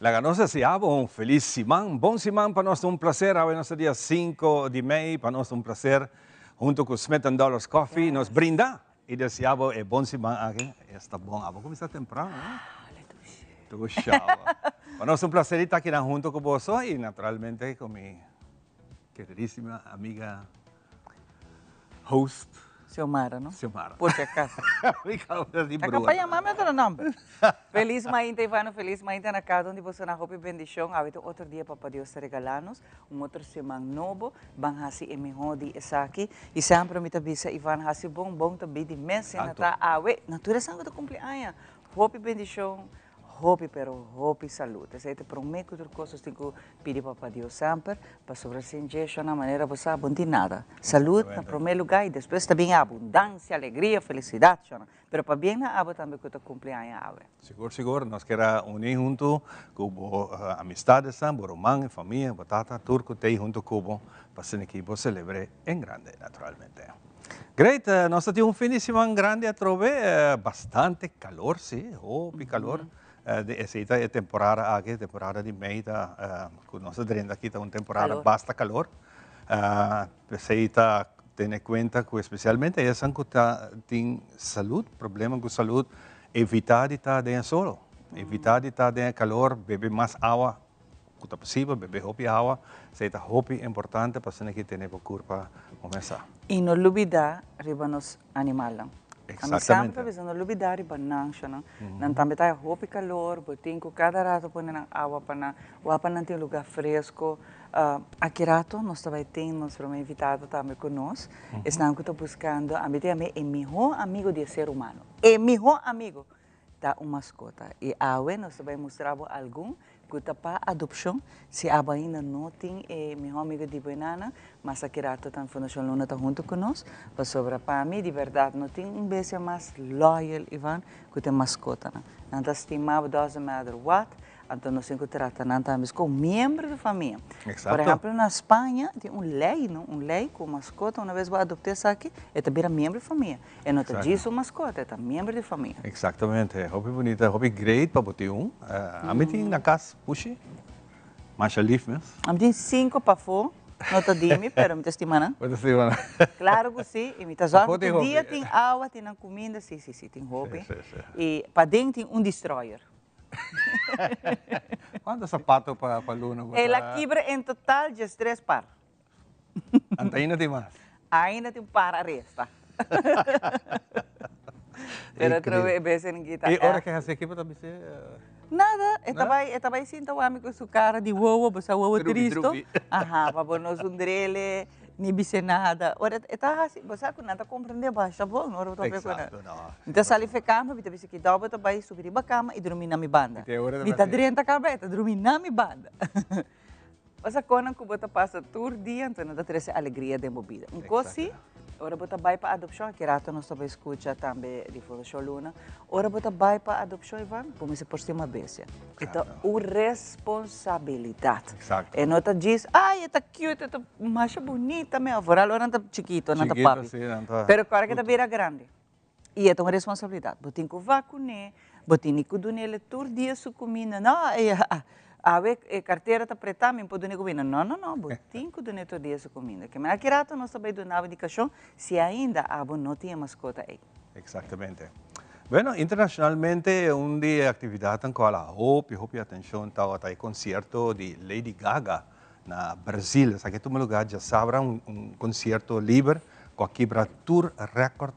Laga nos desea bo un felis siman. Bon siman pa nos ta un placer. Awe nos ta dia 5 di mei. Pa nos ta un placer hunto cu Smith and Dollars Coffee nos brinda y desea bo e bon siman aki. Esta bon. Abo cuminsa temprano, no? Dushi. Pa nos ta un placer di ta akinan hunto cu boso y naturalmente cu mi queridisima amiga host. Xiomara, no? Xiomara. Por si acaso. Mi causa di Ta brua. capaz yamami otro nomber. Feliz mainta, Ivano. Feliz mainta na cada un di boso. Na hopi bendicion. Awe ta un otro dia Papa Dios ta regala nos. Un otro siman nobo. Ban haci e miho di esaki. Y semper mi ta bisa, Ivan, haci bon, bon ta bi di mes. Si na ta awe. Na tur esnan cu ta cumpli aña. Hopi bendicion. Hopi pero hopi salud. Esei ta prome ku tur kos nos tin ku pidi Papa Dios semper, pasobra sin dje shona manera bo sa bo no tin nada. Salud na prome luga y despues ta bin abundancia, alegria, felicidad shona. Pero pabien na abo tambe ku ta kumpli aña awe. Sigur sigur, nos kier a uni huntu ku bo amistadesnan, bo ruman, e famia, bo tata, tur ku t'ei huntu ku bo pa asina ki bo selebr'é en grande naturalmente. Great, nos ta tin un fin di siman grandi atrobe, bastante calor si, hopi calor. De esey ta e temporada aki, temporada di mei ta cu nos ta drenta aki ta un temporada basta calor. Esey ta tene cuenta cu especialmente esan cu ta tin salud, problema cu salud, evita di ta den e solo, evita di ta den e calor, bebe mas awa Ku ta posibel, bebe hopi awa, esei ta hopi importante pa asina ki tene bo kurpa kumesa. I no lubidá riba nos animalnan. Exactamente. Ami semper ta bisa no lubidá riba nan shonan. Nan tambe ta hopi kalor, bo tin ku kada rato pone nan awa pa nan, wak pa nan tin un lugá fresko. Aki rato nos ta bai tin nos prome invitado tambe ku nos, esnan ku ta buskando, ami ta yam'é e mihó amigo di e ser humano, e mihó amigo! Ta un maskota. I awe nos ta bai mustra bo algun ku ta pa adopshon. Si abo ainda no tin e mihó amigo di bo enana, mas aki rato tambe Fundashon Luna ta huntu ku nos, pasobra pa mi di bèrdat no tin un bestia mas loyal, Ivan, ku ta e maskotanan. Nan ta stima bo doesn't matter what, anto nos tin ku trata nan tambe komo miembro di famia. Por ehèmpel na Spaña tin un lei, no, un lei ku maskota una bes bo adopta esaki e ta bira miembro di famia. E no ta djis un mascota, e ta miembro di famia. Exactamente. Hopi bunita, hopi great pa bo tin un. Ami tin na cas pushi. Masha lief mes. Ami tin cinco pafó. No ta di mi, pero mi ta stima nan. Bo ta stima nan. Claro cu si. Y mi ta zorg cu tur dia tin awa, tin nan cuminda. Si, si, si, tin hopi. Si, si, si. Y paden tin un destroyer. Cuanto zapato pa luna bo ta? El a kibra en total diestres par. Anta ainda tin mas? Ainda tin un par a resta. Pero otro bes en kita. E ora ke hasi aki bo ta bis'é? Nada, e ta bai, e ta bai sinta wami ku su kara di wowo, bo sa wowo tristo. Aha, pa bo no sundrele, ni bis'é nada. Ora e ta hasi, bo sa ku nan ta komprendé basha bon ora bo ta papia ku nan. Eksakto, no. Mi ta sali fe kama, mi ta bisa kidao bo ta bai subi riba kama i drumi na mi banda. Mi ta drenta kaba, e ta drumi na mi banda. Pasa konan ku bo ta pasa tur dia, anto nan ta trese alegria den bo bida. Un kos si, ora bo ta bai pa adopshon, aki rato nos ta bai skucha tambe di Fundashon Luna, ora bo ta bai pa adopshon, Ivan, bo mester por stima bestia. E ta un responsabilidat. E no ta djis, ay e ta cute, e ta masha bunita mi, vooral ora nan ta chikito, nan ta papi. Pero ku ora ke ta bira grandi, I e ta un responsabilidat. Bo tin ku vakuné, bo tini ku dun'el tur dia su kuminda. No, awe e kartera ta pretá, mi no por dun'é kuminda. No, no, no, bo tin ku dun'é tur dia su kuminda. Ke mira ki rato nos ta bai duna bo indikashon si ainda abo no tin e maskota ei. Eksaktamente. Bueno, internashonalmente un di e aktividatnan ku a hala hopi, hopi atenshon tabata e konsierto di Lady Gaga Na Brazil esaki a tuma lugar djasabra un concierto liber cu a kibra tur record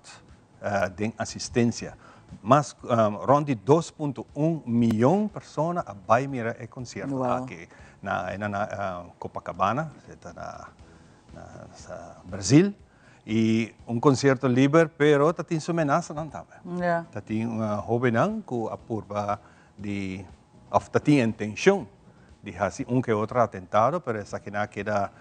den asistencia. Mas rond di 2.1 miyon persona a bay mira e concierto aki na na Copacabana, ta na Brazil. Y un concierto liber pero ta tin su menasanan tambe. Ta tin hobennan cu a purba di of ta tin intencion di haci un ke otro atentado, pero esakinan a keda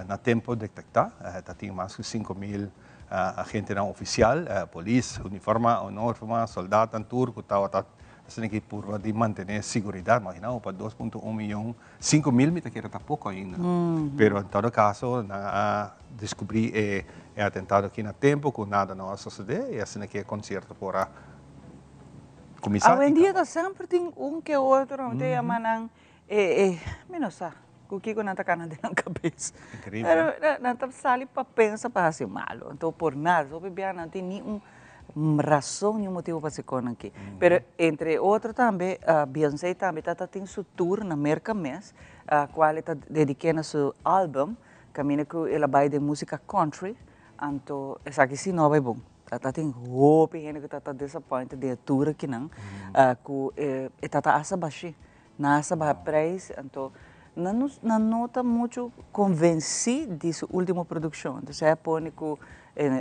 na tempo detecta. Ta tin mas cu 5000 agentenan oficial, polis, uniforma o no uniforma, soldatnan tur cu tabata asina ki purba di mantene siguridad. Imagina bo pa 2.1 miyon, 5000 mi ta kere ta poco ainda. Pero en todo caso nan a descubri e atentado aki na tempo cu nada no a sosode y asina ki e concierto por a. Kuminsá i Awendia kaba. ta semper tin un ke otro, nan ta yama nan e e mi no sa ku kiko nan ta kana den nan kabes. Increíble. Pero nan ta sali pa pensa pa hasi malo, anto por nada, hopi bia nan tin ni un rason ni un motibo pa hasi kos aki. Pero entre otro tambe Beyoncé tambe ta ta tin su tour na Merka mes, kual e ta dedik'é na su album kaminda ku el a bai den musika country, anto esaki si no a bai bon. Ta tin hopi hende ku ta ta disappointed den e tour akinan ku e ta ta asta bashí. Nan asta baha prijs, anto nan no nan no ta muchu konvensí di su último produkshon. Entonces a pone ku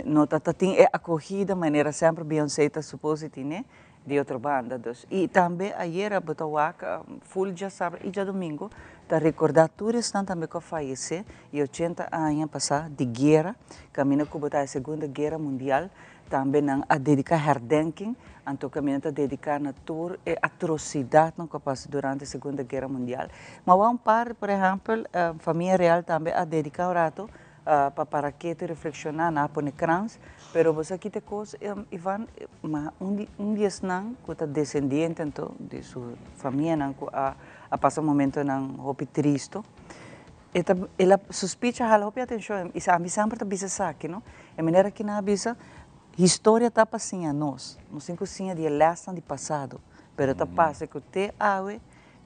no ta ta tin e akogida manera semper Beyoncé ta supos di tine di otro banda. Dus i tambe ayera bo ta wak ful djasabra i djadumingu ta rekordá tur esnan tambe ku a fayesé i ochenta aña pasá di guera, kaminda ku bo ta e Segunda Guera Mundial, tambe nan a dediká herdenking, anto kaminda ta dediká na tur e atrosidatnan ku a pasa durante e Segunda Guera Mundial. Ma wak un par, por ehèmpel, famia real tambe a dediká un rato pa para ketu i reflekshoná, nan a pone krans, pero bo sa kita kos, Ivan, ma un di un di esnan ku ta desendiente anto di su famianan ku a a pasa momentonan hopi tristo, e ta el a su speech a hala hopi atenshon i ami semper ta bisa esaki no, e manera ki nan a bisa historia ta pa siña nos, nos tin ku siña di e lèsnan di pasado, pero ta pasa ku te awe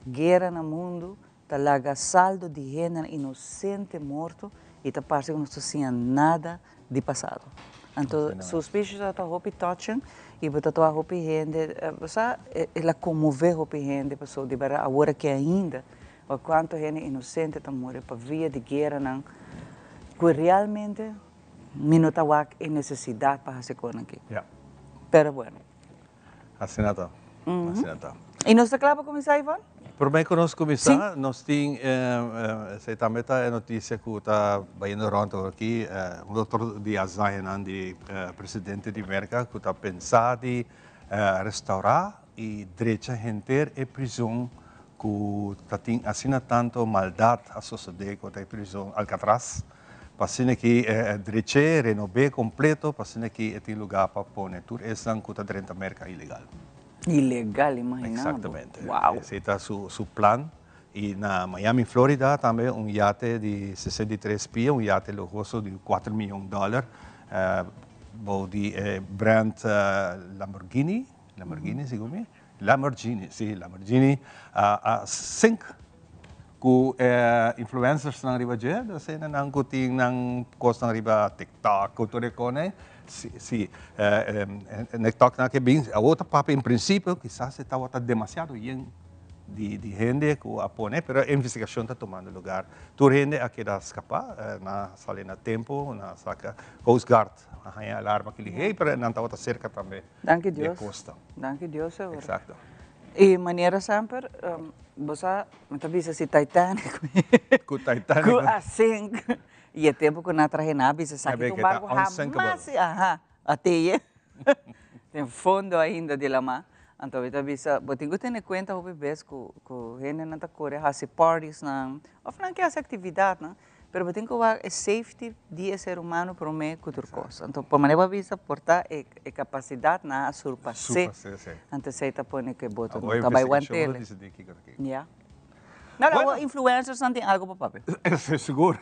guera na mundu Ta laga saldo di hendenan inosente morto y ta parce cu nos ta siña nada di pasado. Anto su speech ta hopi touching y bo ta toa hopi hende, bo sa el a conmove hopi hende pasobra di berdad awor aki ainda wak cuanto hende inosente ta muri pa via di gueranan cu realmente mi no ta wak e necesidad pa haci cosnan aki. Pero bueno. Asina ta, asina ta. I nos ta kla pa kuminsá, Ivon? Promé ku nos kuminsá, nos tin, esei tambe ta e notisia ku ta bayendo rònt awor aki, un dokter di Alzheimernan di presidente di Merka ku ta pensa di restaurá i drecha henter e prizon ku ta tin asina tantu maldat a sosodé ku ta e prizon Alcatraz. Pa asina ki e drech'é, renob'é kompleto, pa asina ki e tin lugá pa pone tur esnan ku ta drenta Merka ilegal. Ilegal, imaginá bo. Eksaktamente. Wow. Esei ta su su plan. I na Miami, Florida, tambe un yate di 63 pia, un yate luhoso di kuater miyon dòler, bou di e brand Lamborghini, Lamborghini segun mi, Lamborghini, si, Lamborghini, a sink Ku e influencersnan riba dje, ta asina nan ku tin nan kosnan riba TikTok ku tur e kos ei. Si, si, TikTok nan ke bin, awor ta papia en prinsipio kisas e tabata demasiado yen di di hende ku a pone, pero e investigashon ta tumando lugar. Tur hende a keda skapá, nan a sali na tempu, nan a saka, Coast Guard a haña alarma kili hei, pero nan tabata serka tambe Danki di e kosta. Danki Dios seguro. Exacto. Y manera semper, bo sa, mi ta bisa si Titanic. Cu Titanic. Cu a sink. Y e tempo cu nan a trahe nan a bisa esaki ta un barco hamas, aha, a teye. Den fondo ainda di lama. Anto mi ta bisa, bo tin cu tene cuenta hopi bes cu cu hendenan ta core haci parties nan, of nan ke haci actividadnan. Pero bo tin ku wak e safety di e ser humano promé ku tur kos. Anto por manera bo a bisa por ta e kapasidat nan a surpas'é. Anto esei ta pone ku e boto no ta bai want'el. Ya. No, awor influencersnan tin algu pa papia. Sigur.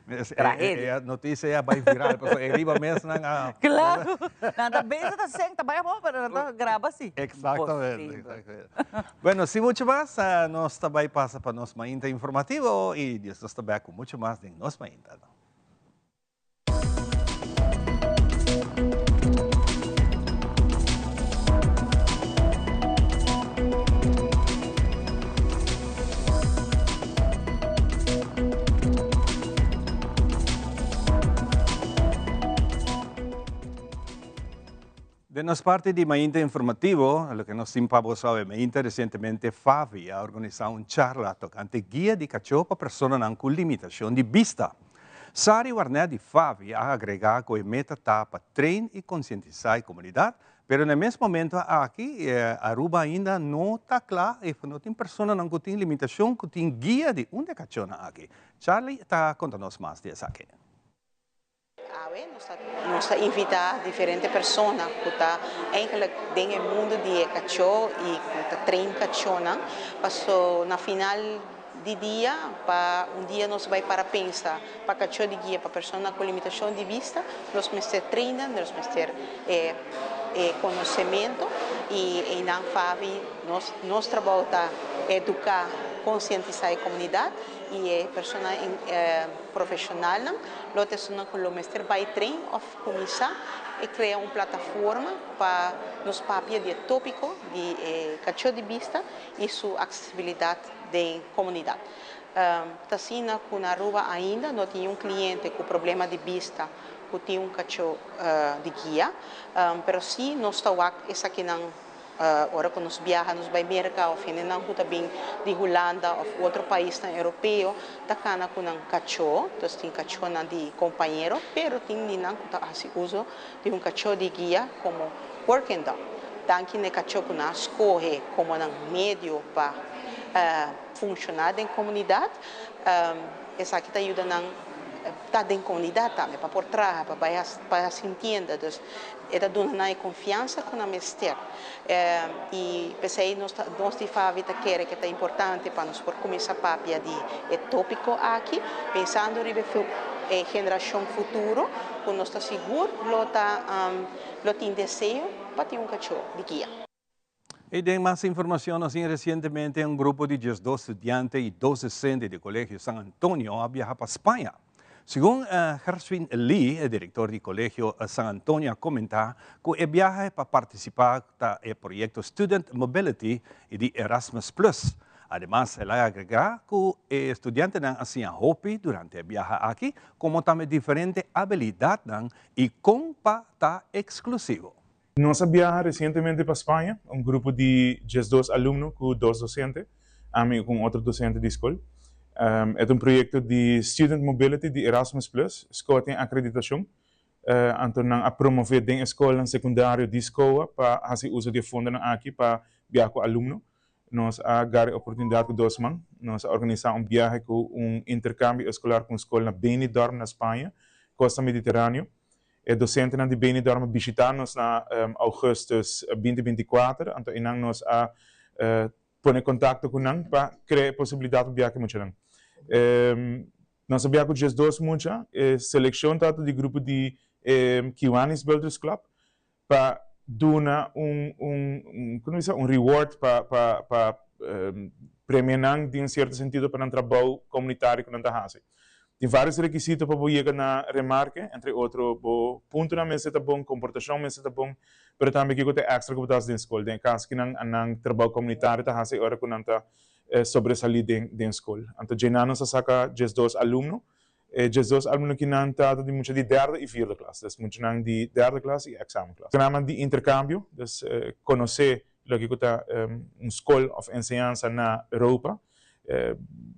Tragedia. E notisia a bai viral pasobra e riba mes nan a. Claro. Nan ta bezig ta seng ta bai abou pero nan ta graba si. Exactamente. Bueno, sin mucho mas, nos ta bai pasa pa nos mainta informativo y Dios nos ta bek cu mucho mas den nos mainta. Den nos parti di Mainta Informativo, loke nos tin pa bo sabe, Mainta resientemente Favi a organisá un charla tokante guia di kachó pa personanan ku limitashon di bista. Sari Warnet di Favi a agregá ku e meta ta pa train i konsientisá e komunidat, pero na e mes momento aki Aruba ainda no ta kla i no tin personanan ku tin limitashon ku tin guia di un di e kachónan aki. Charlie ta konta nos mas di esaki. Awe nos ta invitá diferente persona ku ta eigenlijk den e mundu di e kachó i ku ta train kachónan, paso na final di dia pa un dia nos bai para pensa pa kachó di guia pa persona ku limitashon di bista, nos mester train nan, nos mester e e konosementu i einan Favi nos nos trabou ta eduká, konsientisá e komunidat i e persona profeshonalnan lo ta esunnan ku lo mester bai train òf kuminsá e krea un plataforma pa nos papia di e tópiko di e kachó di bista i su aksesibilidat den komunidat. Ta asina ku na Aruba ainda no tin un kliente ku problema di bista ku tin un kachó di guia, pero sí nos ta wak esakinan Ora ku nos biaha nos bai Merka òf hendenan ku ta bin di Hulanda òf otro paisnan europeo ta kana ku nan kachó, dus tin kachónan di kompañero, pero tin di nan ku ta hasi uso di un kachó di guia komo working dog. Danki na e kachó ku nan a skohe komo nan medio pa funshoná den komunidat, esaki ta yuda nan ta den komunidat tambe, pa por traha, pa bai pa hasi un tienda. Dus e ta duna nan e konfiansa ku nan mester. I p'esei nos ta nos di Favi ta kere ke ta importante pa nos por kuminsá papia di e tópiko aki, pensando riba e generashon futuro ku nos ta sigur lo ta lo tin deseo pa tin un kachó di guia. I den mas informacion nos tin recientemente un grupo di 12 studiante y dos docente di Colegio San Antonio a biaha pa Spaña. Segun Gershwin Lee, e director di Colegio San Antonio a comenta cu e biahe pa participa ta e proyecto Student Mobility y di Erasmus Plus. Ademas el a agrega cu e studiantenan a siña hopi durante e biaha aki como tambe diferente habilidadnan y con pa ta exclusivo. Nos a biaha resientemente pa Spaña, un grupo di 12 alumno ku dos dosente, ami ku un otro dosente di skol. E ta un proyekto di Student Mobility di Erasmus Plus. Skol tin akreditashon, anto nan a promové den e skolnan sekundario di SCOA pa hasi uso di e fondonan aki pa biaha ku alumno. Nos a gara e oportunidat ku dos man. Nos a organisá un biahe ku un interkambio eskolar ku un skol na Benidorm na Spaña, kosta Mediteraneo. E dosentenan di Benidorm a bishitá nos na ougùstùs 2024, anto einan nos a pone kontakto ku nan pa krea e posibilidat pa biaha ku e muchanan. Nos a biaha ku 12 mucha. E selekshon tabata di grupo di Kiwanis Builders Club pa duna un un komo bisa un reward pa pa pa premia nan den un sierto sentido pa nan trabou komunitario ku nan ta hasi. Tin vários rekisito pa bo yega na remarke, entre otro bo puntonan mester ta bon, komportashon mester ta bon, pero tambe kiko ta e èkstra ku bo ta hasi den skol. Den e kas kinan a nan trabou komunitario ta hasi ora ku nan ta sobresalí den den skol. Anto dje nan nos a saka 12 alumno. E 12 alumno kinan ta di mucha di derde i vierde klas, dus muchanan di derde klas i èksamenklas. Programa di interkambio, dus konosé loke ku ta un skol òf enseñansa na Europa.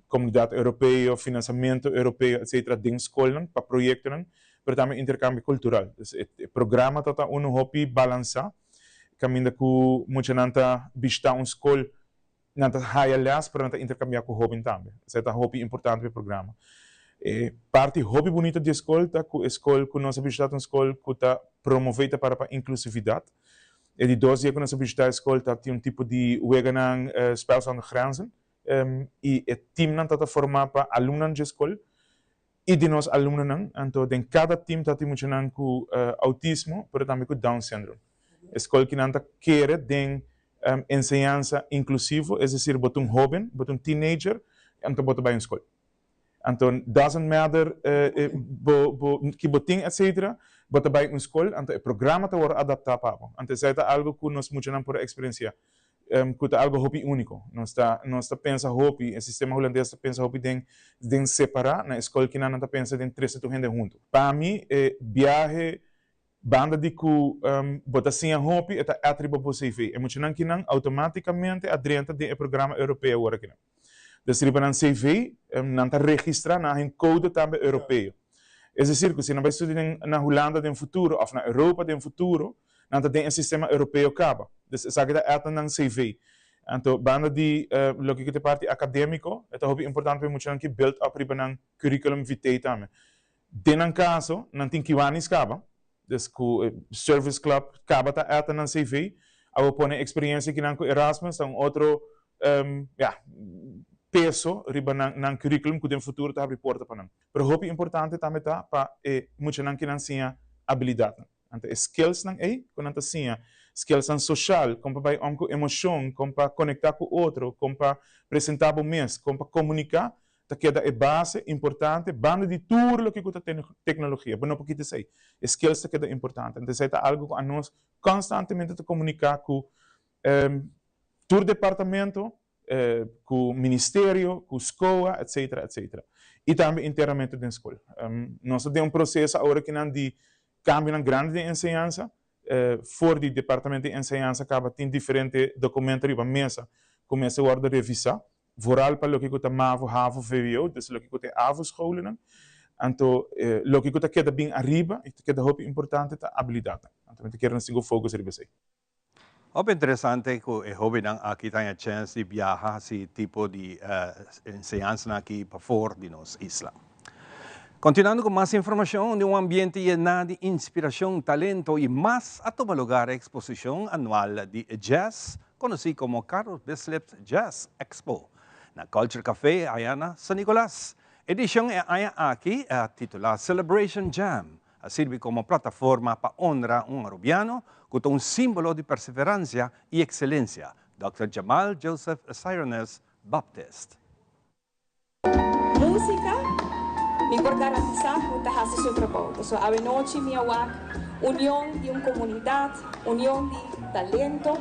Komunidat Europeo, finansamentu Europeo etcetera den skolnan pa proyektonan, pero tambe interkambio kultural. Dus e programa ta ta unu hopi balansá, kaminda ku muchanan ta bishitá un skol, nan ta haya lès pero nan ta interkambiá ku hóben tambe. Esei ta hopi importante pa e programa. E parti hopi bunita di e skol ta ku e skol ku nos a bishitá ta un skol ku ta promové i ta para pa inklusividat. E di dos dia ku nos a bishitá e skol ta tin un tipo di weganan Spel Zonder Grenzen i e timnan ta ta formá pa alumnonan dje skol i di nos alumnonan. Anto den kada tim ta tin muchanan ku outismo pero tambe ku Down syndrome. E skol kinan ta kere den enseñansa inklusivo, es desir bo ta un hóben, bo ta un teenager anto bo ta bai un skol. Anto doesn't matter bo bo ki bo tin etcetera, bo ta bai un skol anto e programa ta wòrdu adaptá pa bo. Anto esei ta algu ku nos muchanan por a eksperensiá, ku ta algu hopi úniko. Nos ta nos ta pensa hopi, e sistema hulandes ta pensa hopi den den separá, na e skol kinan nan ta pensa den trese tur hende huntu. Pa mi e biahe banda di ku bo ta siña hopi e ta èt riba bo CV. E muchanan kinan outomátikamente a drenta den e programa europeo awor akinan. Dus riba nan CV nan ta registra nan hen code tambe europeo. Es decir cu si nan bay studia den na Hulanda den futuro of na Europa den futuro nan ta den e sistema europeo caba. Dus esaki ta add na nan CV. Anto banda di loke cu ta e parti academico e ta hopi importante pa e muchanan ki build up riba nan curriculum vitae tambe. Den nan kaso, nan tin Kiwanis kaba, dus ku Service Club kaba ta eta nan CV. Awor pone eksperiencia kinan ku Erasmus ta un otro ya, peso riba nan nan curriculum ku den futuro ta habri porta pa nan. Pero hopi importante tambe ta pa e muchanan kinan siña abilidatnan. Anto e skillsnan ei ku nan ta siña, skillsnan soshal, kon pa bai om ku emoshon, kon pa konektá ku otro, kon pa presentá bo mes, kon pa komuniká, ta keda e base importante banda di tur loke ku ta teknologia. Bo no por kita esei. E skills ta keda importante. Anto esei ta algu ku anos konstantemente ta komuniká ku tur departamento, ku ministerio, ku skoa, etcetera, etcetera. I tambe internamente den skol. Nos ta den un proseso awor akinan di kambionan grandi den enseñansa. For di departamento di enseñansa kaba tin diferente dokumento riba mesa ku mester wòrdu revisá, vooral pa loke ku ta mavo, havo, vwo, dus loke ku ta e avo-scholennan. Anto loke ku ta keda bin ariba i ta keda hopi importante ta abilidatnan. Anto mi ta kere nos tin ku focus riba esei. Hopi interesante cu e hobennan aki ta haña chens di biaha haci tipo di enseñansanan aki pafor di nos isla. Continuando cu mas informacion di un ambiente yena di inspiracion, talento y mas a tuma lugar e exposicion anual di jazz conoci como Carlos Bislip Jazz Expo na Culture Café aya na San Nicolas. Edicion e aña aki a titula Celebration Jam. A sirbi komo plataforma pa honra un Arubiano ku ta un símbolo di perseverancia i ekselensia, Dòkter Jamal Joseph Cyronus Baptist. Músika, mi por garantisá ku ta hasi su trabou. Pasobra awenochi mi a wak union di un komunidat, union di talento,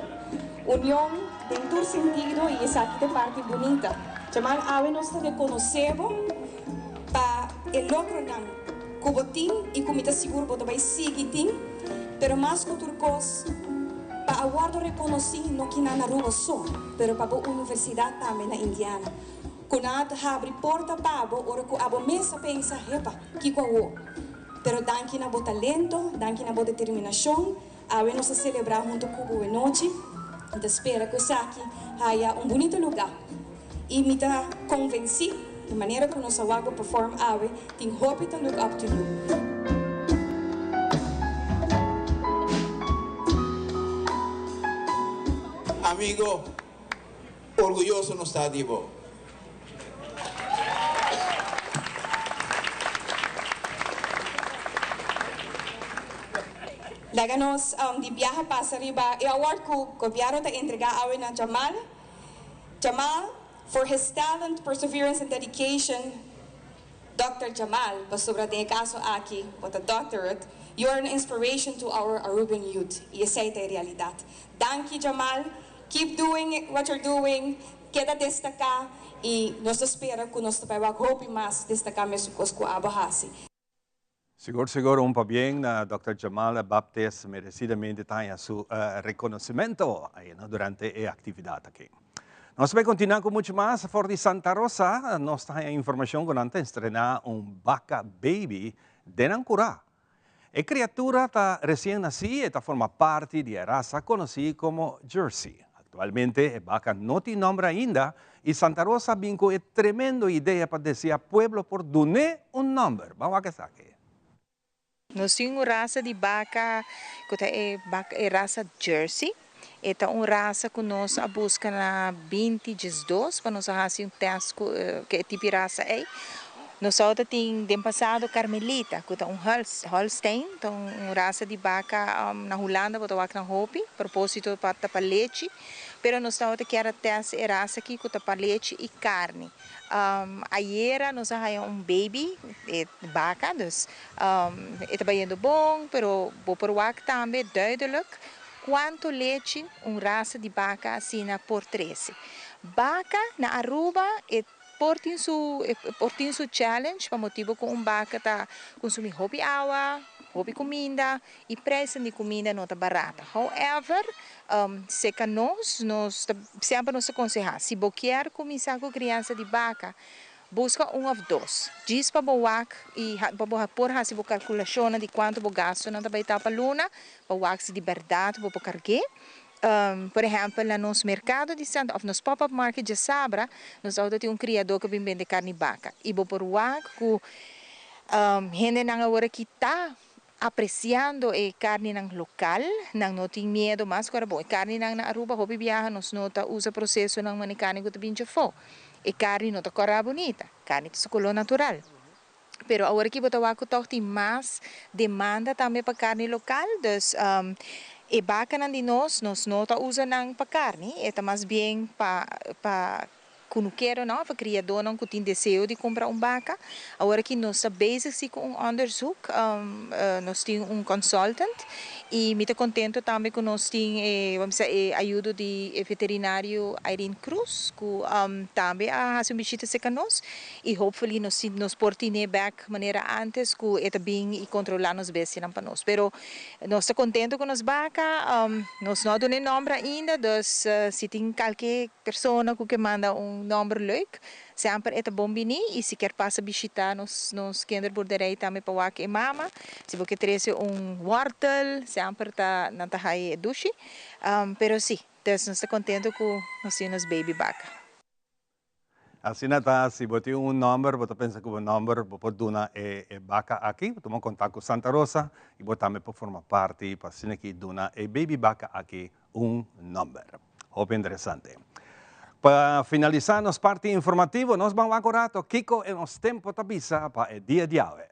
union den tur sentido i esaki ta e parti bunita. Jamal, awe nos ta rekonosé bo pa e logronan ku bo tin i ku mi ta sigur bo ta bai sigui tin, pero mas ku tur kos pa a wòrdu rekonosí no kina na Aruba so, pero pa bo universidat tambe na Indiana, ku nan a habri porta pa bo ora ku abo mes a pensa, Hepa, kiko awor? Pero danki na bo talento, danki na bo determinashon, awe nos a selebrá huntu ku bo e nochi. Mi ta spera ku esaki haya un bunita lugá. I mi ta konvensí, di manera ku nos a wak bo perform awe, tin hopi ta look up to you. Amigo, orguyoso nos ta di bo. Laga nos di biaha pasa riba e award ku gobièrnu ta entregá awe na Jamal. Jamal for his talent, perseverance and dedication Dòkter Jamal, pasobra den e kaso aki bo ta doctorate, you are an inspiration to our Aruban youth y esey ta e realidad. Danki Jamal, keep doing what you're doing, keda destaca y nos ta spera cu nos ta bay wak hopi mas destaca mesun cos cu abo haci. Sigur sigur un pabien na Dòkter Jamal Baptist merecidamente ta haña su reconocimento ayina durante e actividad aki. Nos ta bay continua cu mucho mas for di Santa Rosa. Nos ta haña informacion cu nan ta estrena un baca baby den nan cura. E criatura ta recien naci e ta forma parti di e raza conoci como Jersey. Actualmente e baca no tin nomber ainda y Santa Rosa a bin cu e tremendo idea pa desea pueblo por dun'é un nomber. Ban wak esaki. Nos tin un rasa di baca cu ta e baca e rasa Jersey. E ta un rasa cu nos a busca na binti diesdos pa nos a haci un test cu e tipo rasa ey. Nos a tin den pasado Carmelita cu ta un Holstein, ta un rasa di baca na Hulanda bo ta wak nan hopi, proposito pa ta pa lechi, pero nos tabata kier a test e rasa aki cu ta pa lechi y carni. Ayera nos a haya un baby e baca, dus e ta bayendo bon, pero bo por wak tambe duidelijk cuanto lechi un rasa di baca asina por trece. Baca na Aruba e Por tin su por tin su challenge pa motibo cu un baca ta consumi hopi awa, hopi cuminda y prijsnan di cuminda no ta barata. However, seca nos, nos ta semper nos ta conseha si bo kier cuminsa cu crianza di baca, busca un of dos, djis pa bo wak y pa bo por haci bo calculacionnan di cuanto bo gastonan ta bay ta pa luna, pa wak si di berdad bo por cargue. Por ehèmpel na nos merkado di Santa òf nos pop up market djasabra nos tabata tin un kriadó ku a bin bende karni baka i bo por wak ku. Hendenan awor aki ta apreciando e carninan local, nan no tin miedo mas cu ora bon. E carninan na Aruba hopi biaha nos no ta usa procesonan manera e carni cu ta bin djafó. E carni no ta cora bunita, carni ta su color natural. Pero awor aki bo ta wak cu tog tin mas demanda tambe pa carni local, dus e bacanan di nos, nos no ta usa nan pa carni, e ta mas bien pa pa Kunukeronan òf kriadónan ku tin deseo di kumpra un baka. Awor aki nos ta bezig si ku un onderzoek. Nos tin un consultant i mi ta kontento tambe ku nos tin e, bo bisa, e ayudo di e veterinario Irene Cruz ku tambe a hasi un bishita serka nos i hopefully nos tin nos por tine bèk manera antes ku e ta bin i kontrolá nos bestianan pa nos. Pero nos ta kontento ku nos baka. Nos no a duna e nòmber ainda, dus si tin kalke. Persona ku ke manda un nòmber leuk, semper e ta bon bini i si kier pasa bishitá nos nos kinderboerderij tambe pa wak e mama. Si bo ke trese un wòrtel, semper ta nan ta haña e dushi. Pero si, dus nos ta kontento ku nos tin nos baby baka. Asina ta, si bo tin un nòmber, bo ta pensa ku bo nòmber bo por duna e e baka aki, bo tuma kontak ku Santa Rosa i bo tambe por forma parti pa asina ki duna e baby baka aki un nòmber. Hopi interesante. Pa finalisá nos parti informativo, nos ban wak un rato kiko e nos tempo ta bisa pa e dia di awe.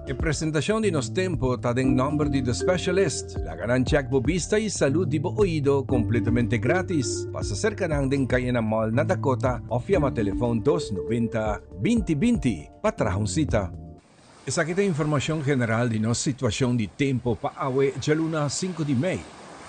E presentacion di Nos Tempo ta den nomber di The Specialist. Laga nan check bo bista y salud di bo oido completamente gratis. Pasa cerca nan den Cayena Mall na Dakota of yama telefon 290 20 20 pa traha un cita. Esaki ta informacion general di nos situacion di tempo pa awe djaluna 5 di mei.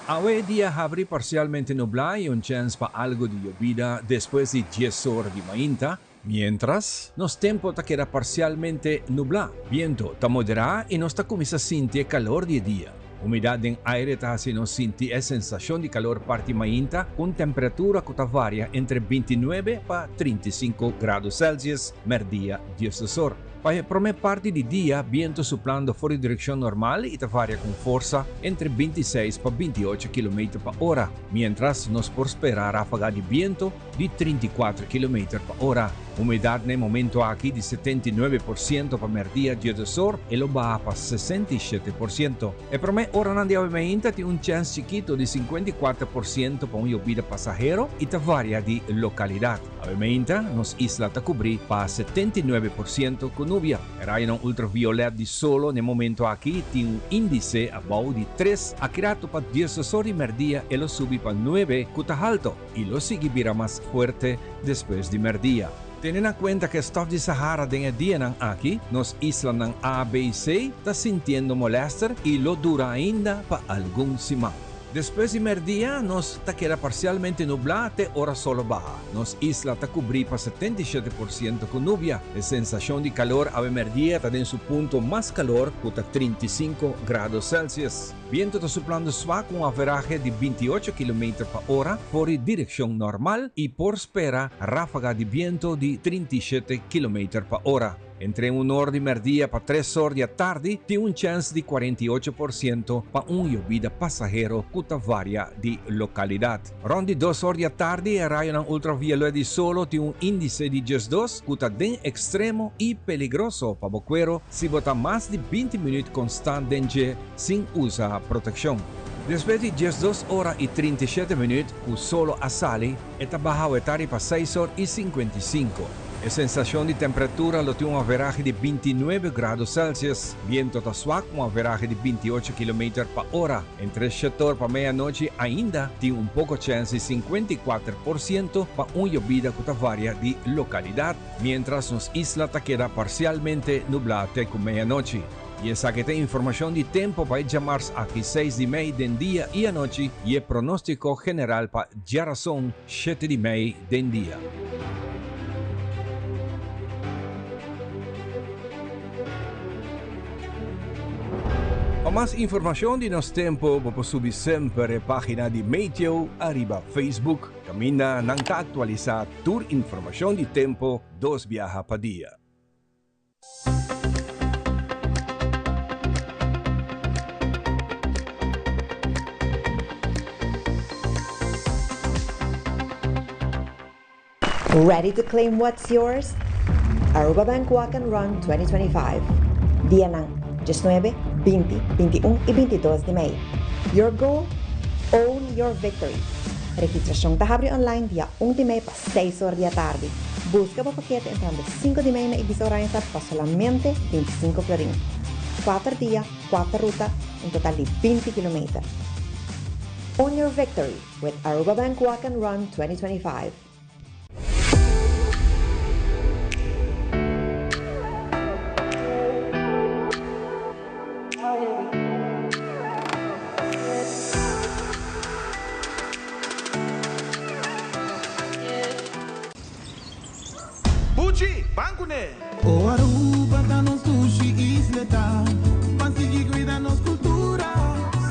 Awe dia habri parcialmente nubla y un chens pa algo di yobida despues di dies or di mainta. Mientras, nos tempo ta keda parcialmente nubla, biento ta modera y nos ta cuminsa sinti e calor di e dia. Humedad den aire ta haci nos sinti e sensacion di calor parti mainta cu un temperatura cu ta varia entre 29 pa 35 grado Celsius merdia diesdosor. Pa e prome parti di dia, biento suplando for di direccion normal y ta varia cu un forsa entre 26 pa 28 kilometer pa ora, mientras nos por spera rafaga di biento di 34 kilometer pa ora. Humedat na e momento aki di 79% pa merdia djedesor e lo baha pa 67%. E prome oranan di awe meinta tin un chèns chikito di 54% pa un yobida pasahero i ta varia di lokalidat. Awe meinta nos isla ta kubrí pa 79% ku nubia. E rayonan ultraviolet di solo na e momento aki tin un índise abou di tres, akirato pa diesosor di merdia e lo subi pa nuebe ku ta halto. I lo sigui bira mas fuerte despues di merdia. Tene na kuenta ku e stof di Sahara den e dianan aki, nos islanan A, B i C ta sintiendo molèster i lo dura ainda pa algun siman. Despues di merdia nos ta keda parsialmente nublá te ora sol lo baha. Nos isla ta kubrí pa 77% ku nubia. E sensashon di kalor awe merdia ta den su punto mas kalor ku ta 35 grado Celsius. Biento ta suplando swak ku un averahe di 28 kilometer pa ora for di direkshon normal i por spera ráfaga di biento di 37 kilometer pa ora. Entre un or di mèrdia pa tres or di atardi tin un chèns di 48% pa un yobida pasahero ku ta varia di lokalidat. Rònt di dos or di atardi e rayonan ultraviolet di solo tin un índise di 12 ku ta den ekstremo i peligroso pa bo kuero si bo ta mas di 20 minüt konstant den dje sin usa protekshon. Despues di 12 ora i 37 minüt ku solo a sali, e ta baha wetari pa 6 or i 55. E sensashon di temperatura lo tin un averahe di 29 grado Celsius. Biento ta swak un averahe di 28 kilometer pa ora. Entre shete or pa meianochi ainda tin un poko chèns di 54% pa un yobida ku ta varia di lokalidat, miéntras nos isla ta keda parsialmente nublá te ku meianochi. Y esaki ta informacion di tempo pa e djamars aki seis di mei den dia y anochi y e pronostico general pa djarason shete di mei den dia. Pa mas informacion di nos tempo bo por subi semper e pagina di Meteo ariba Facebook caminda nan ta actualisa tur informacion di tempo dos biaha pa dia. Ready to claim what's yours? Aruba Bank Walk and Run 2025. Dianan 19, 20, 21 y 22 di mei. Your goal? Own your victory! Registracion ta habri online dia 1 di mei pa 6 or di atardi. Busca bo pakete entrando 5 di mei na Ibiza Oranjestad pa solamente 25 florin. Cuater dia, cuater ruta, un total di 20 kilometer. Own your victory with Aruba Bank Walk and Run 2025. Buchi, ban kuné! O Aruba ta nos dushi isleta, Ban sigui cuida nos cultura,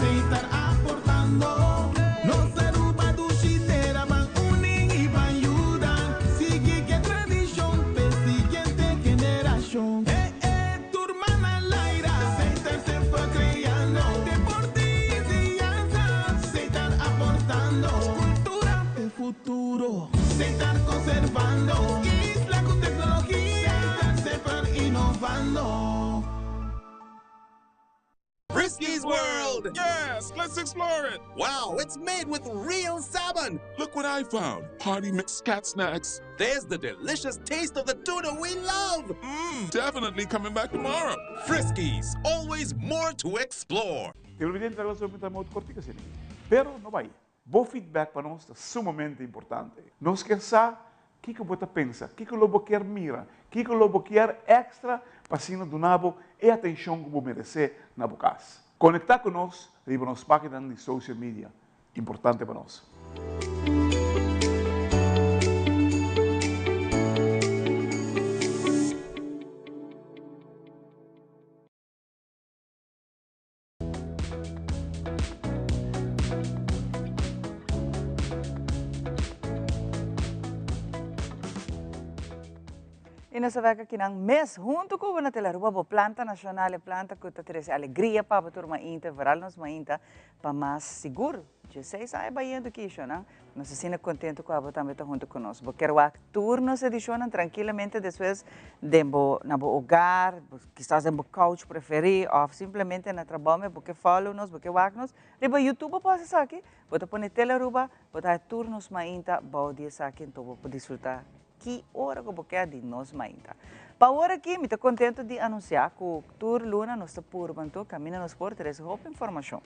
Setar aportando. Nos Aruba dushi tera, Ban uni y ban yuda, Sigui ke tradicion p'e siguiente generacion. Eh eh, tur man al aire, Setar semper creando, Deporte y enseñanza, Setar aportando. Cultura p'e futuro. Setar conservando. Isla cu tecnologia. Setar semper innovando. Friskies World! Yes, let's explore it! Wow, it's made with real salmon! Look what I found! Party mix cat snacks. There's the delicious taste of the tuna we love! Mmm, definitely coming back tomorrow! Friskies, always more to explore! Televidente ta laga un moto cortico asina. Pero no bay. Bo feedback pa nos ta sumamente importante. Nos kier sa kiko bo ta pensa, kiko lo bo kier mira, kiko lo bo kier extra pa asina duna bo e atencion cu bo merece na bo cas. Conecta cu nos riba nos paginanan di social media, importante pa nos. Y nos a wek akinan mes hunto cu bo na Telaruba bo planta nacional, e planta cu ta trece alegria pa bo tur mainta, vooral nos mainta pa mas sigur. Djeseis aña bayendo kisho nan. Nos asina contento cu abo tambe ta hunto cu nos. Bo kier wak tur nos edicionnan trankilamente despues den bo na bo hogar, kisas den bo couch preferi of simplemente na trabao me bo ke follow nos, bo ke wak nos. Riba YouTube bo por haci esaki. Bo ta pone Telearuba, bo ta haya tur nos mainta bao di esaki enton bo por disfruta Ki ora ku bo ke di nos mainta. Pa awor aki mi ta kontento di anunsiá ku tur luna nos ta purba anto kaminda nos por trese hopi informashon.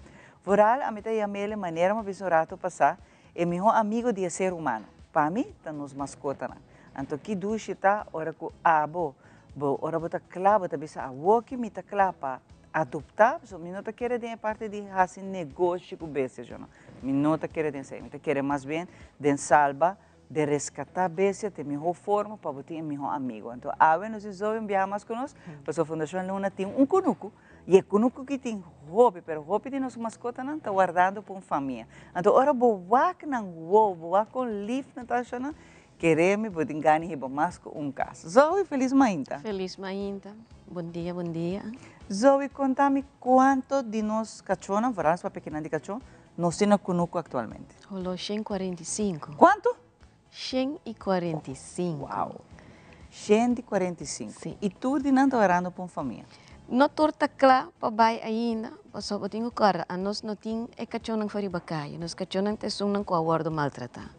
Vooral ami ta yam'el manera mi a bisa un rato pasá e mihó amigo di e ser humano. Pa mi ta nos maskotanan. Anto ki dushi ta ora ku abo bo ora bo ta kla bo ta bisa awoki mi ta kla pa adoptá pasobra mi no ta kere den e parti di hasi negoshi ku bestia yo no. Mi no ta kere den esei. Mi ta kere mas bien den salba De rescatá bestia ta e mihó forma pa bo tin e mihó amigo. Anto awe nos tin Zoe un biaha mas ku nos, pasobra Fundashon Luna tin un kunuku i e kunuku ki tin hopi, pero hopi di nos maskotanan ta wardando pa un famia. Anto ora bo wak nan wou, bo wak kon lif nan ta asha nan, kere mi bo tin gana hiba mas ku un kas. Zoe, felis mainta. Felis mainta. Bon dia, bon dia. Zoe, konta mi kuanto di nos kachónan, vooral nos papia kinan di kachó, Nos tin na kunuku aktualmente. Holó 145. Kuantu? 145. Wow! 145. Si. I tur di nan ta warando pa un famia? No tur ta kla pa bai ainda, pasobra bo tin ku kòrda, anos no tin e kachónan for riba kaya. Nos kachónan ta esunnan ku a wòrdu maltratá.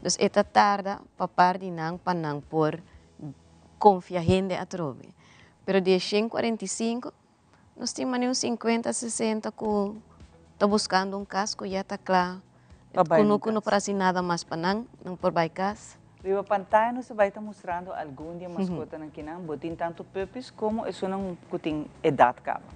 Dus e ta tarda pa par di nan pa nan por konfia hende atrobe. Pero di e 145, Nos tin mane un sinkuenta, sesenta ku ta buskando un kas ku ya ta kla. Pa bai Ku nan ku no kas. por hasi nada mas pa nan, nan por bai kas. Riba pantaya nos ta bai ta mustrando algun di e maskotanan kinan. Bo tin tantu puppies komo esunnan ku tin edat kaba.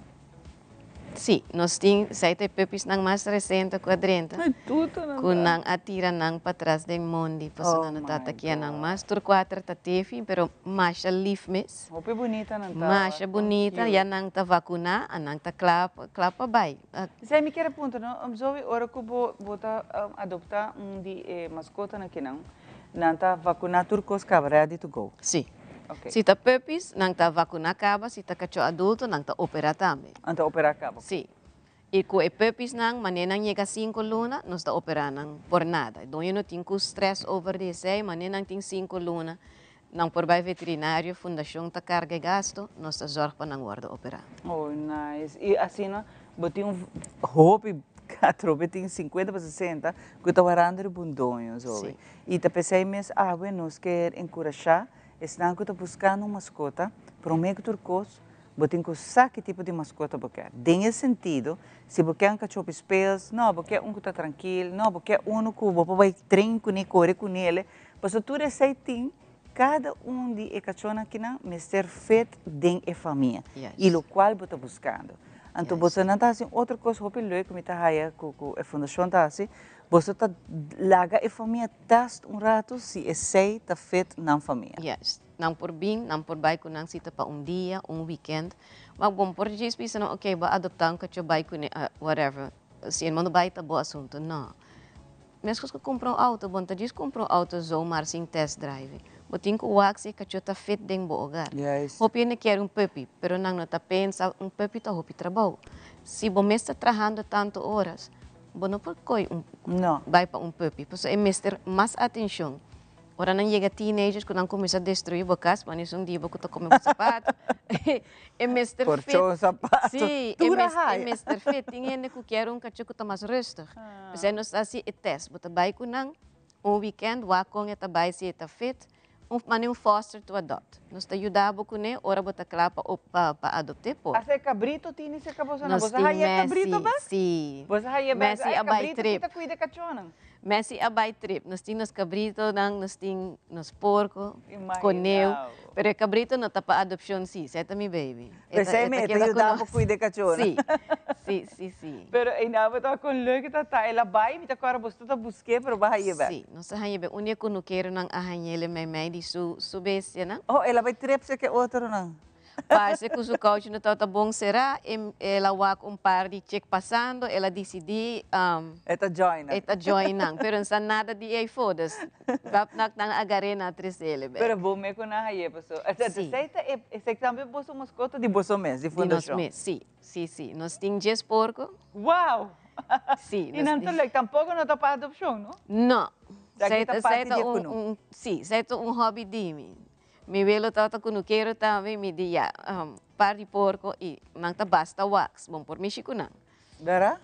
Si, nos tin seite puppiesnan mas recente cu a drenta. Ay, tuto nan Cu nan a tira nan patras den mondi, pasobra nan no tata kia nan mas. Tur cuater ta tefi, pero masha lief mes. Hopi bunita nan ta. Masha bunita, ya nan ta vacuna, a nan ta cla, cla pa bay. Esey mi kier a puntra, no? Zoe, ora cu bo, bo ta adopta un di e mascotanan akinan, nan ta vacuna tur cos caba, ready to go? Si. Si ta puppies, nan ta vacuna caba, si ta cacho adulto, nan ta opera tambe. Nan ta opera caba. Si. Y cu e puppiesnan, mane nan yega cinco luna, nos ta opera nan por nada. E doño no tin cu stress over di esey, mane nan tin cinco luna, nan por bay veterinario, fundacion ta carga e gasto, nos ta zorg pa nan wordo opera. Oh, nice. Y asina bo tin un hopi, atrobe tin cincuenta pa sesenta, cu ta warando riba un doño, Zoe. Y ta pesey mes awe nos kier encurasha esnan cu ta buscando un mascota, prome cu tur cos, bo tin cu sa ki tipo di mascota bo kier. Den e sentido, si bo kier un cachopi speels, no, bo kier un cu ta trankil, no, bo kier uno cu bo por bay train cune, core cunele, pasobra tur esey tin, cada un di e cachonan akinan mester fit den e famia y locual bo ta buscando. Anto boso nan ta haci un otro cos hopi leuk cu mi ta haya cu e fundacion ta haci, Boso ta laga e famia test un rato si esey ta fit nan famia. Juist. Nan por bin, nan por bay cu nan cita pa un dia, un weekend. Ma bon por djis bisa nan, ok, bo a adopta un cacho bay cune, whatever. Si e no bay ta bo asunto. No. Mescos cu cumpra un auto, bo no ta djis cumpra un auto zomaar sin test drive. Bo tin cu wak si e cacho ta fit den bo hogar. Juist. Hopi hende kier un puppy, pero nan no ta pensa un puppy ta hopi trabou. Si bo mes ta trahando tanto horas, Bo no por koy un bai pa un puppy pasobra e mester mas atencion. Ora nan yega teenagers cu nan cuminsa destrui bo cas, bo un dia bo cu ta come bo zapato. E mester fit. Corcho zapato. Si, Tur a haya. e mester fit. Tin hende cu kier un cacho cu ta mas rustig. P'esei nos ta haci e test. Bo ta bai cu nan un weekend, wak con e ta bai si e ta fit. Un mane un foster to adopt. Nos ta yuda bo kuné ora bo ta kla pa pa pa adopt'é por. Asa e cabrito tini cerca boso nan? Nos Boso tin haya e cabrito Messi, bek? sí. Boso haya e bek? Messi Ay, a bai cabrito trip. ki ta cuida e cachonan? Messi a bai trip. Nos tin nos cabritonan, nos tin nos porco, Imagina coneu. bo. Pero e cabrito no ta pa adopcion sí, esei ta mi baby. E ta P'esei e mi ta e ta keda ku yuda bo nos. cuida e cachonan. Sí, sí, sí, sí. Pero einan bo ta con leuk ta ta. El a bai, mi ta corda boso ta busqué, pero bo a haye bek. Sí, nos a haña bek. Un di e kunukeronan a hañ'el meimei di su su bestianan. Oh, el a bai trepse ku e otronan. Parse ku su kouchi no tabata bon será, el a wak un par di chek pasando, el a disidí. E ta join nan. E ta join nan, pero no sa nada di ei afó, dus bap nak nan a gar'é nan a tres'é el bek. Pero bo mes ku nan hañ'é paso. Sí. Esei ta e, esei tambe boso maskota di boso mes, di Di nos fundashon. mes, sí, sí, sí. Nos tin djes porko. Wow! Sí. I nan ta lek, tampoko no ta pa adopshon, no? No. Esaki ta parti di e kunu. Sí, esei ta un hobby di mi. Mi welo tabata kunukero tambe, mi di ya, par di porko i nan ta basta wax, bon por mishi ku nan. Bera?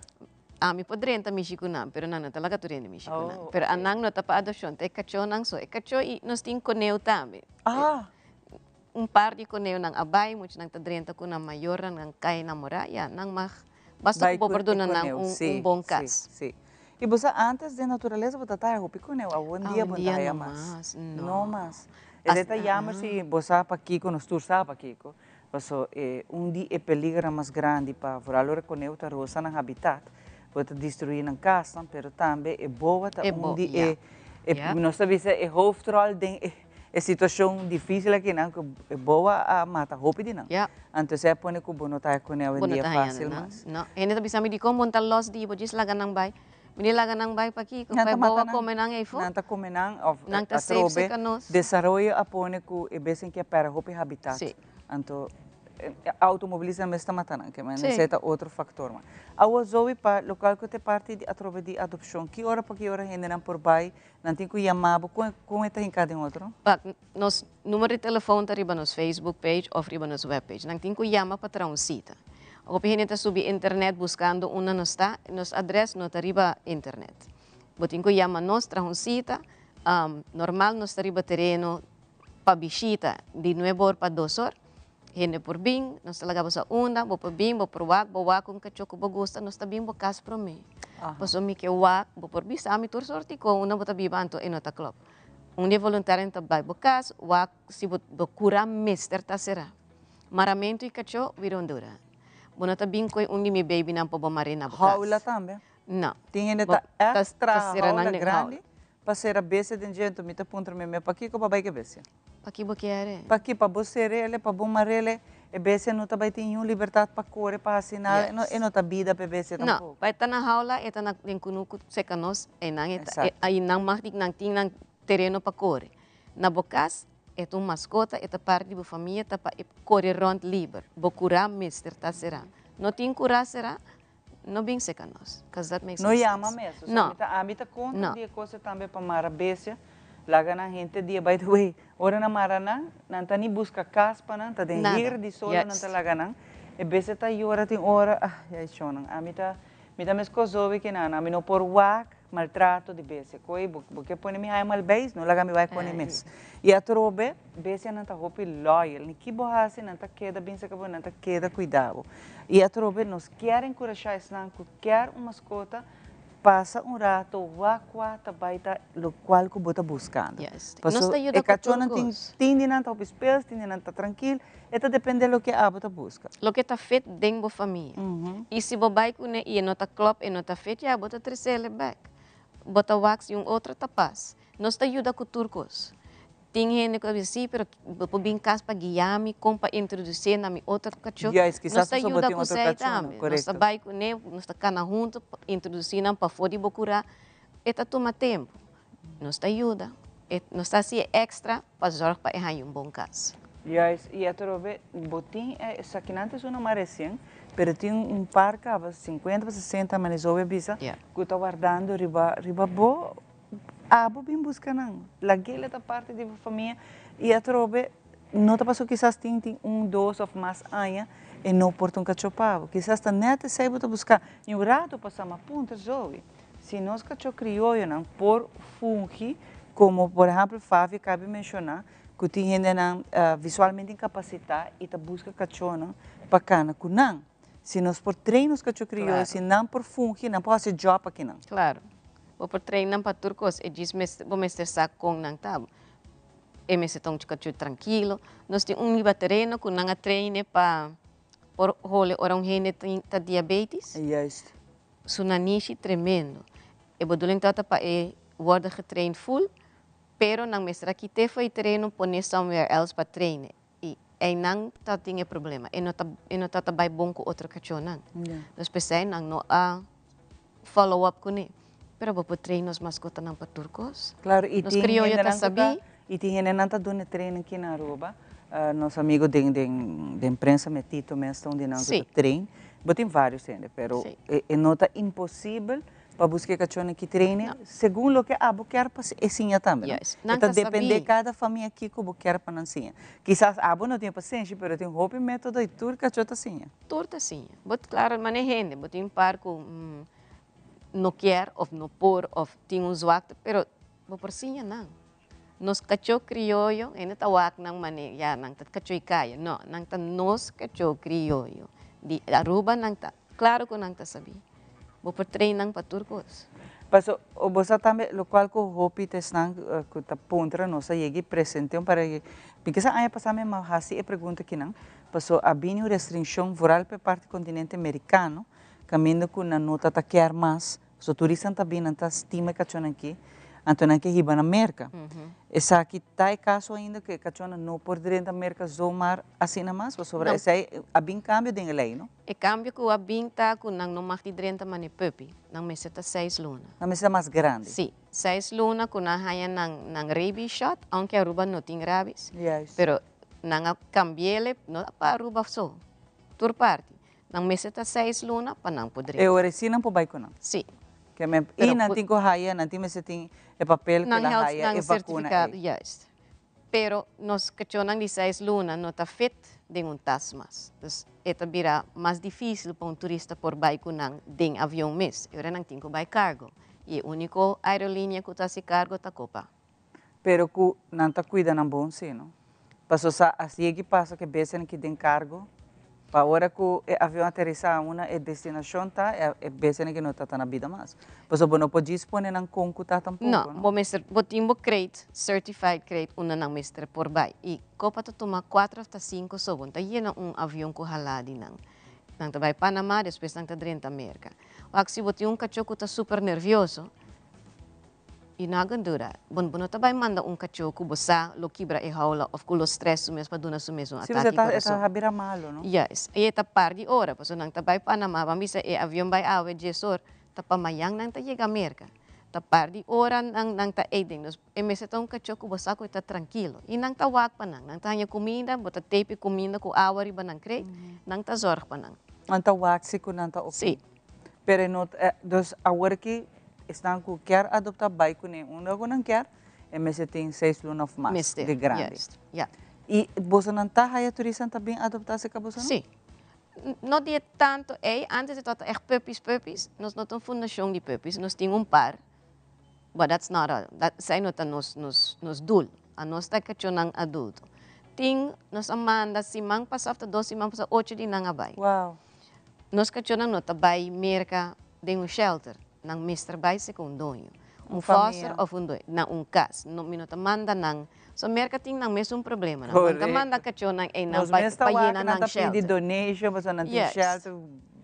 Ami por drenta mishi ku nan, pero nan no ta laga tur hende mishi ku nan. Pero anan no ta pa adopshon, ta e kachónan so. E kachó i nos tin koneu tambe. Un par di koneunan a bai, muchanan ta drenta ku nan mayornan, nan kai namorá, ya, nan mag, basta ku bo por duna nan un bon kas. Sí, sí. I bo sa antes den naturalesa bo ta taya hopi koneu, awendia bo no ta haya mas. No mas. Esei ta jammer si bo sa pakiko, nos tur sa pakiko, paso e un di e peligernan mas grandi pa vooral ora koneu ta rosa nan habitat, bo ta destruí nan kasnan, pero tambe e boa ta un di e, nos ta bisa e hoofdrol den e E situacion dificil akinan cu e boa a mata hopi di nan. Anto esey a pone cu bo no ta cune awendia facil mas. No, hende ta bisa mi dicon bo no ta los di bo djis laga nan bay. Mi di laga nan bay pakico? Pa e boa come nan eyfo? Nan ta come nan of Nan ta safe cerca nos. Desaroyo a pone cu e bes en ke a perde hopi habitat. Anto automobilista mes ta mata nan, ke men esey ta otro factor mas. Awo Zoe pa locual cu ta e parti di atrobe di adopcion, ki ora pa ki ora hendenan por bay? Nan tin ku yama bo kon kon e ta hinká den otro? Pak, nos numero di telefon ta riba nos Facebook page òf riba nos web page. Nan tin ku yama pa traha un sita. Hopi hende ta subi internet buskando unda nos ta, nos adrès no ta riba internet. Bo tin ku yama nos, traha un sita. Normal nos ta riba tereno pa bishita di nuebe or pa dos or. Hende por bin, nos ta laga bo sa unda, bo por bin, bo por wak, bo wak un kachó ku bo gusta, nos ta bin bo kas promé. Pasobra mi ke wak, bo por bisa mi tur sorti kon unda bo ta biba anto e no ta klòp. Un di e voluntarionan ta bai bo kas, wak si bo bo kura mester ta será. Maramentu i kachó, we don't do that. Bo no ta bin koe un di mi babynan pa bo mar'é na bo kas. Haula tambe. No. Tin hende Bo ta ta ègt traha sera nan haula den grandi haula. pa sera bestia den dje. Anto mi ta puntra mi mes, pakiko bo a bai ku e bestia? Paki bo kier? Paki pa bo ser'el, pa bo mar'el, e bestia no ta bai tin niun libertat pa kore, pa hasi nada, e no ta bida pa e bestia No, tampoko. pa e ta na haula, e ta na den kunuku seka nos, einan e ta, Exacto. einan mag di nan tin nan tereno pa kore. Na bo kas, e ta un maskota, e ta parti di bo famia, ta pa e kore rònt liber. Bo kurá mester ta será. No tin kurá será, No bin seca nos, cause that makes No no yama sense. mes. Osea, No. mi ta, ami ta contra No. di e cosa tambe pa mara bestia, laga nan hente dia, by the way, ora nan mara nan, nan ta ni busca cas pa nan, ta den Nada. hier di solo nan ta Juist. laga nan, e bestia ta yora tin ora, ah, ya e shownan, ami ta, mi ta mescos zobi ki nan, ami no por wak maltrato di bestia, koe bo, bo ke pone mi haya mal beis, no laga mi bai pone mes. Y atrobe, bestianan ta hopi loyal, ni ki bo haci nan ta keda bin cerca bo, nan ta keda cuida bo. Y atrobe nos kier encurasha esnan cu kier un mascota, pasa un rato wak cua ta bay ta locual cu bo ta buscando. Juist. Paso Nos ta yuda e cu tur cachonan tin, cos. tin di nan ta hopi speels, tin di nan ta trankil, e ta depende loke abo ta busca. Loke ta fit den bo famia. Y si bo bay cune y e no ta klop, e no ta fit, ya bo ta trecele bek. Bo ta wak si un otro ta pas. Nos ta yuda cu tur cos. Tin hende cu ta bisa, si, pero bo por bin cas pa guia mi con pa introducié na mi otro cacho. Juist, kisas Nos ta pasobra bo yuda tin cu otro esey cacho, no? tambe. Nos ta Correcto. bay cune, nos ta cana hunto pa introduci nan pafó di bo cura. E ta tuma tempo. Nos ta yuda. E, nos ta haci e extra pa zorg pa e haña un bon cas. Juist, y atrobe bo tin e esakinan ta esun mas recien, pero tin un par caba, 50 pa 60 manes obe bisa, cu ta wardando riba, riba bo. Abo bin busca nan. Lag'el ta parti di bo famia y atrobe no ta paso kisas tin tin un, dos of mas aña e no por ta un cacho pa bo. Kisas ta net esey bo ta busca. Y un rato pasa ma puntra Zoe si nos cacho crioyonan por fungi como por ehempel Favi cabe menciona cu tin hendenan visualmente incapacita y ta busca cachonan pa cana cu nan. Si nos por train nos cacho crioyo, si nan por fungi, nan por haci job akinan. Claro. Bo por train nan pa tur cos. E djis mester, bo mester sa con nan ta. E mester ta un cacho trankilo. Nos tin un riba tereno cu nan a traine pa por hole ora un hende tin ta diabetes. Juist. Su nanishi tremendo. E bedoeling ta ta pa e wordo getraind full, pero nan mester a kite for e tereno pone somewhere else pa traine. I einan ta tin e problema. E no ta e no ta ta bai bon ku otro kachónan. Dus p'esei nan no a follow up kuné. Pero bo por train nos maskotanan pa tur kos. Claro, y Nos tin krioyo ta hendenan ku ta sabí. y tin hendenan ta duna training aki na Aruba. Nos amigo den den den prensa me Tito mes ta un di nan ku ta train. Bo tin varios hende, pero e e no ta imposibel Pa busca e cachónan ki traine segun loke abo kier pa e siña tambe, no? Juist. E Nan ta ta depende sabí. cada famia kico bo kier pa nan siña. Kisas abo no tin e pasenshi, pero tin hopi metodo y tur cachó ta siña. Tur ta siña. Bo claro, mane hende, bo tin un par cu no kier of no por of tin un zwakte, pero bo por siña nan. Nos cachó crioyo, hende ta wak nan mane, ya, nan ta cachó y caya. No, nan ta nos cachó crioyo. Di Aruba nan ta, claro cu nan ta sabí. Bo por train nan pa tur cos. Paso, bo sa tambe locual cu hopi ta esnan cu ta puntra nos a yega y presente un para y mi kisa aña pasa mi a haci e pregunta akinan, paso a bini un restriccion vooral pa e parti continente Mericano caminda cu nan no ta ta kier mas. So turistan ta bin, nan ta stima e kachónan aki, anto nan ke hiba na Merka. Esaki ta e kaso ainda ku e kachónan no por drenta Merka zomaar asina mas? Pasobra No. esei a bin kambio den e lei, no? E kambio ku a bin ta ku nan no mag di drenta mane puppy, nan mester ta seis luna. Nan mester ta mas grandi? Sí, seis luna ku nan haña nan nan rabies shot, aunke Aruba no tin rabies, Juist. pero nan a kambi'ele, no pa Aruba so, tur parti. Nan mester ta seis luna pa nan por drenta. E ora sí nan por bai ku nan? Sí. Ke men, i nan tin ku haya, nan tin mester tin e papel ku nan haya e vakuna ei. Juist. Pero nos kachónan di seis luna no ta fit den un tas mas. Dus e ta bira mas difísil pa un turista por bai ku nan den avion mes. E ora nan tin ku bai kargo. I e úniko aerolínea ku ta hasi kargo ta Copa. Pero ku nan ta kuida nan bon si no. Paso sa a yegi pasa ku e bestianan ki den kargo, pa ora ku e avion aterisa una e destinashon ta, e bestianan ki no ta ta na bida mas. Paso bo no por djis pone nan kon ku ta tampoko No, no. bo mester, bo tin bo crate, certified crate, unda nan mester por bai. I kopa ta tuma kuater of ta sinku so, bo no ta yena un avion ku hala di nan. Nan ta bai Panama, despues nan ta drenta Merka. Wak si bo tin un kachó ku ta super nervioso, you not gonna do that. Bo bo no ta bai manda un kachó ku bo sa lo kibra e houla òf ku lo stress su mes pa duna su mes un Sí, atake e ta, e ta kurason. bira malo, no? Juist. I e ta par di ora, pasobra nan ta bai Panama, ban bisa e avion bai awe dies or, ta pa mayan nan ta yega Merka. Ta par di ora nan nan ta eiden. Dus e mester ta un kachó ku bo sa ku e ta trankilo. I nan ta wak pa nan. Nan ta haña kuminda, bo ta tape e kuminda ku awa riba nan kreit, nan ta zòrg pa nan. Nan ta wak si ku nan ta oké. Sí. Pero e no ta, dus awor ki esnan ku kier adoptá bai kuné unda ku nan kier, e mester tin seis luna òf mas Mester, di grandi. juist, ja. I bosonan ta haya turistan ta bin adoptá serka bosonan? Sí. No di e tanto ey, antes e tabata echt puppies puppies, nos no ta un fundacion di puppies, nos tin un par, but that's not a, that esey no ta nos nos nos doel, anos ta e cachonan adulto. Tin, nos a manda siman pasa of ta dos siman pasa ocho di nan a bay. Wow. Nos cachonan no ta bay Merca den un shelter, nan mester bay seca un doño, Un un foster famia. of un doño, na un cas, no mi no ta manda nan So Merca tin nan mesun problemanan. Nan ta manda cachonan eynan Nos pa mes ta pa wak yena nan nan ta pidi shelter. donation pasobra nan tin Yes. shelter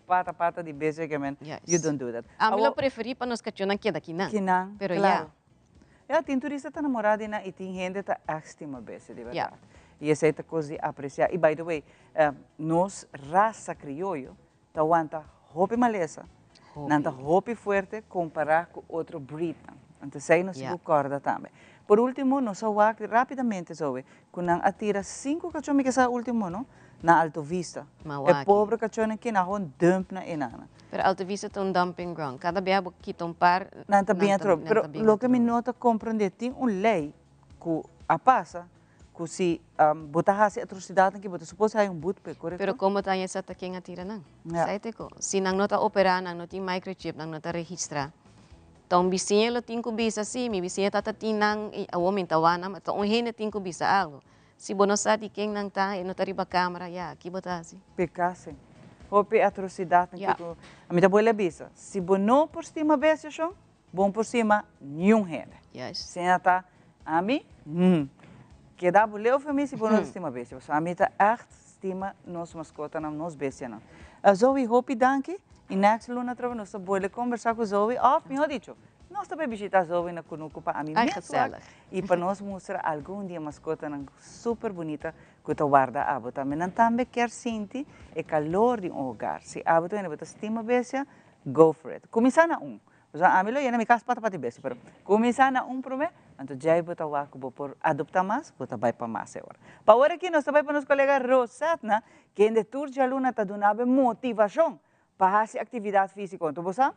pata pata di bestia ke men Yes. you don't do that. Ami lo Awor preferi pa nos cachonan keda kinan. kinan, Pero claro. ya. Ya tin turista ta namora di nan y tin hende ta echt stima bestia di Ya. berdad. Y esey ta cos di aprecia. Y by the way, nos rasa crioyo ta wanta hopi malesa, nan ta hopi fuerte compara cu otro breednan. Anto esey nos tin cu corda tambe. Por ultimo nos a wak rapidamente Zoe cu nan a tira cinco cachon, mi ke sa ultimo no, na Alto Vista. E pobre cachonnan ki nan a gewoon dump na enana. Pero Alto Vista ta un dumping ground. Cada bia bo kita un par, nan ta bin atrobe. Pero loke mi no ta comprende, tin un ley cu a pasa Ku si bo ta hasi atrosidatnan ki bo ta supos haña un but p'e, korekto? Pero komo ta haña sa ta ken a tira nan? Sa e teko. Si nan no ta operá, nan no tin microchip, nan no ta registrá. Ta un bisiña lo tin ku bisa, sí, mi bisiña tata tin nan i awor mi ta wak nan, ma ta un hende tin ku bisa algu. Si bo no sa di ken nan ta, e no ta riba kamera, ya, ki bo ta hasi? Peka si. Hopi atrosidatnan ki ku mi ta bolbe bisa, si bo no por stima bestia shon, Bon por sima niun hende. Sina ta ami, hmm. Keda bo leu for mi si bo no ta stima bestia. Pasobra ami ta ègt stima nos maskotanan, nos bestianan. Zoe, hopi danki. I next luna atrobe nos ta bolbe kombersá ku Zoe òf mihó dicho, nos ta bai bishitá Zoe na Kunuku pa ami mes wak i pa nos mustra algun di e maskotanan super bunita ku ta warda abo tambe. Nan tambe kier sinti e kalor di un hogar. Si abo ta hende bo ta stima bestia, go for it. Kuminsá na un. Pasobra ami lo yena mi kas pata pata di besti, pero kuminsá na un promé, anto djei bo ta wak ku bo por adoptá mas, bo ta bai pa mas e ora. Pa ora aki nos ta bai pa nos kolega Rosetna, kende tur djaluna ta duna bo e motivashon pa hasi aktividat físiko. Anto bo sa,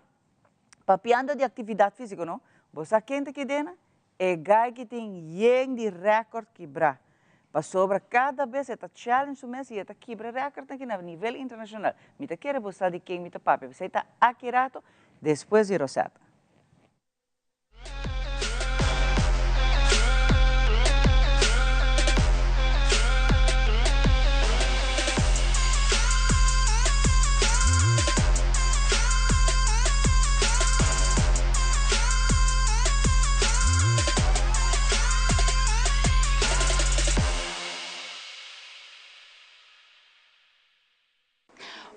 papiando di aktividat físiko no, bo sa ken ta kidena? E guy ki tin yen di rèkòrt kibrá. Pasobra kada bes e ta challenge su mes i e ta kibra rèkòrtnan ki na nivel internashonal. Mi ta kere bo sa di ken mi ta papia, p'esei ta aki rato despues di Rosetta.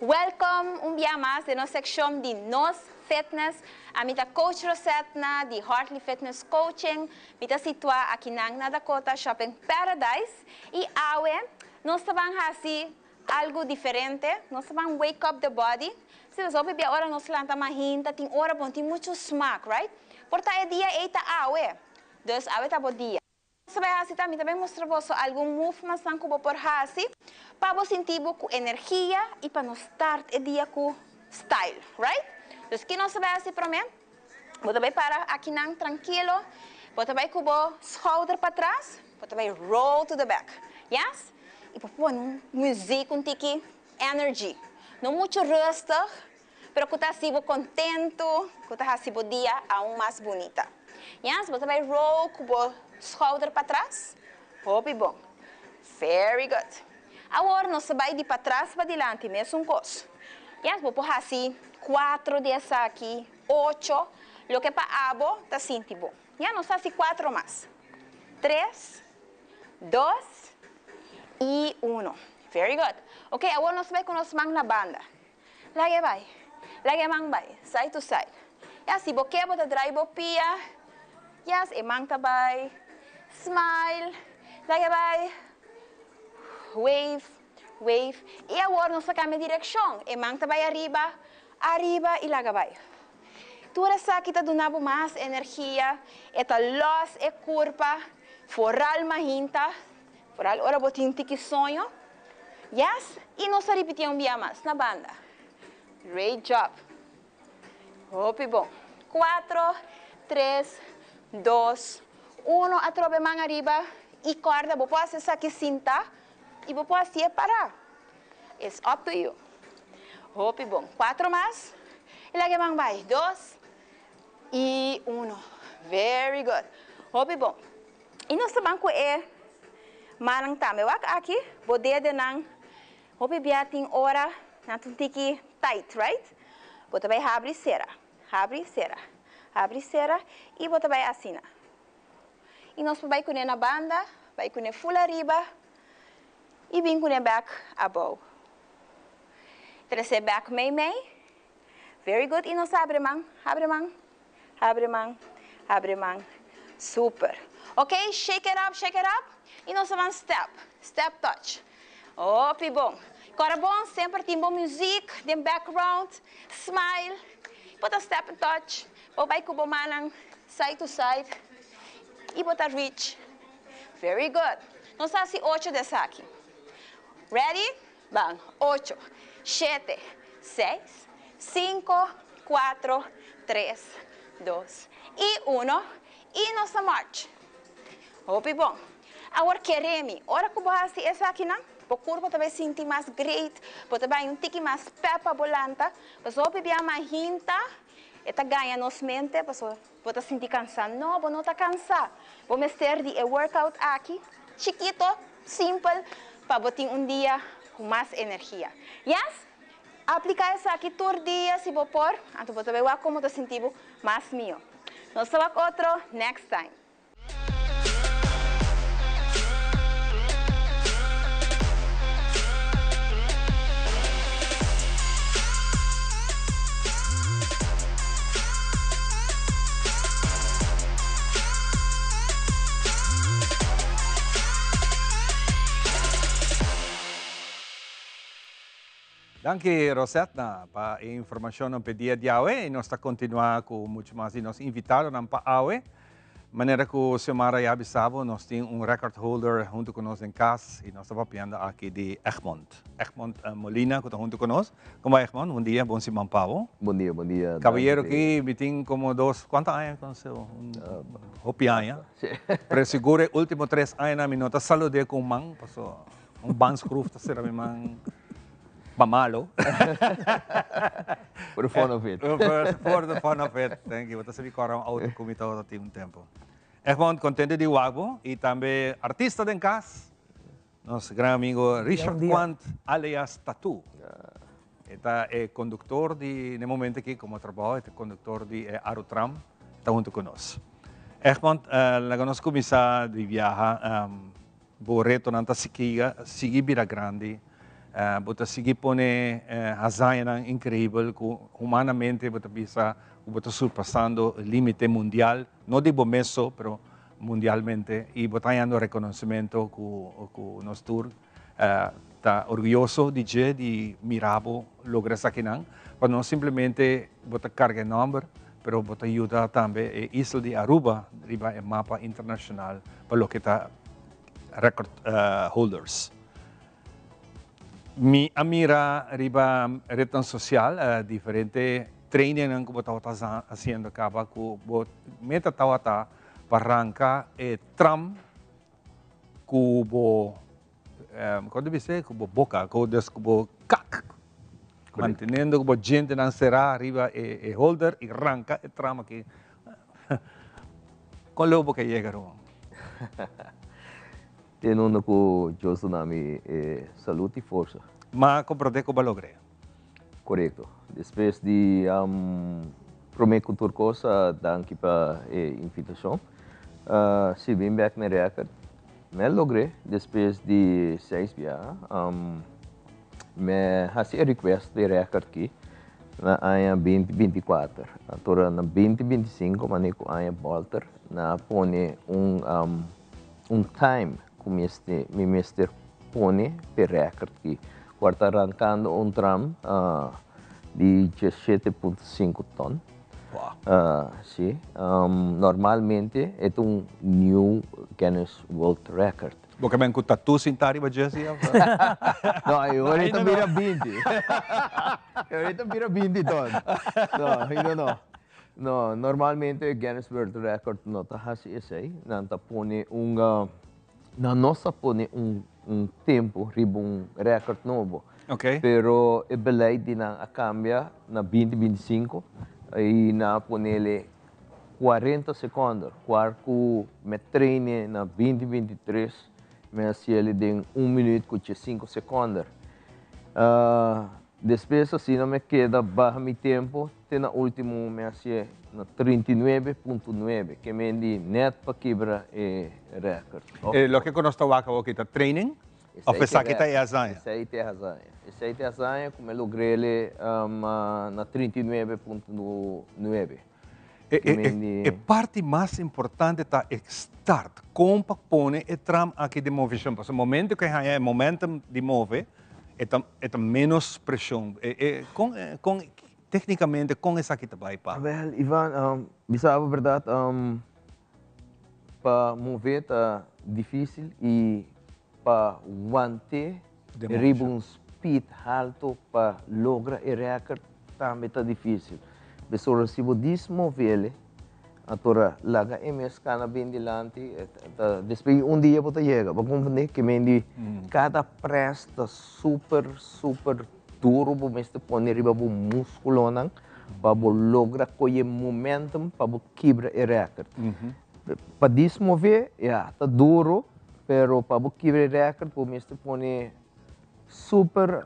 Welcome un bia mas den nos seccion di Nos Fitness. Ami ta Coach Rosetna di Hartley Fitness Coaching. Mi ta situa akinan na Dakota Shopping Paradise y awe nos ta ban haci Algu diferente, nos ta ban wake up the body, si nos hopi bia ora nos lanta mahinta tin ora bo no tin muchu smak, right? Por ta e dia ei ta awe, dus awe ta bo dia. Nos ta bai hasi ta mi ta bai mustra boso algun movementsnan ku bo por hasi pa bo sinti bo ku energia i pa no start e dia ku style, right? Dus ki nos ta bai hasi prome? Bo ta bai para akinan trankilo, bo ta bai ku bo schouder patras, bo ta bai roll to the back, yes? I bo pone un muziek un tiki energy, no muchu rustig, pero ku ta hasi bo kontentu, ku ta hasi bo dia aun mas bunita, yes? Bo ta bai roll ku bo schouder patras, hopi bon, very good. Awor nos ta bai di patras pa dilanti mesun kos. Yes, bo por hasi cuatro di esaki, ocho, loke pa abo ta sinti bo. Ya, nos ta hasi cuatro mas. Tres, dos y uno. Very good. Ok, awor nos ta bai ku nos man na banda. Lag'é bai. Laga e man bai. Side to side. Ya, si bo ke bo ta drai bo pia. Yes, e man ta bai. Smile. Laga e bai. Wave, wave. I awor nos ta kambia direkshon. E man ta bai ariba, ariba i laga bai. Tur esaki ta duna bo mas energia, e ta lòs e kurpa, foral mahinta, foral ora bo tin tiki soño. Yes, i nos ta ripitié un bia mas na banda. Great job. Hopi bon. Cuatro, tres, dos, uno. Atrobe man ariba i kòrda bo por hasi esaki sintá i bo por hasié pará. It's up to you. Hopi bon. Cuatro mas. I laga e man bai. Dos i uno. Very good. Hopi bon. I nos ta ban ku e mannan tambe. Wak aki bo dedenan. Hopi bia tin ora nan ta un tiki tight, right? Bo ta bai habri sera, habri sera, habri sera i bo ta bai asina. I nos por bai kuné na banda, bai kuné full ariba i bin kuné bek abou. Trese bek mei mei. Very good i nos habri man, habri man, habri man, habri man. Super. Ok, shake it up, shake it up. I nos ta ban step, step touch. Hopi bon. Kora bon, semper tin bo muziek den background. Smile. Bo ta step and touch. Bo bai ku bo mannan side to side. I bo ta reach. Very good. Nos ta hasi ocho di esaki. Ready? Ban. Ocho, shete, seis, sinku, kuatro, tres, dos i uno. I nos ta march. Hopi bon. Awor kere mi, ora ku bo hasi esakinan, bo kurpo ta bai sinti mas great, bo ta bai un tiki mas pep pa bo lanta, pasobra hopi bia mahinta e ta gaña nos mente pasobra bo ta sinti kansa. No, bo no ta kansa. Bo mester di e workout aki, chikito, simpel, pa bo tin un dia ku mas energia. Yes? Aplika esaki tur dia si bo por, anto bo ta bai wak komo ta sinti bo mas mihó. Nos ta wak otro next time. Danki Rosetna pa e informacionnan p'e dia di awe y nos ta continua cu mucho mas di nos invitadonan pa awe. Manera cu Xiomara ya bisa bo, nos tin un record holder hunto cu nos den cas y nos ta papiando aki di Egmond. Egmond Molina cu ta hunto cu nos. Como va Egmond? Bon dia, bon siman pa bo. Bon dia, bon dia. Caballero aki mi tin como dos, cuanto aña conoce bo? Un hopi aña. Pero sigur e ultimo tres añanan mi no ta salude cu un man, paso un banschroef ta cera mi man. Pa malo. For the fun of it. For the fun of it. Thank you. Bo ta sabi kòrda un outo ku mi tabata tin un tempu. Egmond, kontente di wak bo i tambe artista den kas, nos gran amigo Richard Quant alias Tattoo. E ta e konduktor di, na e momento aki komo trabou, e ta e konduktor di e Arutram, e ta huntu ku nos. Egmond, laga nos kuminsá di biaha. Bo retonan ta sigui bira grandi. Bo ta sigui pone hazañanan increibel cu humanamente bo ta bisa cu bo ta surpasando limite mundial, no di bo mes so, pero mundialmente, y bo ta hañando reconocimento cu nos tur ta orguyoso di dje, di mira bo logra esakinan, pa no simplemente bo ta carga e nomber, pero bo ta yuda tambe e isla di Aruba riba e mapa internacional pa loke ta record holders. Mi a mira riba rednan social diferente trainingnan cu bo tabata haciendo caba cu bo meta tabata pa ranca e tram cu bo Kon ta bisa ku bo boka, ku dus ku bo kak, manteniendo ku bo djentenan será riba e holder i ranka e tram aki. Kon leu bo ke yega, ruman? Tin unda ku Dios duna mi e salud i forsa. Ma komprondé ku bo a logr'é. Korekto. Despues di promé ku tur kos, danki pa e invitashon. Si bin bèk na e rèkòrt, mi a logr'é despues di seis biaha. Mi a hasi e request pa e rèkòrt aki. na aña 2024. Anto na 2025, manera ku aña bolter, nan a pone un un time ku mester mi mester pone p'e record ki ku ta rankando un tram di 17.5 ton. Si, normalmente e ta un new Guinness World Record. Bo ke men ku tatu sinta riba dje si of? No, e ora ta bira 20. E ora ta bira 20 ton. No, ainda no. No, normalmente Guinness World Record no ta hasi esei. Nan ta pone un, nan no sa pone un un tempu riba un record nobo. Pero e beleid di nan a cambia na 2025 y nan a ponele 40 secondo, cual cu me traine na 2023 me haciele den un minuut cu 5 secondo. Despues asina me keda baha mi tempo te na ultimo me hacié na 39.9, ke men di net pa kibra e record. E loke ku nos ta wak awoki ta training of esaki ta e hazaña? Esei ta e hazaña. Esei ta e hazaña ku me logrele na 39.9. E parti mas importante ta e start, kon pa pone e tram aki den moveshon, pasobra momento ku e haña e momentum di move e ta e ta menos preshon. Kon kon teknikamente kon esaki ta bai pa? Wèl Ivan, bisa bo bèrdat pa move ta difísil i pa want'é riba un speed halto pa logra e record tambe ta dificil. Pasobra si bo dis movele, atora laga e mes cana bin dilanti, ta despues di un dia bo ta yega. Bo comprende? Ke men di cada press ta super, super duro bo mester pone riba bo musculonan pa bo logra coye momentum pa bo kibra e record. Pa dis move, ya, ta duro. Pero pa bo kibra e record bo mester pone super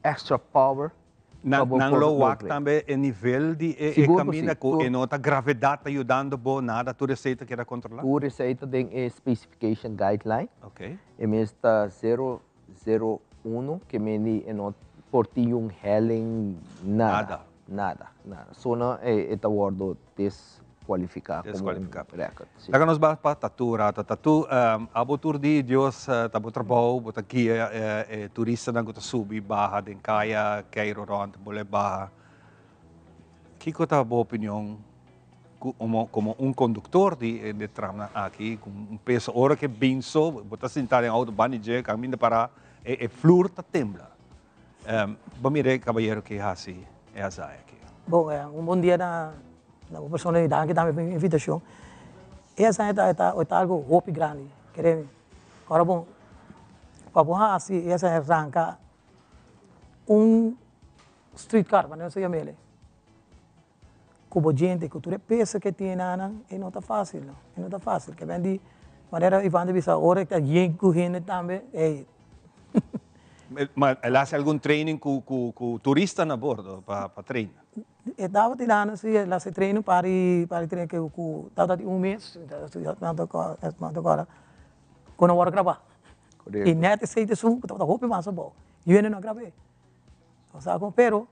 extra power pa bo Nan lo wak tambe e nivel di e caminda cu e no ta gravedad ta yudando bo nada tur esey ta keda controla? Tur esey ta den e specification guideline. E mes ta zero zero uno ke mende e no por tin un helling nada. Nada nada. So nan e ta wordo des Cualifica como un record. Si. Laga nos ba pa Tatu rato. Tatu, abo tur di Dios ta bo trabou, bo ta guia e turistanan cu ta subi baha den caya, keiro rond, bole baha. Kico ta bo opinion como un conductor di e tramnan aki, cu un peso ora cu e bin so, bo ta sinta den auto banda di dje, caminda para, e flur ta tembla. Bo mira e kabayero ki hasi e hazaña aki. Bon, un bon dia na bo persona i danki tambe pa e invitashon. E hazaña ta ta algu hopi grandi, kere mi. Ora bon, pa bo hasi e hazaña ranka un streetcar, manera nos ta yama el, ku bo djente, ku tur e peso ke tin einan, e no ta fásil no, e no ta fásil. Ke ben di manera Ivan ta bisa, ora e ta yen ku hende tambe, ey. Ma el hasi algun training ku ku turista na bordo pa pa train? E tabata dando si, el hasi training par di par di train ku ku tabata di un mes, mi ta kòrda, ku no wòrdu grabá. I nèt esei ta esun ku tabata hopi mas abou, yu hende no a grab'é. Osea ku pero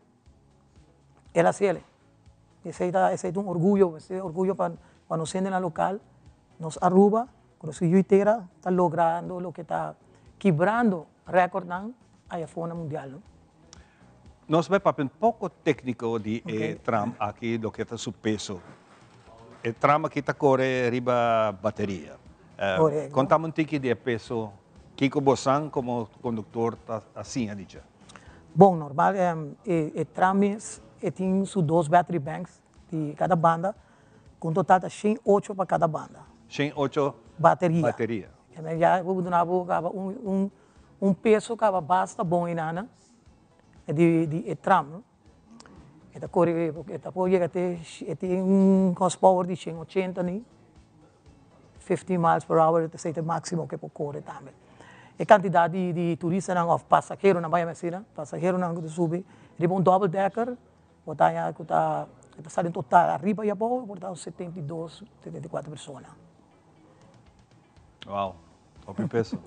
El a hasiel. Esei ta esei ta un orguyo, esei orguyo pa pa nos hendenan lokal, nos Aruba, ku nos yu tera ta logrando loke ta kibrando rèkòrtnan aya afó na mundial no. Nos bai papia un poko tékniko di e tram aki, loke ta su peso. E tram aki ta kore riba bateria. Kontami un tiki di e peso, kiko bosan komo konduktor ta siña di dje? Bon, normal e tram mes e tin su dos battery banks di cada banda, cu un total ta 108 pa cada banda. 108 Bateria. Bateria. E ya bo duna bo caba un un peso caba basta bon enanan di di e tram no. E ta core e ta por yega te e tin un horsepower di 180 ni. 15 miles per hour esei ta e maximo ku e por kore tambe. E kantidat di di turistanan òf pasaheronan bai asina, pasaheronan ku ta subi riba un double decker bo ta haña ku ta ta sali en total ariba i abou por ta un 72, 74 persona. Wow, hopi peso.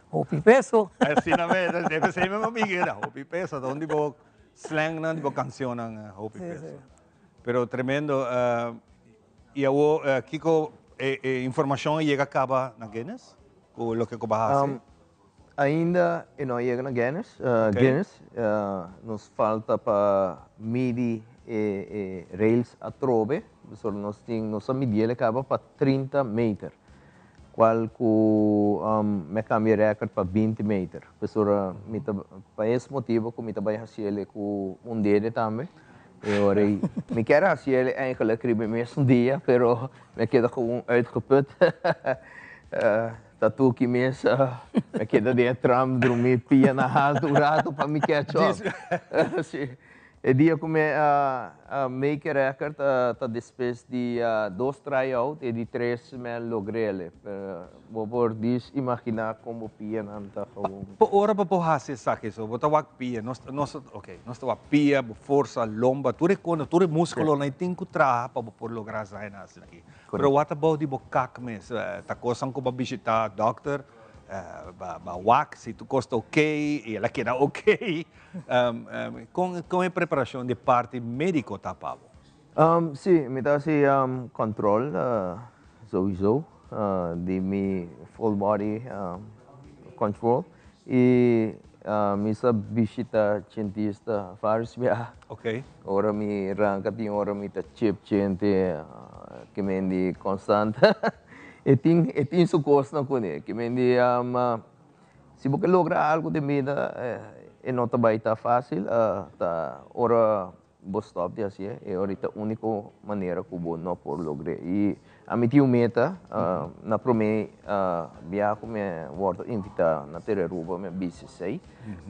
Hopi peso. Asina mes, debe ser mi amiga, hopi peso, ta un di bo. Slangnan di bo cancionnan hopi peso. Pero tremendo. Y awo kico e informacion a yega caba na Guinness? Cu loke cu bo a haci? Ainda e no a yega na Guinness. Guinness. Nos falta pa midi e rails atrobe. Pasobra nos tin, nos a midiel caba pa 30 meter. Cual cu mi a cambia e record pa 20 meter. Pasobra mi ta, pa es motibo cu mi ta bay haciele cu un dede tambe. E ora ey, mi kier haciele eigenlijk riba e mesun dia, pero mi a keda gewoon uitgeput. Ta tuki mes, mi a keda den e tram drumi pia na haltu un rato pa mi catch up. Si. E dia cu mi a make e record ta despues di dos try out e di tres mi a logrele. Bo por dis imagina con bo pianan ta gewoon. Pa ora bo por haci esaki so bo ta wak pia, nos nos ok nos ta wak pia, bo forsa, lomba, tur e cona, tur e musculonan e tin cu traha pa bo por logra esaki aki. Pero what about di bo kak mes? Ta cosnan cu bo a bishita dokter, ba wak si tur cos ta ok y el a keda ok. Con e preparacion di parti medico ta pa bo? Si, mi ta haci control sowieso di mi full body control y mi sa bishita cientista varios bia. Ora mi ranca tin ora mi ta chip chente ke men di constant. E tin e tin su cosnan cune ke men di. Si bo ke logra algu den bida e no ta bai ta fácil, ta ora bo stòp di hasié e ora ta úniko manera ku bo no por logr'é. I ami tin un meta, na promé biaha ku mi a wòrdu invitá na Tera Aruba mi a bisa esei,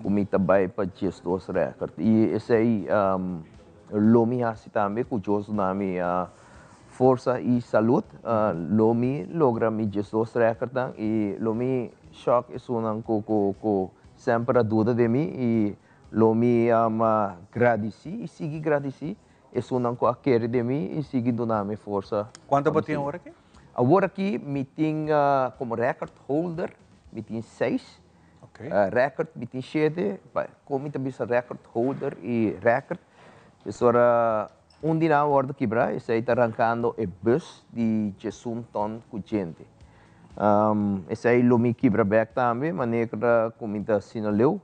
ku mi ta bai pa 12 rèkòrt. I esei lo mi hasi tambe ku Dios duna mi Forsa y salud. Lo mi logra mi 12 recordnan y lo mi shock esunnan cu cu cu semper a duda den mi y lo mi gradici y sigui gradici esunnan cu a kere den mi y sigui duna mi forsa. Cuanto bo tin awor aki? Awor aki mi tin como record holder mi tin seis. Record mi tin shete, con mi ta bisa record holder y record pasobra Un di nan a wòrdu kibrá, esei ta rankando e bus di 11 tòn ku djente. Esei lo mi kibra bèk tambe, manera ku mi ta asina leu.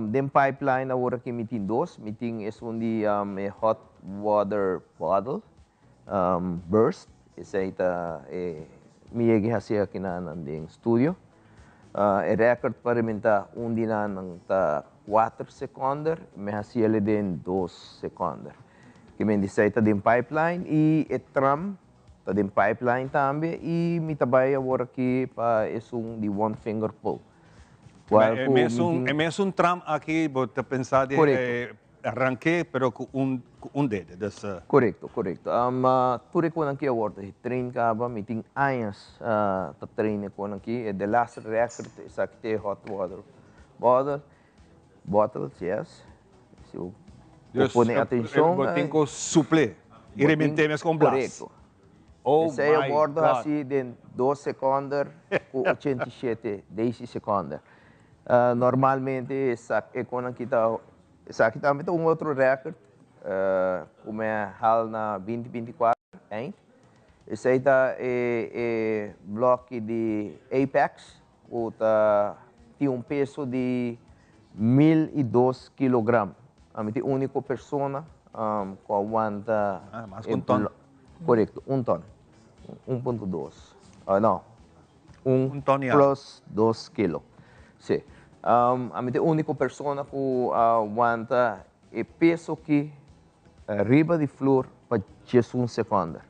Den pipeline awor aki mi tin dos, mi tin esun di e hot water bottle burst, esei ta e mi yega hasi aki nan den studio. E record pa rementá un di nan ta kuater sekònder, mi hasi el den dos sekònder. Ke men di esei ta den pipeline i e tram ta den pipeline tambe i mi ta bai awor aki pa esun di one finger pull. Kual ku mi tin. E mesun tram aki bo ta pensa di Ranké pero ku un ku un dede dus. Korekto korekto tur e konan ki a wòrdu e train kaba mi tin añas ta train e konan ki e de laatste record esaki ta e hot water bottle bottles yes si bo pone atenshon. Bo tin ku suple i remente mes kon blas. Korekto esei a wòrdu hasi den dos sekònder ku 87 desisekònder. Normalmente e konan ki ta, esaki tambe ta un otro record ku mi a hal na 2024 eind. Esei ta e e bloki di Apex ku ta tin un peso di 1002 kilogram. Ami ta e uniko persona ku a wanta Mas ku un ton. Korekto, un ton. 1.2, no. Un plus dos kilo. Si. Ami ta e unico persona cu a wanta e peso ki riba di flur pa 11 seconde.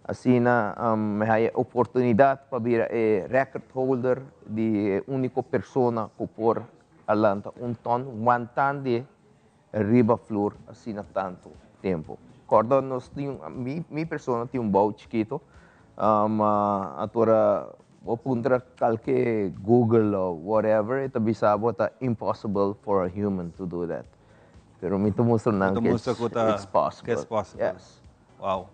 Asina mi haya e oportunidad pa bira e record holder di e unico persona cu por a lanta un ton wantandi riba flur asina tantu tempu. Kòrda nos tin mi mi persona tin un bou chikito atora bo puntra kalke Google o whatever e ta bisa bo ta impossible for a human to do that. Pero mi ta mustra nan ke it's possible. Yes. Wow.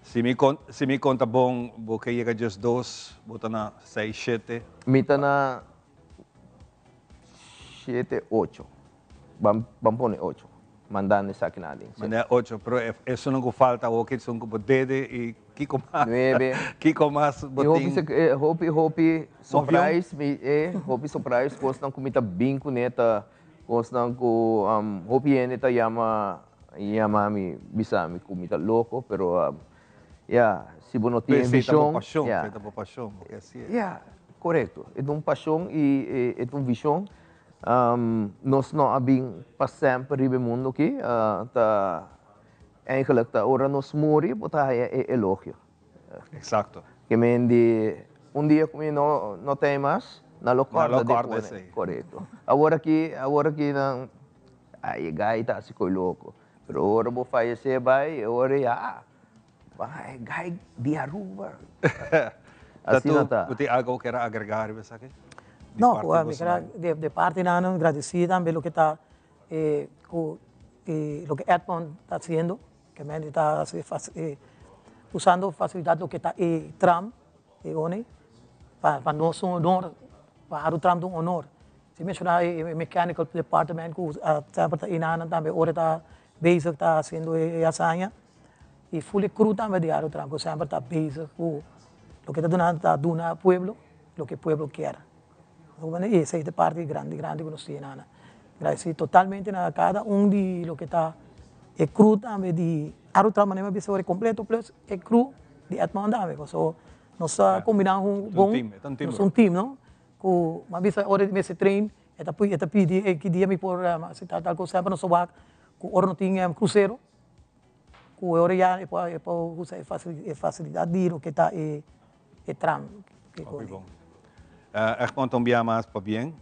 Si mi kon si mi konta bon bo ke yega 12 bo ta na seis shete. Mi ta na shete ocho. Ban ban pone ocho. Mandando esakinan aden. Si. Manda ocho, pero esunnan ku falta awo ki esun ku bo dede i kiko mas? Nuebe. Kiko mas bo I tin? hopi hopi hopi surprise mi e hopi surprise kosnan ku mi ta bin kuné ta kosnan ku hopi hende ta yama yama mi bisa mi ku mi ta loko pero ya si bo no tin e Esei ta bo vishon pashon, ya. esei ta bo pashon, bo ke hasié. Ya, korekto. E ta un pashon i e ta un vishon. Nos no a bin pa semper riba e mundo aki, ta eigenlijk ta ora nos muri bo ta haya e elogio. Exacto. Ke men di un dia ku mi no no ta ei mas, nan lo Nan lo kòrda di kòrda pone. esei. Korekto. Awor aki, awor aki nan, ay e gai ta hasi koi loko, pero ora bo fayesé bai, e ora ei ah, e gai di Aruba. Asina Ta ta. tu, bo tin algo bo kier a agregá riba esaki? Di No, parti ku mi boso kier a nan. de parti nan gradisí tambe loke ta ku loke Edmond ta hasiendo, ke men ta hasi usando fasilidat loke ta e tram e one pa nos un honor, pa Aru Tram ta un honor. Si menshoná e mechanical department ku semper ta einan tambe ora ta bezig ta hasiendo e hazaña. Y full e crew tambe di Aru Tram cu semper ta bezig cu loke ta duna ta duna pueblo loke pueblo kier. Y esey ta e parti grandi grandi cu nos tin ana. Gradeci totalmente na cada un di loke ta e crew tambe di Aru Tram manera mi a bisa ora e completo plus e crew di Edmond tambe pasobra nos ta combina un bon nos ta un team no cu mi a bisa ora di mester train e ta pidi ey ki dia mi por haci tal tal cosa semper nos ta wak cu ora no tin crucero. Ku e ora ya e por e por usa e e fasilidat di loke ta e e tram ke Hopi kore. bon. Egmond un bia mas pabien.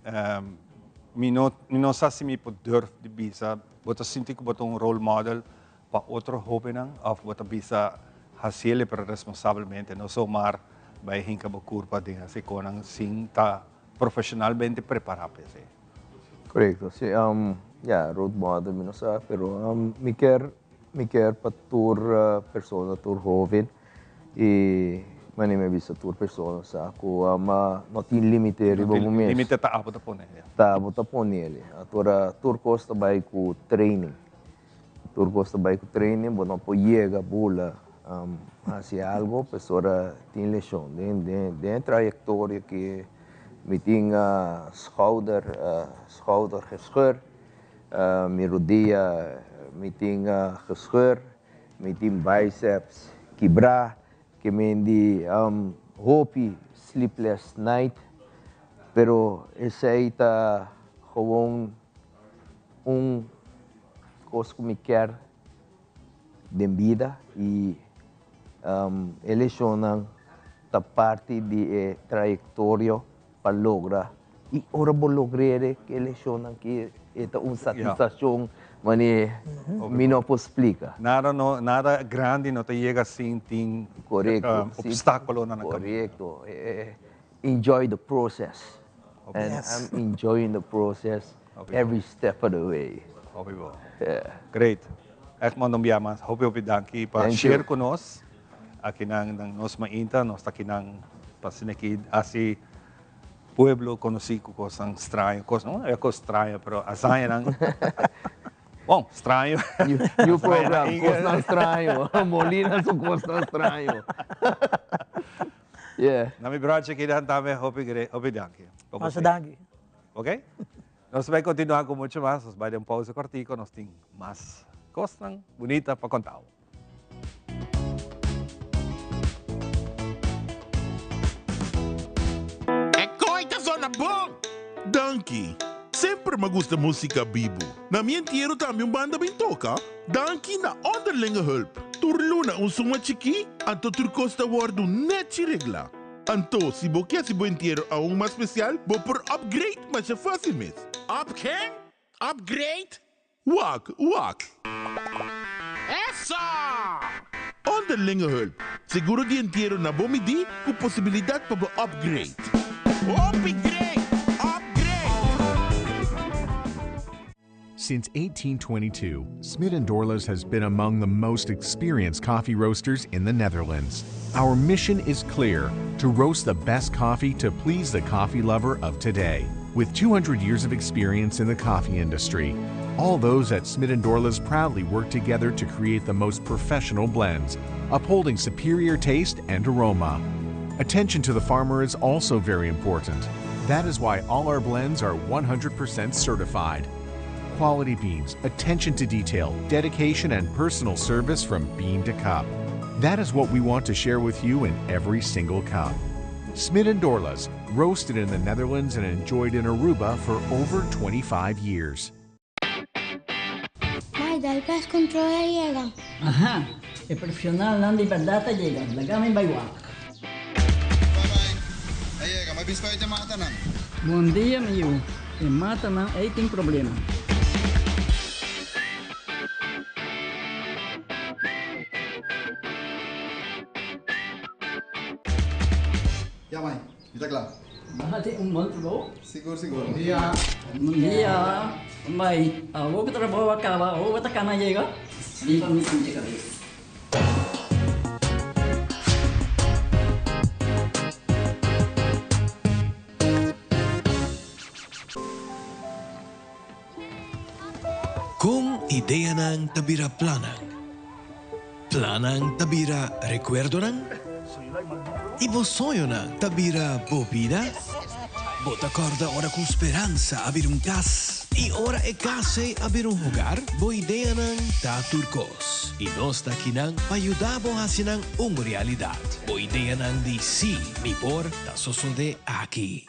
Mi no mi no sa si mi por durf di bisa bo ta sinti ku bo ta un role model pa otro hobennan of bo ta bisa hasiel pero responsabelmente no zomaar bai hinka bo kurpa den hasi konan sin ta profesionalmente prepara pa esei. Korekto, si. Ya, role model mi no sa, pero mi kier mi kier pa tur persona, tur hoven y manera mi a bisa tur persona sa cu no tin limite riba bo mes. Limite ta abo ta pone, ya. Ta abo ta ponele. Atora tur cos ta bay cu training. Tur cos ta bay cu training, bo no por yega bula haci algo pasobra tin lesion. Den den e trayectoria ki Mi tin schouder, schouder gescheur, mi rodia mi tin gescheur, mi tin biceps kibrá, ke men di hopi sleepless night, pero esei ta gewoon un kos ku mi kier den bida i E leshonnan ta parti di e trayektorio pa logra i ora bo logr'e e leshonnan ki e ta un satisfakshon manera mi no por splika. Nada no nada grandi no ta yega sin tin opstakulonan na kaminda. Korekto. Enjoy the process and I'm enjoying the process every step of the way. Hopi bo. Great. Echt manda un bia mas hopi hopi danki pa share ku nos akinan den nos mainta. Nos ta akinan pa asina ki hasi pueblo konosí ku kosnan straño, kos no e kos straño pero hazañanan bon straño. New program, kosnan straño. Molina su kosnan straño. Yeah. Na mi brochi kinan tambe hopi hopi danki. Masha danki. Ok. Nos bai continua cu mucho mas. Nos bai den un pausa cortico. Nos tin mas cosnan bunita pa conta bo. E kooi ta zona bon! Danki. Semper m'a gusta musica bibu. Na mi entiero tambe un banda bin toca. Danki na Onderlinge Hulp. Tur luna un suma chikí, anto tur kos ta wòrdu nèchi reglá. Anto, si bo ke hasi bo entiero aun mas spesial, bo por upgrade masha fásil mes. Up ken? Upgrade? Wak, wak! Eso! Onderlinge Hulp, seguro di entiero na bo midí ku posibilidat pa bo upgrade. Hopi great! Upgrade! Since 1822, Smit & Dorlas has been among the most experienced coffee roasters in the Netherlands. Our mission is clear, to roast the best coffee to please the coffee lover of today. With 200 years of experience in the coffee industry, All those at Smith & Dorla's proudly work together to create the most professional blends, upholding superior taste and aroma. Attention to the farmer is also very important. That is why all our blends are 100% certified. Quality beans, attention to detail, dedication, and personal service from bean to cup. That is what we want to share with you in every single cup. Smit and Dorlas, roasted in the Netherlands and enjoyed in Aruba for over 25 years. Mai, dal pest control a yega. Aha, e profesionalnan di berdad a yega, laga mi bai wak. Bye bye, a yega, mi a bispa e matanan. Bon dia mi yu, e matanan ei tin problema. Ya mai, mi ta kla. Bo hasi un bon trabou. Sigur sigur. Bon dia. Bon dia. Mai, awor ku trabou a kaba, awor bo ta kana yega? Riba mi sinti kabes. Kon ideanan ta bira plannan? Plannan ta bira rekuerdonan? I bo soñonan ta bira bo bida? Bo ta kòrda ora ku speransa a bira un kas? I ora e kas ei a bira un hogar? Bo ideanan ta tur kos, i nos ta akinan pa yuda bo hasi nan un realidat. Bo ideanan di Sí, mi por ta sosodé aki.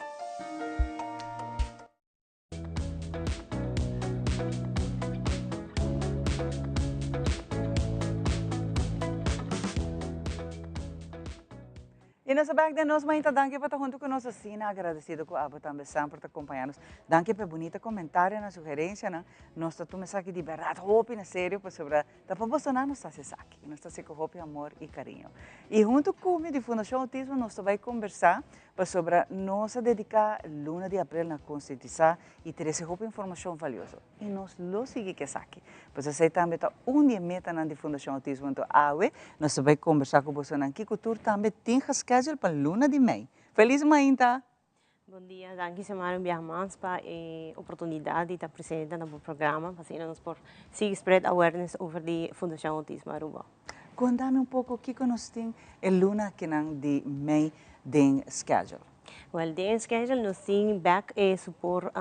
Y nos a bek den nos mainta. Danki pa ta hunto cu nos asina agradecido cu abo tambe semper ta acompaña nos. Danki pa e bunita comentarionan, sugerencianan. Nos ta tuma esaki di berdad hopi na serio pasobra ta pa bosonan nos ta haci esaki. Nos ta haci cu hopi amor y cariño. Y hunto cu mi di Fundacion Autismo nos ta bay conversa Pasobra nos a dediká luna di aprel na konsientisá i trese hopi informashon valioso i nos lo sigui ku esaki. Pues esei tambe ta un di e metanan di Fundashon Outismo. Anto awe nos ta bai kombersá ku bosonan kiko tur tambe tin geschedule pa luna di mei. Felis mainta! Bon dia, danki Xiomara un biaha mas pa e oportunidad di ta presente na bo programa pa asina nos por sigui spread awareness over di Fundashon Outismo Aruba. Contami un poco kico nos tin e luna akinan di mei den schedule. Wel, den schedule nos tin bek e support,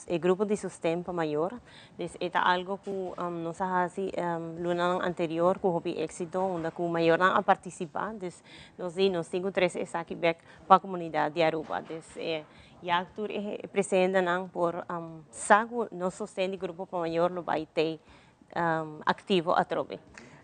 e grupo di sosten pa mayor. Dus e ta algo cu nos a haci lunanan anterior cu hopi exito, unda cu mayornan a participa. Dus nos di nos tin cu trece esaki bek pa comunidad di Aruba. Dus ya tur e presentenan por sa cu nos sosten di grupo pa mayor lo bay tey aktivo atrobe.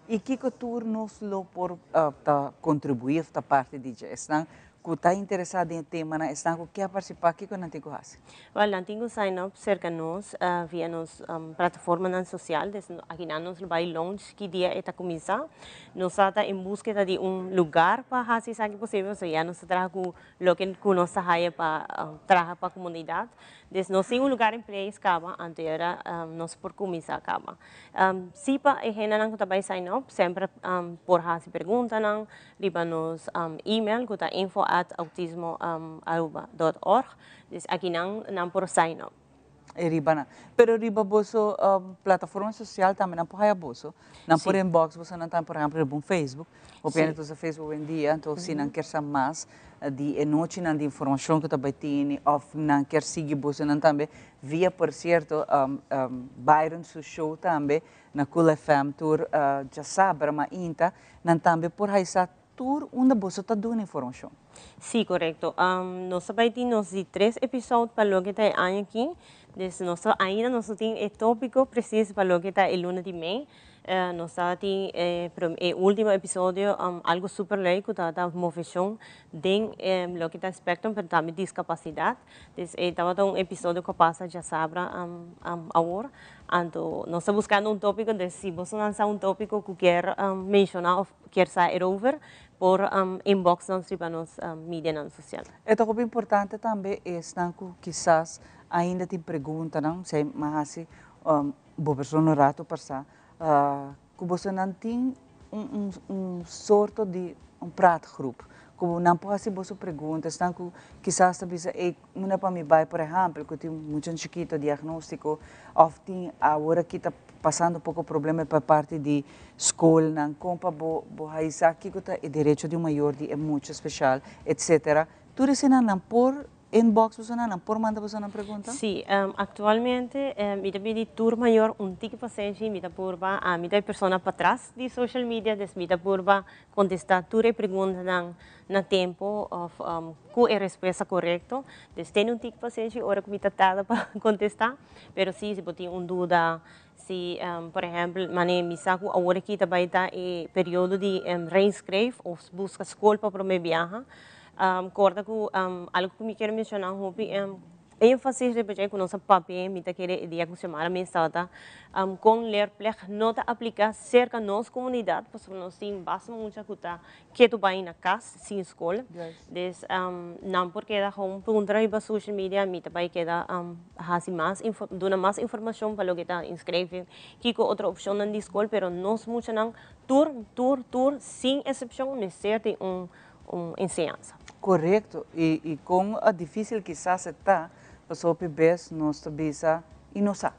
I kiko tur nos lo por ta kontribuí òf ta parti di dje? Esnan ku ta interesá den e temanan, esnan ku ke partisipá, kiko nan tin ku hasi? Wèl, nan tin ku sign up serka nos via nos plataformanan sosial. Des akinan nos lo bai launch ki dia e ta kuminsá. Nos sa ta en búskeda di un lugar pa hasi esaki posibel, pasobra ya nos ta traha ku loke ku nos ta haya pa traha pa komunidat. Des nos tin un lugar en place kaba, anto e ora nos por kuminsá kaba. Si pa e hendenan ku ta bai sign up, semper por hasi preguntanan riba nos email ku ta info at autismo aruba dot org. Des akinan nan por sign up. E riba nan. Pero riba boso plataforma social tambe nan por haya boso. Nan por inbox boso nan tambe, por ehempel riba un Facebook. Hopi hende ta usa Facebook hoy-en-dia, anto si nan kier sa mas di e nochinan di informacion cu ta bay tene of nan kier sigui boso nan tambe via, por cierto, Byron su show tambe na Cool FM tur djasabra mainta, nan tambe por haya sa tur unda boso ta duna informacion. Sí, corecto. Nos ta bay tin nos di tres episode pa loke ta e aña aki. Des nos ta ainda nos no tin e topico precies pa loke ta e luna di mei. Nos ta tin e e ultimo episodio algo super leuk cu tabata movecion den loke ta spectrum pero tambe discapacidad. Des e tabata un episodio cu a pasa djasabra awor. Anto nos ta buscando un topico des si boso nan sa un topico cu kier menciona of kier sa erover por inbox nos riba nos medianan social. E ta hopi importante tambe esnan cu kisas ainda tin preguntanan, si a haci Bo persona un rato pasá ku bosonan tin un un sorto di un praatgroep. Ku nan por hasi boso pregunta, esnan ku kisas ta bisa ey unda pa mi bai, por ehempel, ku tin mucha chikito diagnóstiko òf tin awor aki ta pasando poko problema pa parti di skolnan, kon pa bo bo haisa kiko ta e derecho di un mayor di e mucha speshal, etcetera. Tur eseinan nan por inbox bosonan, nan por manda bosonan pregunta? Sí, actualmente mi ta pidi tur mayor un tiki pasenshi, mi ta purba, ami ta e persona patras di social media, des mi ta purba contesta tur e preguntanan na tempo of cu e respuesta corecto. Des tene un tiki pasenshi ora cu mi ta tarda pa contesta, pero si, si bo tin un duda, si por ehempel, mane mi sa cu awor aki ta bay ta e periodo di reinschrijf of busca school pa prome biaha, Corda cu algo cu mi kier menciona hopi enfasis riba dje cu nos a papia mi ta kere e dia cu Xiomara mes tabata con leerplicht no ta aplica cerca nos comunidad pasobra nos tin basta mucha cu ta keto bay na cas sin scol des nan por keda gewoon puntra riba social media mi ta bay keda haci mas duna mas informacion pa loke ta inscribir kico otro opcionnan di scol pero nos muchanan tur tur tur sin excepcion mester tin un un enseñansa. Korekto, i i kon difísil kisas e ta, pasobra hopi bes nos ta bisa i no sa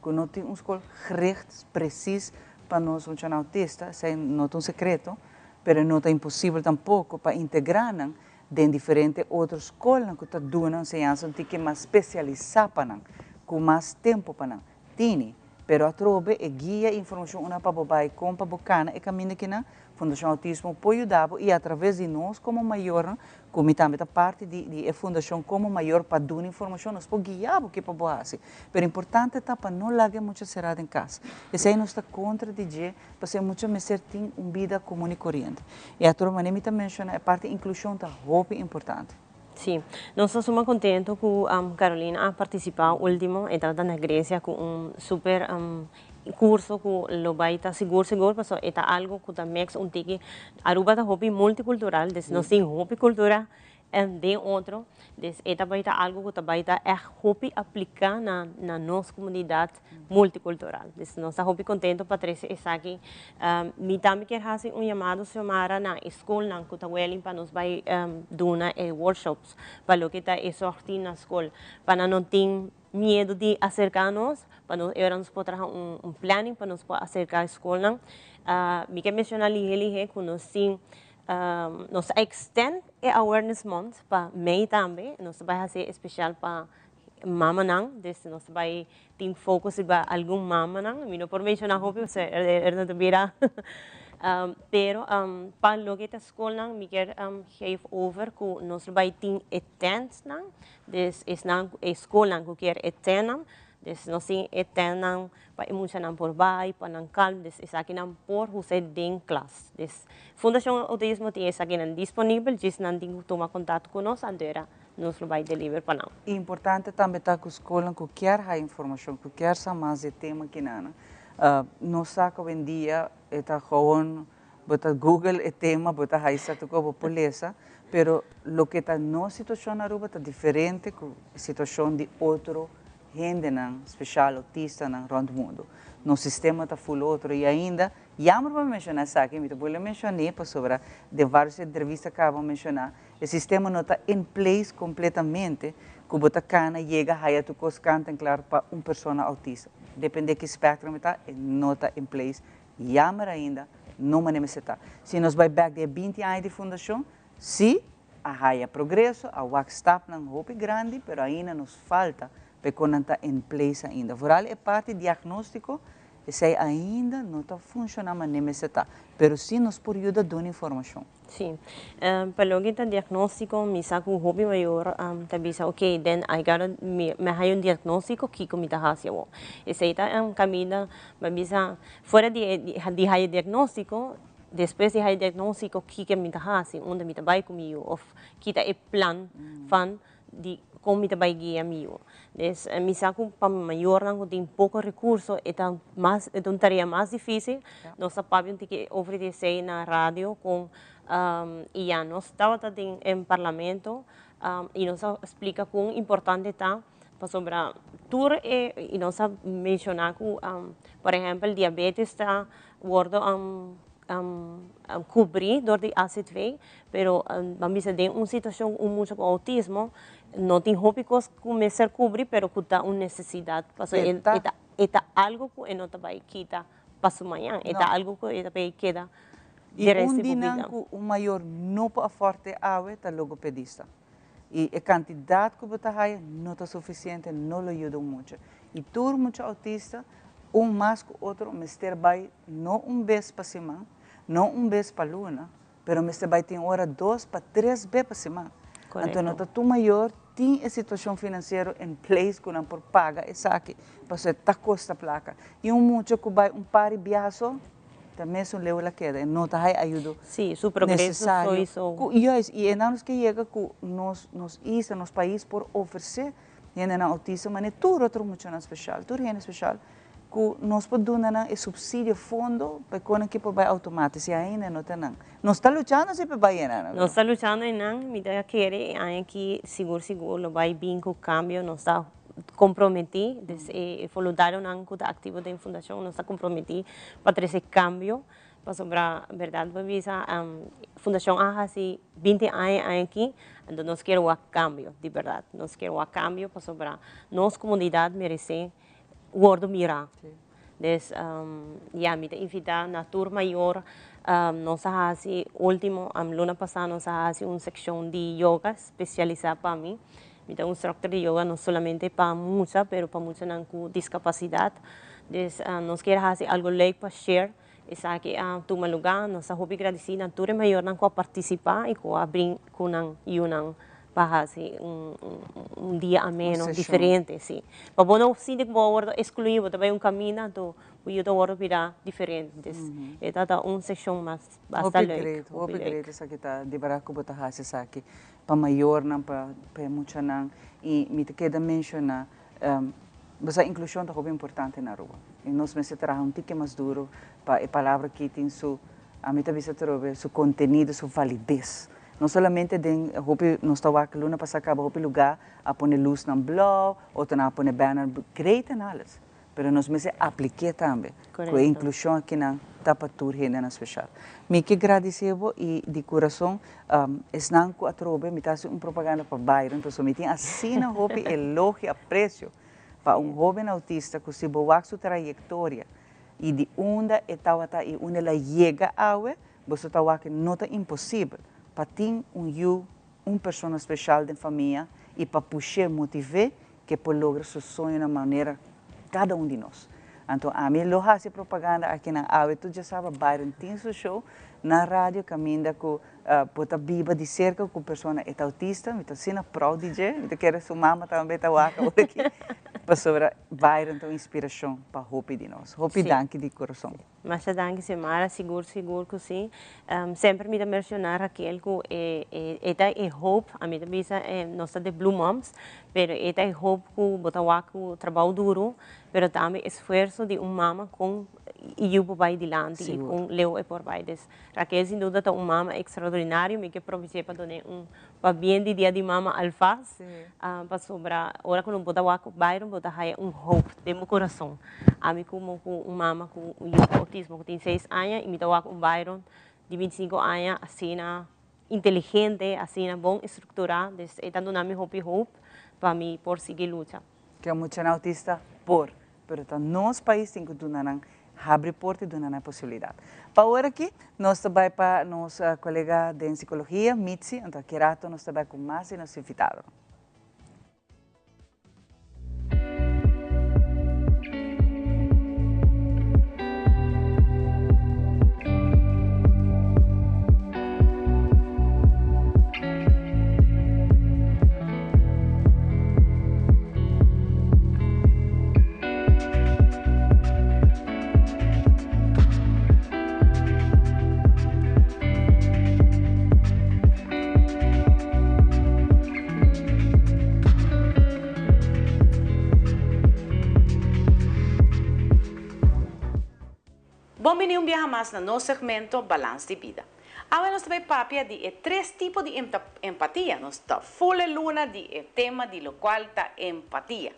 ku no tin un skol gericht presis pa nos muchanan autista, esei no ta un sekreto, pero no ta imposibel tampoko pa integrá nan den diferente otro skolnan ku ta duna enseñansa un tiki mas spesialisá pa nan, ku mas tempu pa nan. Tini, pero atrobe e guia i informashon una pa bo bai kon pa bo kana e kaminda kinan, Fundashon Autismo por yuda bo i atraves di nos komo mayornan, ku mi tambe ta parti di di e fundashon komo mayor pa duna informashon, nos por guia bo ke pa bo hasi. Pero importante ta pa no laga e mucha será den kas. Esei nos ta kontra di dje pasobra e mucha mester tin un bida komun i koriente. I atrobe manera mi ta menshoná e parti inklushon ta hopi importante. Sí, nos ta suma contento cu Carolina a participa ultimo, e tabata na Grecia cu un super curso cu lo bay ta sigur sigur pasobra e ta algo cu ta mix un tiki, Aruba ta hopi multicultural, des nos tin hopi cultura den otro, des e ta bay ta algo cu ta bay ta echt hopi aplica na nos comunidad multicultural. Dus nos ta hopi contento pa trece esaki. Mi tambe kier haci un yamado Xiomara na e scolnan cu ta welling pa nos bay duna e workshops pa loke ta e zorg na scol pa nan no tin miedo di acerca nos, pa nos e ora nos por traha un planning pa nos por acerca e scolnan. Mi ke menciona lihe lihe cu nos tin nos a extend e awareness month pa mei tambe, nos ta bay haci especial pa mamanan, dus nos ta bay tin focus riba algun mamanan, mi no por menciona hopi pasobra er no ta bira, pero pa loke ta scolnan mi kier geef over cu nos lo bay tin e tentnan, dus esnan e scolnan cu kier e tentnan, dus nos tin e tentnan pa e muchanan por bay, pa nan calm, dus esakinan por usa den klas. Dus Fundacion Autismo tin esakinan disponibel, djis nan tin cu tuma contacto cu nos, anto era nos lo bay deliver pa nan. Importante tambe ta cu scolnan cu kier haya informacion, cu kier sa mas di e tema kinan, nos sa cu awendia e ta gewoon bo ta google e tema, bo ta haya cierto cosa, bo por lesa, pero loke ta nos situacion na Aruba ta diferente cu e situacion di otro hendenan, special autistanan rond mundo. Nos sistema ta full otro y ainda, jammer pa mi menciona esaki, mi ta bolbe mencione pasobra den varios entrevista caba menciona, E sistema no ta in place completamente cu bo ta cana yega haya tur cos kant en klaar pa un persona autista. Depende ki spectrum e ta, e no ta in place. Jammer ainda, no manera mester ta. Si nos bay bek di e 20 aña di fundacion, si, a haya progreso, a wak stapnan hopi grandi, pero ainda nos falta pa e con nan ta in place ainda. Vooral e parti diagnostico, esey ainda no ta funciona manera mester ta. Pero si nos por yuda duna informacion. Sí. Pa loke ta diagnóstiko, mi sa ku hopi mayor ta bisa, ok, then I gotta, mi a haña un diagnóstiko, kiko mi ta hasi awor? Esei ta un kaminda, mi a bisa, fuera di e di haña diagnóstiko, despues di haña diagnóstiko, kiko mi ta hasi? Unda mi ta bai ku mi yu? Òf ki ta e plan van di kon mi ta bai guia mi yu. Des mi sa ku pa mayornan ku tin poko rekurso e ta mas e ta un tarea mas difisil. Nos ta papia un tiki over di esei na radio kon i ya nos tabata den e parlamento i nos a splika kon importante ta pasobra tur e i nos a menshoná ku por ehèmpel diabetes ta wordo. Cubri door di AZV, pero ban bisa den un situacion un mucha cu autismo no tin hopi cos cu mester cubri pero cu ta un necesidad pasobra e ta e ta algo cu e no ta bay kita pa su mañan, e ta algo cu e ta bay keda de resto di bo bida. Y un di nan cu un mayor no por aforte awe ta logopedista. Y e cantidad cu bo ta haya no ta suficiente, no lo yuda un mucha. Y tur mucha autista, un mas cu otro, mester bay no un bes pa siman, no un bes pa luna, pero mester bay tin ora dos pa tres be pa siman. Anto no ta tur mayor tin e situacion financiero in place cu nan por paga esaki, pasobra ta costa placa. Y un mucha cu bay un par di biaha so, Ta mesun leu el a keda, e no ta hay ayudo Sí, su progreso necesario. sowieso. Cu, juist, y e nan nos ke yega cu nos, nos isla, nos pais por ofrece hendenan autista, mane tur otro muchanan special, tur hende special, cu nos por duna nan e subsidio, fondo, pa e conan ki por bay automatico, si ainda no ta nan. Nos ta luchando si pa bay enan. Nos ta luchando enan, mi ta kere e aña aki sigur sigur lo bay bin cu cambio, nos ta comprometí, dus e voluntarionan cu ta activo den fundacion nos ta comprometí pa trece cambio, pasobra berdad bo bisa fundacion a haci binti aña e aña aki, anto nos kier wak cambio di berdad, nos kier wak cambio pasobra nos comunidad merece wordo mira. Dus ya mi ta invita na tur mayor nos a haci ultimo luna pasa nos a haci un seccion di yoga specialisa pa mi. Mi ta un instructor di yoga no solamente pa mucha pero pa muchanan cu discapacidad. Dus nos kier haci algo leuk pa share esaki a tuma luga. Nos ta hopi gradici na tur e mayornan cu a participa y cu a bring cu nan yunan pa haci un un dia ameno diferente si. Pa bo no sinti cu bo a wordo exclui bo ta bay un caminda anto bo yu ta wordo bira diferente. Dus e ta ta un sesion mas basta Hopi leuk. great, hopi great esaki ta di berdad cu bo ta haci esaki pa mayornan, pa pa e muchanan y mi ta keda menciona bo sa inclusion ta hopi importante na Aruba y nos mester traha un tiki mas duro pa e palabra aki tin su ami ta bisa atrobe su contenido, su validez. No solamente den hopi nos ta wak luna pasa caba hopi lugar a pone luznan blauw, otronan a pone banner great en alles, pero nos mester apliké tambe cu e inclusion akinan ta pa tur hendenan special. Mi ke gradici bo y di curason esnan cu atrobe mi ta haci un propaganda pa Byron pasobra mi tin asina hopi elogio, aprecio pa un hoben autista cu si bo wak su trayectoria y di unda e tawata y unda el a yega awe, Boso ta wak no ta imposibel pa tin un yu, un persona special den famia y pa push'é, motiv'é k'e por logra su soñonan manera cada un di nos. Anto ami lo haci propaganda akinan awe tur djasaba Byron tin su show na radio caminda cu bo ta biba di cerca cu persona e ta autista, mi ta asina proud di dje, mi ta kere su mama tambe ta wak awor aki pasobra Byron ta un inspiracion pa hopi di nos. Hopi danki di corazon. Masha danki Xiomara, sigur sigur ku si. Semper mi ta mershoná Raquel ku e e ta e hoop, ami ta bisa nos ta de Blue Moms, pero e ta e hoop ku bo ta wak ku trabou duru, pero tambe esfuerso di un mama kon e yu por bai dilanti i kon leu e por bai. Des Raquel sin duda ta un mama ekstraordinario, mi ke probeché pa dun'é un pabien di dia di mama alfas, pasobra ora ku bo ta wak Byron bo ta haya un hoop den bo kurason. Ami komo ku un mama ku un yu ku outismo ku tin seis aña i mi ta wak un Byron di bintisinko aña asina inteligente, asina bon estrukturá, dus e ta duna mi hopi hoop pa mi por sigui lucha. Ke muchanan autista por, pero ta nos pais tin ku duna nan habri porta i duna nan e posibilidat. Pa ora aki nos ta bai pa nos kolega den sikologia, Mitzi, anto aki rato nos ta bai ku mas di nos invitadonan. Bon bini un biaha mas na nos segmento Balans di Bida. Awe nos ta bay papia di e tres tipo di empatia. Nos ta full e luna di e tema di locual ta empatia.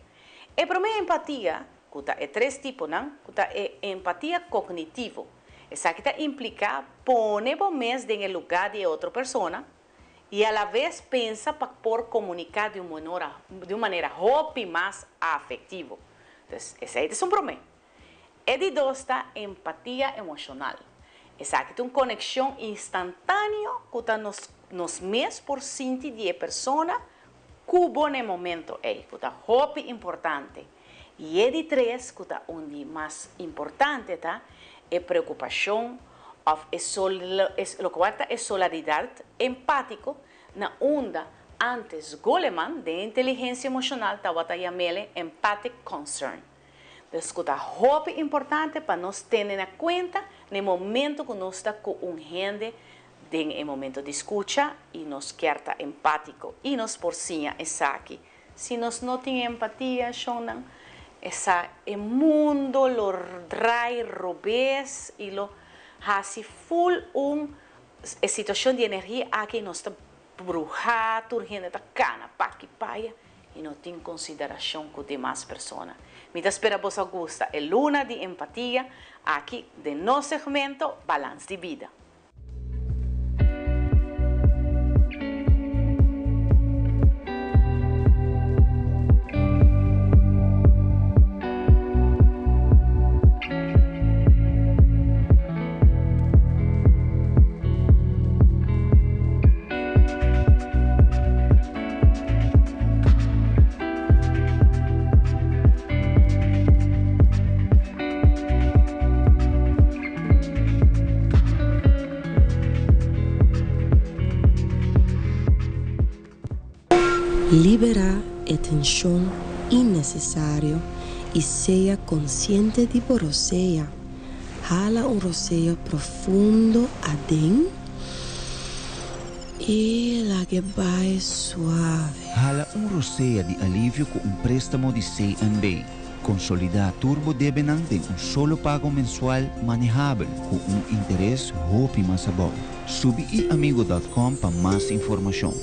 E prome empatia, cu ta e tres tiponan, cu ta e empatia cognitivo. Esaki ta impliká pone bo mes den e lugá di e otro persona i alaves pensa pa por komuniká di un di un manera hopi mas afektivo. Entonces, esei ta esun promé. E di dos ta empatia emoshonal. Esaki ta un konekshon instantáneo ku ta nos nos mes por sinti di e persona ku bo na e momento ei, ku ta hopi importante. I e di tres, ku ta un di mas importante ta e preokupashon òf e lokual ta e solaridat empátiko na unda ántes Goleman den inteligensia emoshonal tabata yam'el empathic concern. Dus ku ta hopi importante pa nos tene na kuenta na e momento ku nos ta ku un hende den e momento di skucha i nos kier ta empátiko i nos por siña esaki. Si nos no tin empatia, shonnan, esa e mundo lo drai robes i lo hasi ful un e situashon di energia aki nos ta bruhá, tur hende ta kana paki paya i no tin konsiderashon ku demas persona. Mi ta spera boso a gusta e luna di empatia aki den nos segmento Balans di Bida. Liberá e tenshon innesesario i sea konsiente di bo rosea. Hala un rosea profundo aden i lag'e bai suave. Hala un rosea di alivio ku un préstamo di CNB. Konsolidá tur bo debenan den un solo pago mensual manehabel ku un interes hopi mas abou. Subi iamigo dòt kòm pa mas informashon.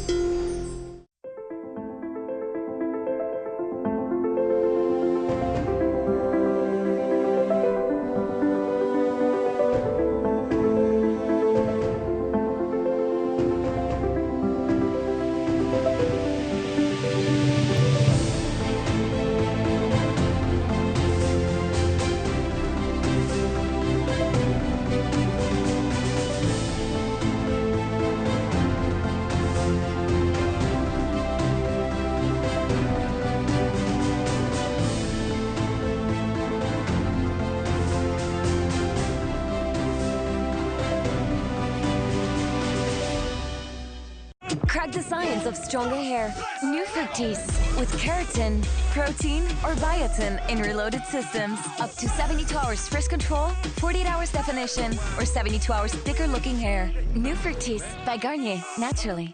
Crack the science of stronger hair. New Fructis with keratin, protein, or biotin in reloaded systems. Up to 72 hours frizz control, 48 hours definition, or 72 hours thicker looking hair. New Fructis by Garnier, naturally.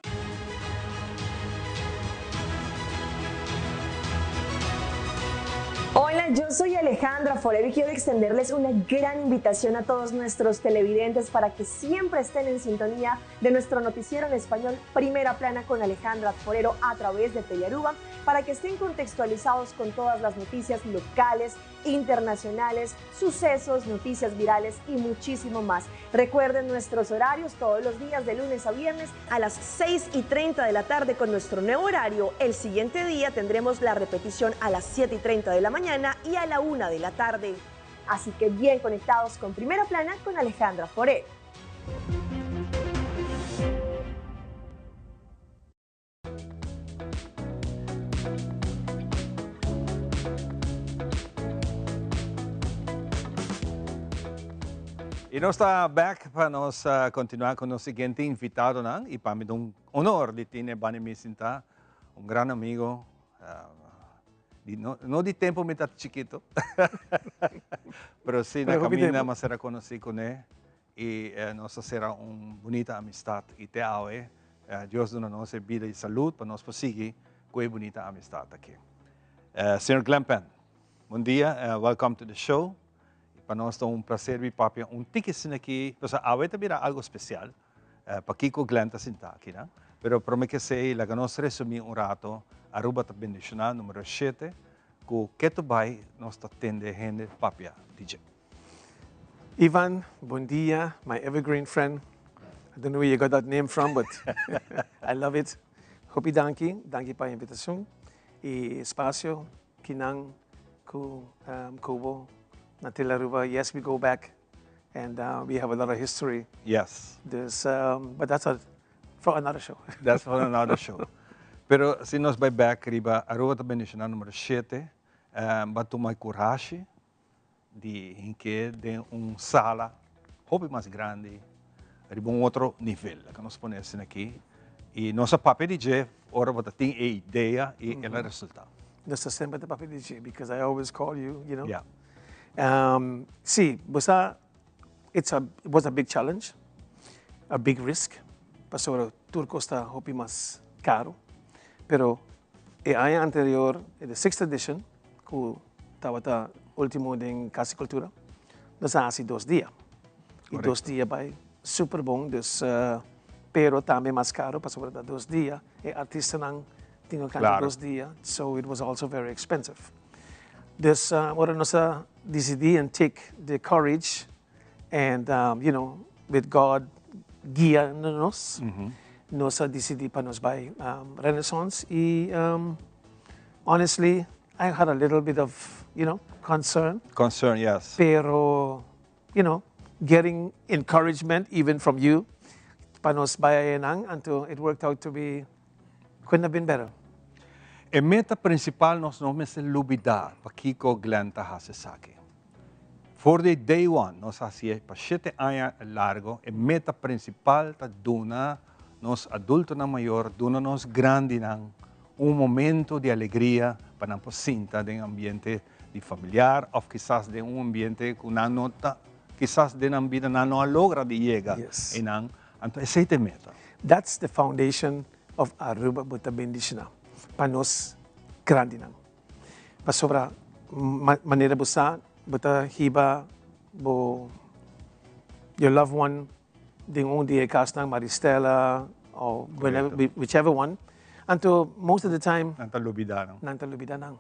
Hola, yo soy Alejandra Forero y quiero extenderles una gran invitación a todos nuestros televidentes para que siempre estén en sintonía de nuestro noticiero en español Primera Plana con Alejandra Forero a través de Telearuba para que estén contextualizados con todas las noticias locales, internacionales, sucesos, noticias virales y muchísimo más. Recuerden nuestros horarios todos los días de lunes a viernes a las 6 y 30 de la tarde con nuestro nuevo horario. El siguiente día tendremos la repetición a las 7 y 30 de la mañana y a la 1 de la tarde. Así que bien conectados con Primera Plana con Alejandra Forero. Y nos ta back pa nos continua cu nos siguiente invitadonan y pa mi ta un honor di tine bani mi sinta, un gran amigo, di no, no di tempo mi ta chikito, pero si na caminda mi a ser conoci cune y nos a cera un bunita amistad y te awe Dios duna nos e bida y salud pa nos por sigui cu e bunita amistad aki. Señor Glenn Penn, bon dia, welcome to the show. Y pa nos ta un placer bi papia un tiki asina aki, pasobra awe ta bira algo special, Pakico Glenn ta sinta aki nan? Pero prome ke esey laga nos resumi un rato, Aruba ta bendiciona numero shete cu keto bay nos ta tende hende papia di dje. Ivan, bon dia, my evergreen friend. I don't know where you got that name from, but I love it. Hopi danki, danki pa e invitacion y espacio kinan cu um, Cubo na Tele Aruba. Yes, we go back and we have a lot of history. Dus, but that's a, for another show. That's for another show. Pero si nos bay back riba Aruba ta bendiciona numero 7, ba tuma e curashi di hinke den un sala hopi mas grandi riba un otro nivel, laga nos pone asina aki, y nos a papia di dje ora bo ta tin e idea y el a resulta. Nos ta semper ta papia di dje because I always call you, you know. Si, bo sa it's a, it was a big challenge, a big risk, pasobra tur cos ta hopi mas caro, pero e aña anterior, e the sixth edition, ku tabata ultimo den Cas di Cultura, nos a hasi dos dia. I dos dia bai super bon, dus pero tambe mas caro pasobra ta dos dia, e artistanan tin ku kanta dos dia, so it was also very expensive. Dus ora nos a disidí and take the courage and you know with God guiando nos, nos a disidí pa nos bai Renaissance i honestly I had a little bit of you know concern. Concern, yes. Pero you know getting encouragement even from you pa nos bai ayanan anto it worked out to be couldn't have been better. E meta principal nos no mester lubida pakico Glenn ta haci esaki. For di day one nos a hacié pa shete aña largo, e meta principal ta duna nos adultonan mayor, duna nos grandinan un momento di alegria pa nan por sinta den ambiente di familiar of kisas den un ambiente cu nan no ta, kisas den nan bida nan no a logra di yega eynan, anto esey ta e meta. That's the foundation of Aruba bo ta bendiciona pa nos grandinan. Pasobra manera bo sa, bo ta hiba bo your loved one den un di e kasnan, Maristella or whichever one. Anto most of the time. Nan ta lubida nan. Nan ta lubida nan.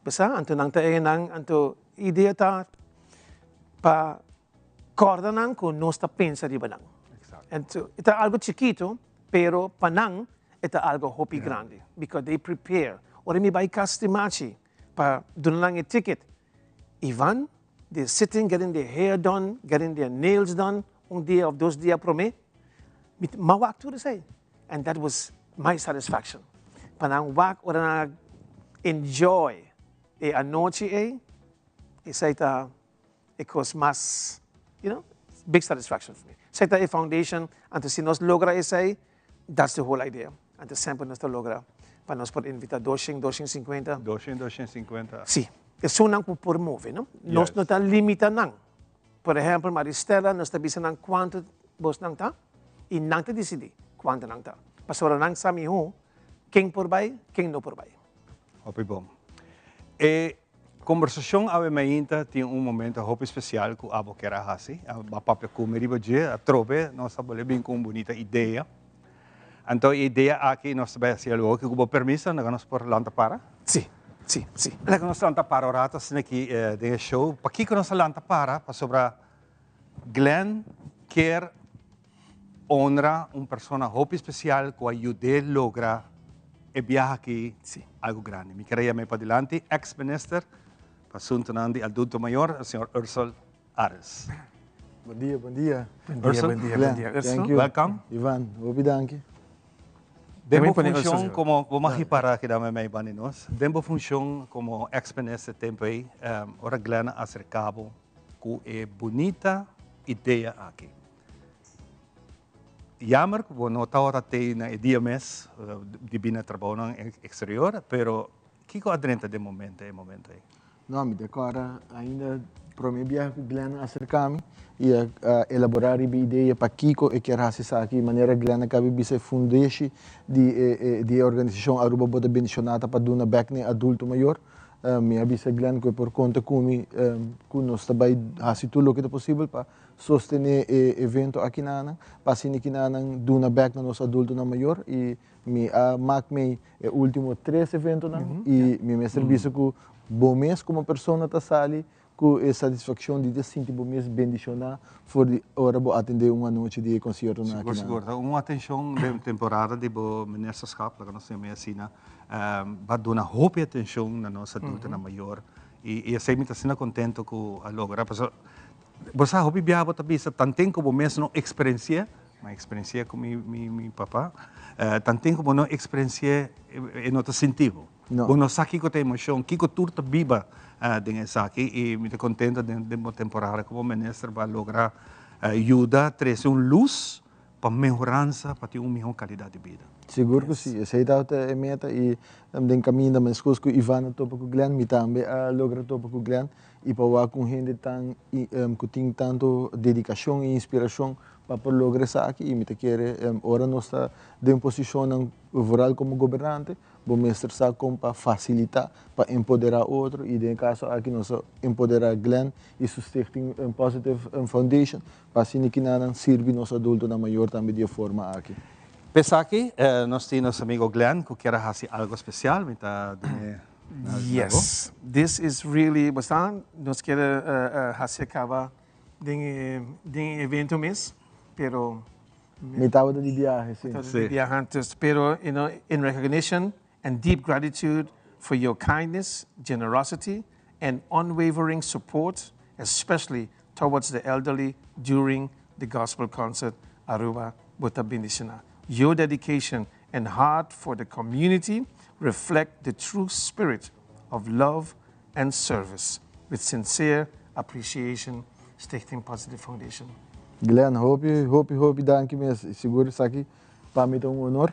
Bo sa, anto nan ta enan, anto idea ta pa kòrda nan ku nos ta pensa riba nan. Anto e ta algo chikito, pero pa nan e ta algo hopi grandi, because they prepare. Ora mi bai kas di machi pa duna nan e ticket, Ivan, they're sitting getting their hair done, getting their nails done, un dia of dos dia promé, mi a wak tur esei. And that was my satisfaction. Pa nan wak ora nan a enjoy e anochi ei, esei ta e kos mas, you know, big satisfaction for me. Esei ta e foundation, anto si nos logra esei, that's the whole idea. Anto semper nos ta logra pa nos por invita doshen, doshen sinkuenta. Doshen, doshen sinkuenta. Si, esunnan ku por move, no? Nos no ta limita nan. Por ehempel, Maristella, nos ta bisa nan kuantu bosnan ta i nan ta disidí kuantu nan ta. Pasobra nan sa mihó ken por bai, ken no por bai. Hopi bon. E Kombersashon awe mainta tin un momento hopi spesial ku abo kier a hasi. A papia ku mi riba dje, atrobe nos a bole bin ku un bunita idea. Anto e idea aki nos ta bai hasi algo aki ku bo permiso, laga nos por lanta para? Si, si, si. Laga nos lanta para un rato asina aki den e show. Pakiko nos a lanta para? Pasobra Glenn kier Honra un persona hopi especial cu a yud'é logra e biaha aki algo grandi. Mi kere yam'é padilanti ex minister pa asuntonan di adulto mayor, señor Ursell Arends. Bon dia, bon dia. Bon dia, bon dia, bon dia Ursell. Thank you. Welcome. Ivan, hopi danki. Den bo funcion como, bo mag para keda mei mei banda di nos. Den bo funcion como ex minister tempo ei, ora Glenn a acerca bo cu e bunita idea aki. Jammer cu bo no tabata tey na e dia mes di bini na trabounan exterior, pero kico a drenta den momento e momento ey? No, mi ta corda ainda prome biaha cu Glenn a acerca mi y a elabora riba e idea pakico e kier haci esaki, manera Glenn a caba di bisa e fundeshi di e organisacion Aruba Bo Ta Bendiciona ta pa duna bek na e adulto mayor. Mi a bisa Glenn cu e por conta cu mi cu nos ta bay haci tur loke ta posibel pa sostené e evento akinanan, pa asina kinanan duna bèk na nos adultonan mayor i mi a mak mei e último tres eventonan i mi mester bisa ku bo mes komo persona ta sali ku e satisfakshon di ta sinti bo mes bendishoná for di ora bo atendé un anochi di e konsiertonan Sigur, akinan. sigur. Ta un atenshon den temporada di bo ministerschap, laga nos yam'é asina, bo a duna hopi atenshon na nos adultonan mayor i esei mi ta asina kontento ku a logra pasobra bo sa hopi biaha bo ta bisa tanten ku bo mes no eksperensi'é, mi a eksperensi'é ku mi papa, tanten ku bo no eksperensi'é e no ta sinti bo. Bo no sa kiko ta emoshon, kiko tur ta biba den esaki i mi ta kontento den bo temporada komo minister bo a logra yuda trese un lus pa mehoransa pa tin un miho kalidat di bida. Sigur ku si, esei tabata e meta i den kaminda meskos ku Ivan a topa ku Glenn mi tambe a logra topa ku Glenn i pa wak un hende tan ku tin tantu dedikashon i inspirashon pa por logra esaki i mi ta kere ora nos ta den posishonnan vooral komo gobernante Bo mester sa kon pa fasilitá, pa empoderá otro i den e kaso aki nos a empoderá Glenn i su stichting Positive Foundation pa asina kinanan sirbi nos adultonan mayor tambe di e forma aki. P'esaki nos tin nos amigo Glenn ku kier a hasi algo spesial, mi ta dun'é na bo. Yes, this is really, bo sa, nos kier hasi a kaba den e evento mes, pero Mi tabata di biahe, si. Tabata di biahe antes, pero you know, in recognition and deep gratitude for your kindness, generosity and unwavering support, especially towards the elderly during the gospel concert Aruba Bo Ta Bendiciona. Your dedication and heart for the community reflect the true spirit of love and service. With sincere appreciation, Stichting Positive Foundation. Glenn, hopi, hopi, hopi danki mes. Sigur esaki pa mi ta un honor.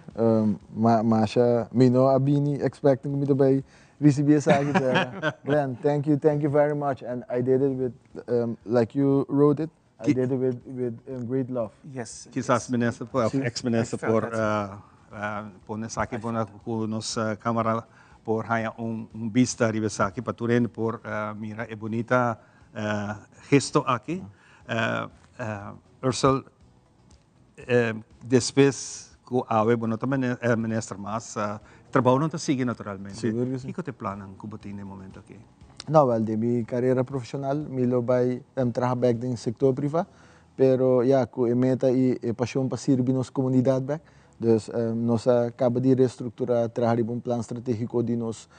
Ma, masha, mi no a bini expecting ku mi ta bai ricibi esaki, pero Glenn, thank you, thank you very much. And I did it with, like you wrote it, I did it with, with great love. Yes. Kisas minister por, of ex minister por pone esaki por ku nos camara por haña un bista riba esaki pa tur hende por mira e bunita gesto aki. Ursell, despues ku awe bo no ta minister mas, trabounan ta sigui naturalmente. Sigur ku si. Kiko ta e plannan ku bo tin den e momento aki? No, wèl, den mi karera profeshonal mi lo bai traha bèk den sektor privá, pero ya, ku e meta i e pashon pa sirbi nos komunidat bèk. Dus nos a kaba di restrukturá, traha riba un plan stratégiko di nos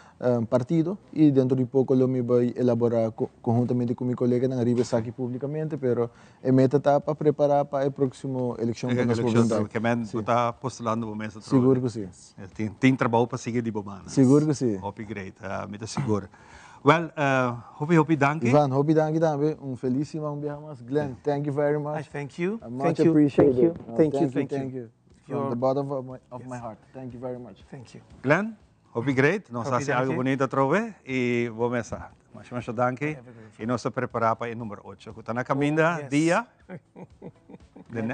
partido i dentro di poko lo mi bai elaborá konhuntamente ku mi koleganan riba esaki públikamente, pero e meta ta pa prepará pa e próksimo elekshon pa nos por bin bèk. Ke men bo ta postulando bo mes atrobe? Sigur ku si. Tin trabou pa sigui di bo banda. Sigur ku si. Hopi great, mi ta sigur. Well, hopi hopi danki. Ivan, hopi danki tambe. Un felis siman un biaha mas. Glenn, thank you very much. I thank you. I much appreciate it. Thank you, thank you, thank you. From the bottom of my, of my heart. Thank you very much. Thank you. Glenn, hopi great. Nos haci algo bonito atrobe y bo mesa. Masha masha danki. Y nos ta prepara pa e number ocho cu ta na caminda dia.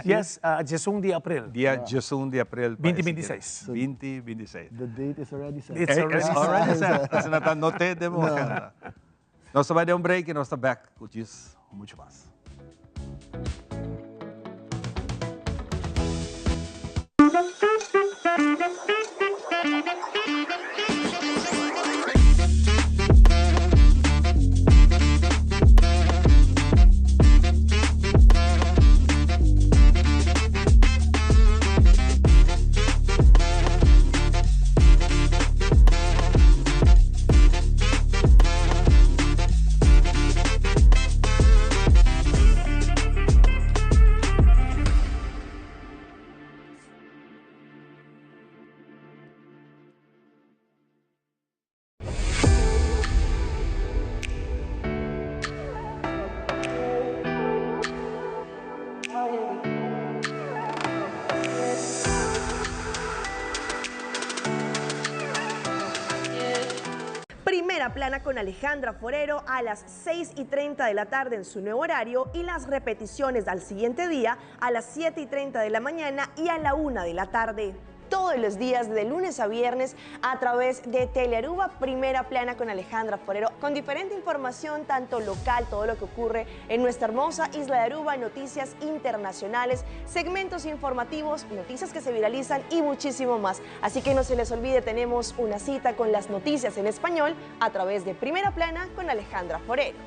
Yes, diesun di april. Dia diesun di april. 2026. 2026. The date is already set. It's already set. Asina ta no te den bo agenda. Nos ta bai den un break y nos ta back cu djis mucho mas. Primera Plana con Alejandra Forero a las 6 y 30 de la tarde en su nuevo horario y las repeticiones al siguiente día a las 7 y 30 de la mañana y a la 1 de la tarde. Todos los días de lunes a viernes a través de Telearuba Primera Plana con Alejandra Forero, con diferente información, tanto local, todo lo que ocurre en nuestra hermosa isla de Aruba, noticias internacionales, segmentos informativos, noticias que se viralizan y muchísimo más. Así que no se les olvide, tenemos una cita con las noticias en español a través de Primera Plana con Alejandra Forero.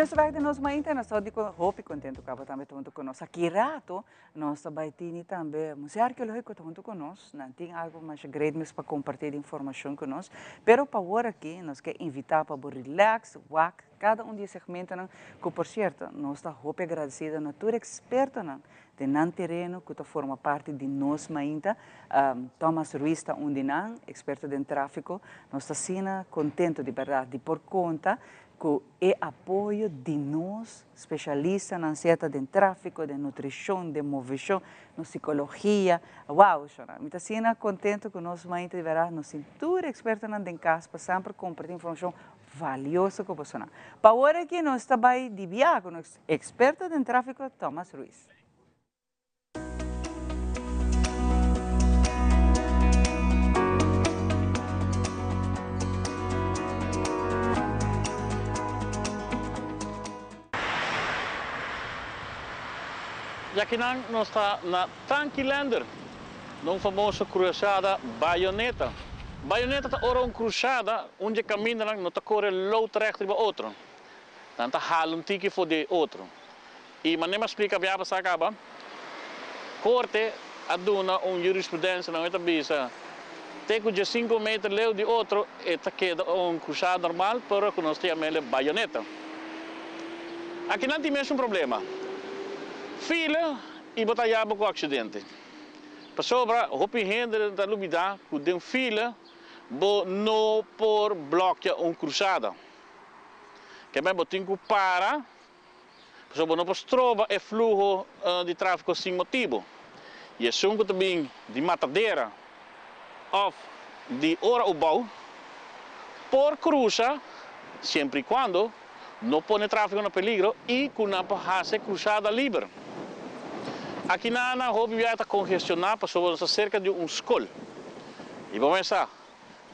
nos bek den nos mainta, nos ta di hopi contento cu abo tambe ta hunto cu nos. Aki rato nos ta bay tini tambe Museo Arqueologico ta hunto cu nos. Nan tin algo masha great mes pa comparti di informacion cu nos. Pero pa awor aki nos ke invita pa bo relax, wak cada un di e segmentonan cu por cierto nos ta hopi agradecido na tur expertonan den nan tereno cu ta forma parti di nos mainta. Thomas Ruiz ta un di nan, experto den trafico. Nos ta asina contento di berdad di por conta cu e apoyo di nos specialistanan sea ta den trafico, den nutricion, den movecion, nos psicologia. Wow, shona, mi ta asina contento cu nos mainta di berdad nos tin tur expertonan den cas pa semper comparti informacion valioso cu bosonan. Pa awor aki nos ta bay di bia cu nos experto den trafico Thomas Ruiz. Yakinan nos ta na Tankilander, na un famoso cruzada bayoneta. Bayoneta ta ora un cruzada un dje camindanan no ta core loodrecht riba otro. Nan ta hala un tiki for di otro. I manera mi a splika bia pasá kaba, korte a duna un jurisprudensia nan e ta bisa te ku diesinku meter leu di otro e ta keda un krusá normal pero ku nos ta yam'el bayoneta. Aki nan tin mesun problema. Fila i bo ta yaba ku aksidente. Pasobra hopi hende ta lubidá ku den fila bo no por blòkia un krusada. Kemey bo tin ku para Pasobra bo no por stroba e fluho di tráfiko sin motibu. I esun ku ta bin di Matadera òf di Ora Ubou por krusa siempre i kuando no pone tráfiko na peligro i ku nan por hasi e krusada liber. Aki nan nan hopi biaha ta kongestioná pasobra nos ta serka di un skol. I bo mester sa,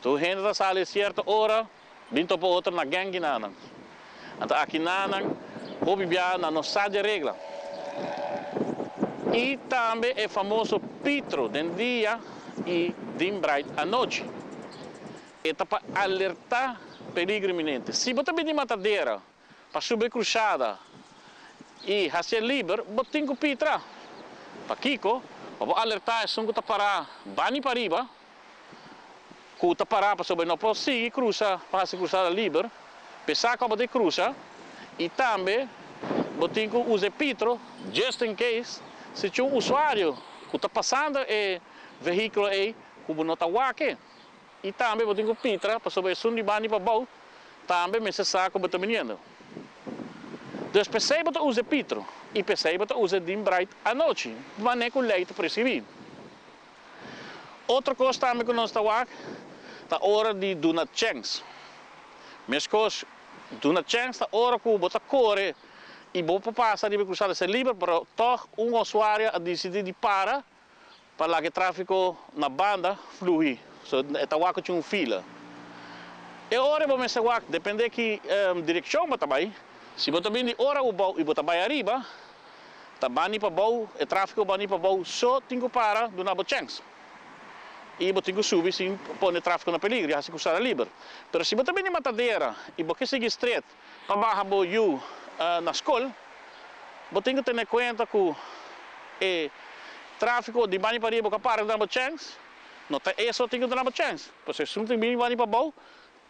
tur hende ta sali sierto ora. Bin topa otro na genginanan. Anto akinanan hopi bia nan no sa dje regla. I tambe e famoso pitro den dia i din brait anochi. E ta pa alerta peligro inminente. Si bo ta bin di matadera pa subi e krushada i hasié liber, bo tin ku pitra. Pakiko? Pa bo alerta esun ku ta pará bani pariba. Ku ta pará pasobra e no por sigui krusa pa hasi krusada liber, p'esaki bo ta krusa i tambe bo tin ku usa e pitro just in case si tin un usuario ku ta pasando e vehíkulo ei ku bo no ta wak e. I tambe bo tin ku pitra pasobra esun di banda i pabou tambe mester sa ku bo ta biniendo. Dus p'esei bo ta usa e pitro i p'esei bo ta usa e dim bright anochi manera ku lei ta preskribí. Otro kos tambe ku nos ta wak ta ora di duna chèns. Meskos, duna chèns ta ora ku bo ta kore i bo por pasa riba e krusada ser liber, pero tòg un usuario a disidí di para pa laga e tráfiko na banda fluí. So, e ta wak ku tin un fila. E ora bo mester wak, dependé ki direkshon bo ta bai. Si bo ta bini di ora ubou i bo ta bai ariba, Ta bani pa bou, e trafiko bani pa bou so tin ku para duna bo chèns. I bo tin ku subi sin pone trafiko na peligro i hasi kusada liber. Pero si bo ta bini Matadera i bo ke sigui stret pa baha bo yu na skol, bo tin ku tene kuenta ku e trafiko di bani pa riba ku a para duna bo chèns, no ta e so tin ku duna bo chèns. Pasobra esun tin bini bani pa bou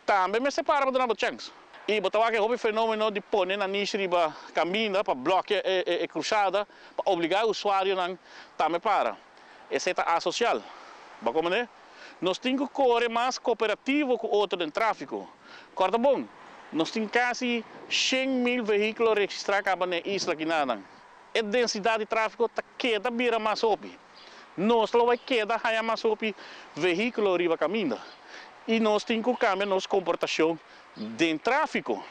Tambe mester para pa duna bo chèns. I bo ta wak e hopi fenómeno di pone nanishi riba kaminda pa blòkia e krusada pa obligá e usuarionan tambe para. Esei ta asosial. Bo a komprendé? Nos tin ku kore mas koperativo ku otro den tráfiko. Kòrda bon, nos tin kasi 100,000 vehíkulo registrá kaba na e isla kinanan. E densidat di tráfiko ta keda bira mas hopi. Nos lo bai keda haña mas hopi vehíkulo riba kaminda. I nos tin ku kambia nos komportashon den tráfiko.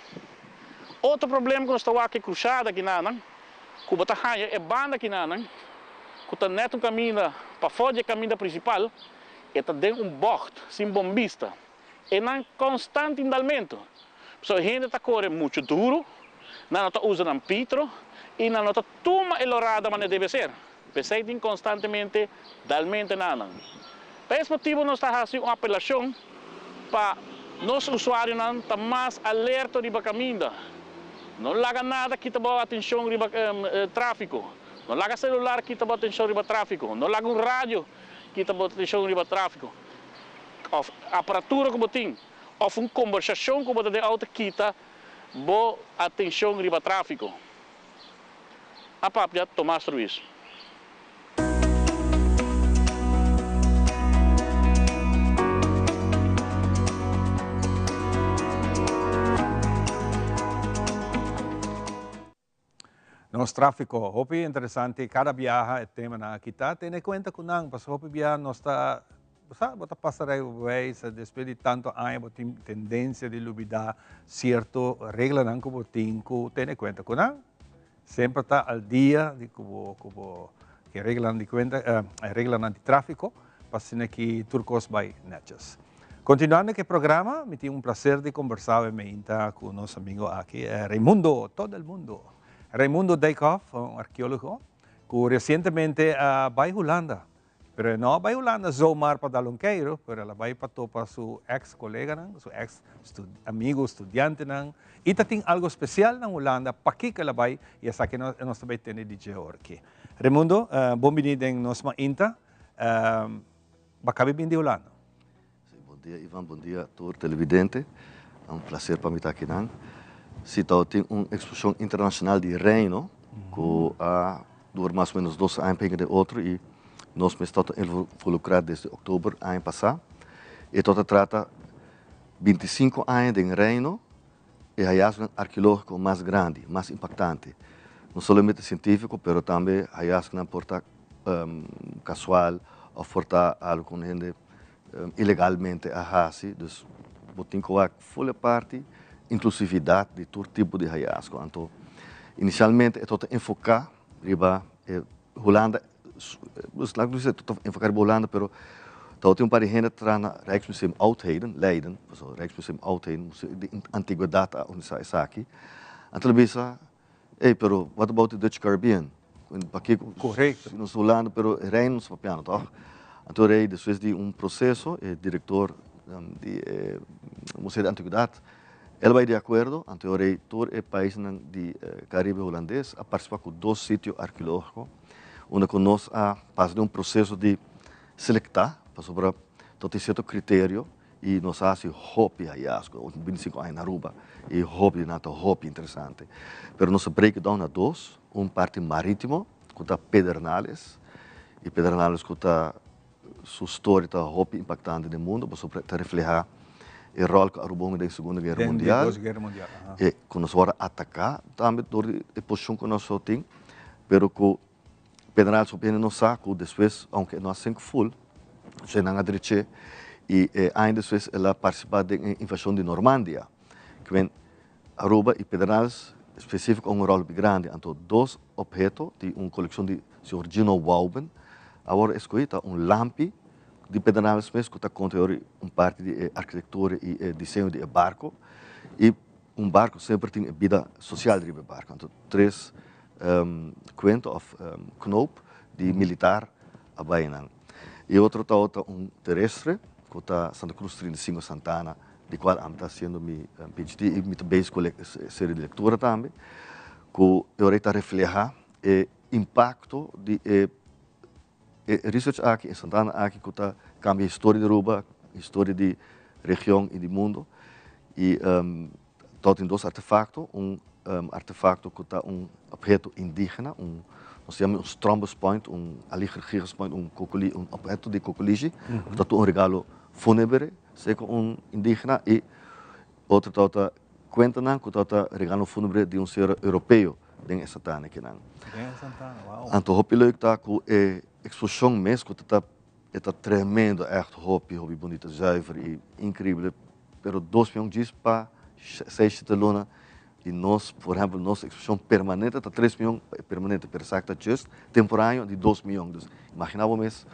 Otro problema ku nos ta wak e krusada kinanan, ku bo ta haña e banda kinanan, ku ta nèt un kaminda pafó di e kaminda prinsipal, e ta den un bògt sin bon bista. E nan konstant tin dalmentu. Pasobra hende ta kore muchu duru, nan no ta usa nan pitro i nan no ta tuma e lorada manera debe ser. P'esei tin konstantemente dalmente na nan. Pa es motibu nos ta hasi un apelashon pa nos usuarionan ta mas alerto riba kaminda. No laga nada kita bo atencion riba trafico. No laga celular kita bo atencion riba trafico. No laga un radio kita bo atencion riba trafico. Of aparatura cu bo tin. Of un combersacion cu bo ta den auto kita bo atencion riba trafico. A papia Tomas Ruiz. Nos tráfiko, hopi interesante kada biaha e temanan aki ta. Tene kuenta ku nan, pasobra hopi biaha nos ta, bo sa, bo ta pasa rijbewijs, despues di tantu aña bo tin tendensia di lubidá sierto reglanan ku bo tin ku tene kuenta ku nan. Semper ta al dia di ku bo ku bo ke reglanan di kuenta e reglanan di tráfiko pa asina ki tur kos bai nètjes. Kontinuando ku e programa mi tin un plaser di kombersá awe meinta ku nos amigo aki Raimundo todo el mundo Raimundo Dijkhoff un arkeólogo ku resientemente a bai Hulanda Pero e no a bai Hulanda zomaar pa dal un keiro, pero el a bai pa topa su ex coleganan, su ex amigo studiantenan, y ta tin algo special na Hulanda pakiko el a bai y esaki nos ta bai tende di dje ora aki. Raimundo, bon bini den nos mainta. Bo a kabi bin di Hulanda? Sí, bon dia Ivan, bon dia tur televidente. Ta un placer pa mi ta akinan. Sí, tabatin un exposicion internacional di Reino cu a dura mas o menos dos aña p'e den otro y nos mes tabata involucra desde october aña pasa. E tabata trata binticinco aña den Reino e hallazgonan arkeologico mas grandi, mas impactante. No solamente cientifico, pero tambe hallazgonan por ta casual of por ta algo cu un hende ilegalmente a haci. Dus bo tin cu wak full e parti inclusividad di tur tipo di hallazgo. Anto inicialmente e tabata enfoca riba e Hulanda, dus laat ik bisa e enfoca riba Hulanda, pero tabatin un par di hende ta traha na Rijksmuseum Oudheden, Leiden, pasobra Rijksmuseum Oudheden, museo di antigwedad a organisa esaki. Anto el a bisa, ey, pero what about the Dutch Caribbean? Pakiko Correcto. si nos Hulanda, pero e Reino nos papiando, toch? Anto rei despues di un proceso, e director di e Museo di Antigwedad, El bai di akuerdo, anto e rei tur e paisnan di Karibe Hulandes a partisipá ku dos sitio arkeológiko, unda ku nos a pasa den un proseso di selektá, pasobra ta tin sierto kriterio i nos a hasi hopi hayasgo, último bintisinko aña na Aruba, i hopi di nan ta hopi interesante. Pero nos a break it down na dos, un parti marítimo ku ta Pedernales, i Pedernales ku ta Su storia ta hopi impaktante den mundo pasobra e ta reflehá e ròl ku Aruba hunga den Segundo Guera Den di Mundial. Dos Guera Mundial, aha. E ku nos wòrdu ataká tambe dor di e posishon ku nos tin, pero ku Pedernales hopi hende no sa ku despues, ounke e no a sink ful, su nan a drech'é i e aña despues el a partisipá den e invashon di Normandia. Kimen Aruba i Pedernales spesífiko un ròl hopi grandi. Anto dos opheto di un kolekshon di señor Gino Wauben a wòrdu eskohí ta un lampi di Pedernales mes ku ta konta yori un parti di e arkitektura i e diseño di e barko i un barko semper tin e bida sosial riba e barko. Anto tres kuento òf knoop di militar a bai nan. E otro tabata un terestre ku ta Santa Cruz 35 Santana di cual ami ta haciendo mi PhD y mi ta bezig cu serie di lectura tambe, cu e ora ta refleha e impacto di e research aki, e santana aki cu ta cambia historia di Aruba, historia di region y di mundo. Y tabatin dos artefacto, un artefacto cu ta un obheto indigena, un nos ta yama un strombus point, un aligergigus point, un cocoli, un obheto di cocolishi, cu ta tur un regalo funebre. Seco un indigena y otro tabata cuentanan cu tabata regalo funebre di un señora europeo den e Santana kinan. Den e Santana, wow. Anto hopi leuk ta cu e exposicion mes cu ta e ta tremendo echt hopi hopi bunita zuiver y increible pero dos mion djis pa seis shete luna y nos por ehempel nos exposicion permanente ta tres mion pa e permanente pero esaki ta just temporaño di dos mion dus imagina bo mes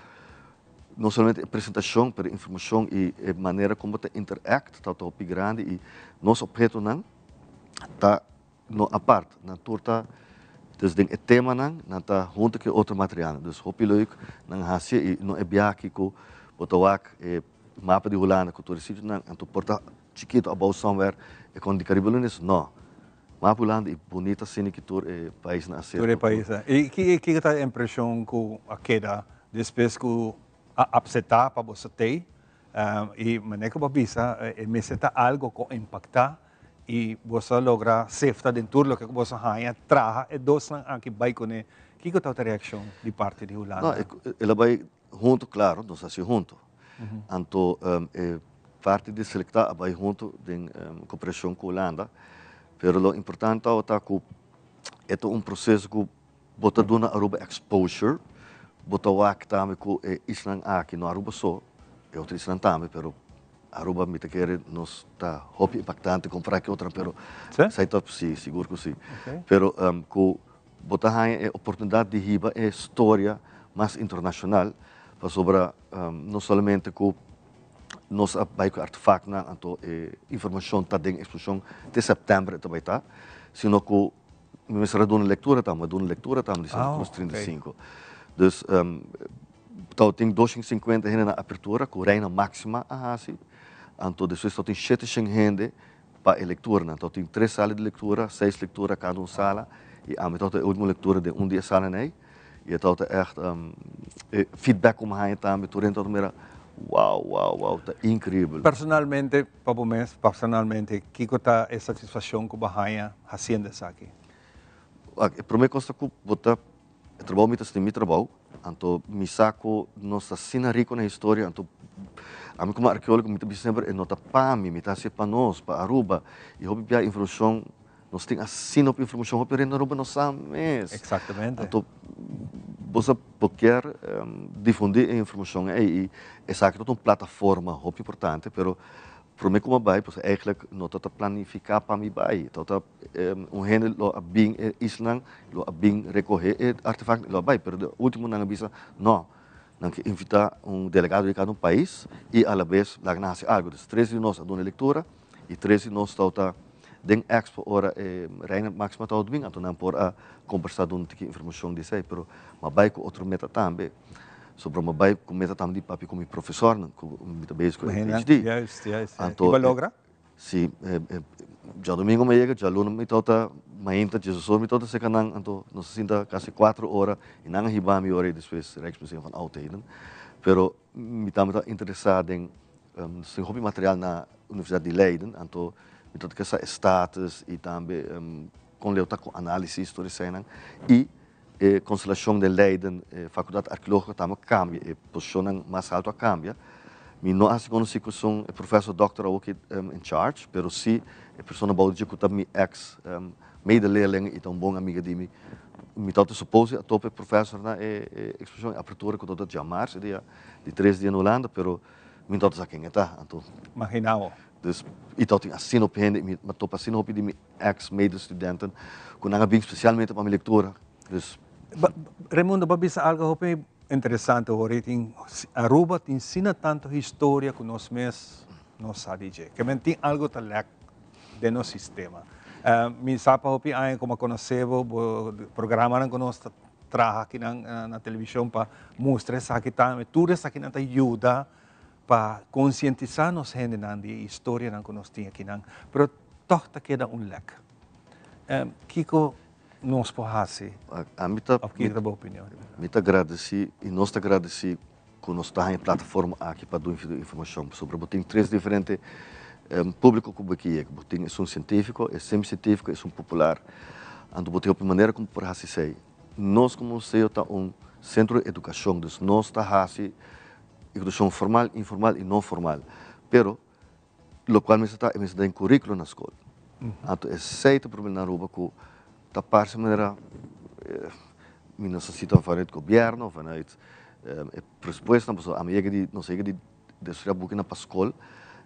No solamente e presentacion, pero e informacion y e manera con bo ta interact ta hopi grandi y nos obhetonan ta no apart, nan tur ta, dus den e temanan nan ta hunto cu e otro materialnan. Dus hopi leuk nan haci y no e biaha aki cu bo ta wak e mapa di Hulanda cu tur e sitionan, anto por ta chikito abou somewhere e con di Caribe Lunes, no. Map Hulanda y bunita asina ki tur e paisnan a ser. Tur e paisnan. Y kiko ta e impresion cu a keda despues cu a apseta pa boso tey? Y manera cu bo a bisa e mester ta algo cu a impacta y boso a logra sefta den tur loke cu boso haña traha e dosnan aki bay cune. Kiko ta e reaccion di parti di Hulanda? No, el a bay hunto, claro, nos a haci hunto. Anto e parti di selecta a bay hunto den cooperacion cu Hulanda, pero lo importante tabata cu e ta un proceso cu bo ta duna Aruba exposure, bo ta wak tambe cu e islan aki, no Aruba so, e otro islan tambe, pero Aruba mi ta kere nos ta hopi impactante compara cu e otronan, pero esey ta, si, sigur cu si. Pero cu Bo ta haña e oportunidat di hiba e storia mas internashonal pasobra no solamente ku nos a bai ku e artefaktnan anto e informashon ta den eksposishon te sèptèmber e ta bai ta, sino ku mi mester a duna lektura tambe, a duna lektura tambe di Santa Cruz 35. Dus tabatin doshen sinkuenta hende na apertura ku Reina Máxima a hasi, anto despues tabatin shete shen hende Pa e lecturanan. Tabata tin tres sala di lectura, seis lectura cada un sala, y ami tabata e ultimo lectura den un di e salanan ey, y e tabata echt, e feedback cu mi haya tambe, tur hende tabata mira, wow, wow, wow, ta increibel. Personalmente, pa bo mes, personalmente, kico ta e satisfaccion cu bo haya haciendo esaki? Wak, e prome cos ta cu bo ta, e trabou mi ta haci den mi trabou, Anto mi sa ku nos ta asina riku na historia, anto ami komo arkeólogo mi ta bisa semper e no ta pa mi, mi ta hasié pa nos, pa Aruba. I hopi bia informashon, nos tin asina hopi informashon, hopi rende Aruba no sa mes. Exactamente. Anto bo sa bo kier difundí e informashon ei i esaki ta un plataforma hopi importante, pero promé ku mi a bai, pasobra eigentlik no ta ta planifiká pa mi bai, ta ta. Un hende lo a bin e islanan, lo a bin recoge e artefacto y lo a bay, pero de ultimo nan a bisa no, nan ke invita un delegado di cada un pais y a la bes laga nan haci algo. Dus tres di nos a duna lectura y tres di nos tabata den expo ora e Reina Maxima tabata bin, anto nan por a combersa duna tiki informacion di esey, pero m'a bay cu otro meta tambe. Sobra m'a bay cu meta tambe di papia cu mi profesornan, cu mi ta bezig cu e PhD. Juist, juist. Y bo a logra? Si, djadomingo mi a yega, djaluna mi tabata mainta, djesosor mi tabata serka nan, anto nos a sinta kasi kuater ora i nan a hiba mi ora i despues Rijksmuseum van Oudheden. Pero mi tambe ta interesá den, nos tin hopi material na Universidat di Leiden, anto mi tabata ke sa e status i tambe kon leu ta ku análisis tur eseinan i e konstelashon den Leiden, e fakultat arkeológiko tambe a kambia, e posishonnan mas altu a kambia. Mi no a hasi konosí ku esun e profesor dòkter awor ki in charge, pero si e persona bou di dje ku ta mi eks medeleerling i ta un bon amiga di mi. Mi tabata supose a topa e profesor na e eksposishon, e apertura ku tabata djamars e dia di tres dia na Hulanda, pero mi no tabata sa ken e ta, anto. Magina bo. Dus i tabatin asina hopi hende i mi a topa asina hopi di mi ex medestudenten ku nan a bin spesialmente pa mi lektura. Dus. Raimundo, bo a bisa algo hopi interesante hor. Tin Aruba tin sina tanto historia ku nos mes no sa di dje. Ke men tin algo ta lek den nos sistema. Mi sa pa hopi aña ku mi a konosé bo, bo programanan ku nos ta traha akinan na televishon pa mustra esaki tambe. Tur esakinan ta yuda pa konsientisá nos hendenan di e historianan ku nos tin akinan, pero tòg ta keda un lèk. Kiko nos por hasi? Ami ta, Òf kiko ta bo opinion? Mi ta gradesí i nos ta gradesí ku nos ta haña e plataforma aki pa duna informashon, pasobra bo tin tres diferente públiko ku bo ke yega. Bo tin esun sientífiko, e semi-sientífiko i esun popular. Anto bo tin hopi manera ku bo por hasi esei. Nos komo museo ta un sentro di edukashon, dus nos ta hasi Edukashon formal, informal i no formal. Pero lokual mester ta, e mester ta den kurikulo na skol. Anto esei ta problema na Aruba ku ta parse manera mi no sa si ta vanuit gobièrnu of vanuit e presupuestonan pasobra ami yega di nos yega di destruya bukinan pa skol.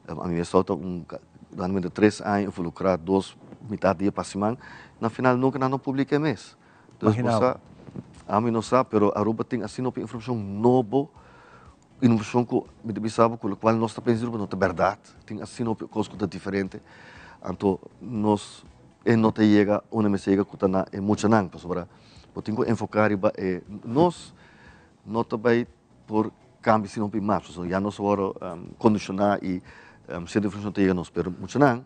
Ami mes tabata un durante tres aña involukrá dos mitat dia pa siman. Na final nunka nan no publika e mes. Dus bo sa, ami no sa, pero Aruba tin asina hopi informacion nobo, informacion cu mi ta bisa bo cu locual nos ta pensa di Aruba no ta berdad, tin asina hopi cos cu ta diferente, anto nos e no ta yega unda mester yega cu ta na e muchanan, pasobra bo tin cu enfoca riba e nos no ta bay por cambia asina hopi mas, pasobra ya nos a worde condiciona y cierto informacion ta yega nos, pero muchanan.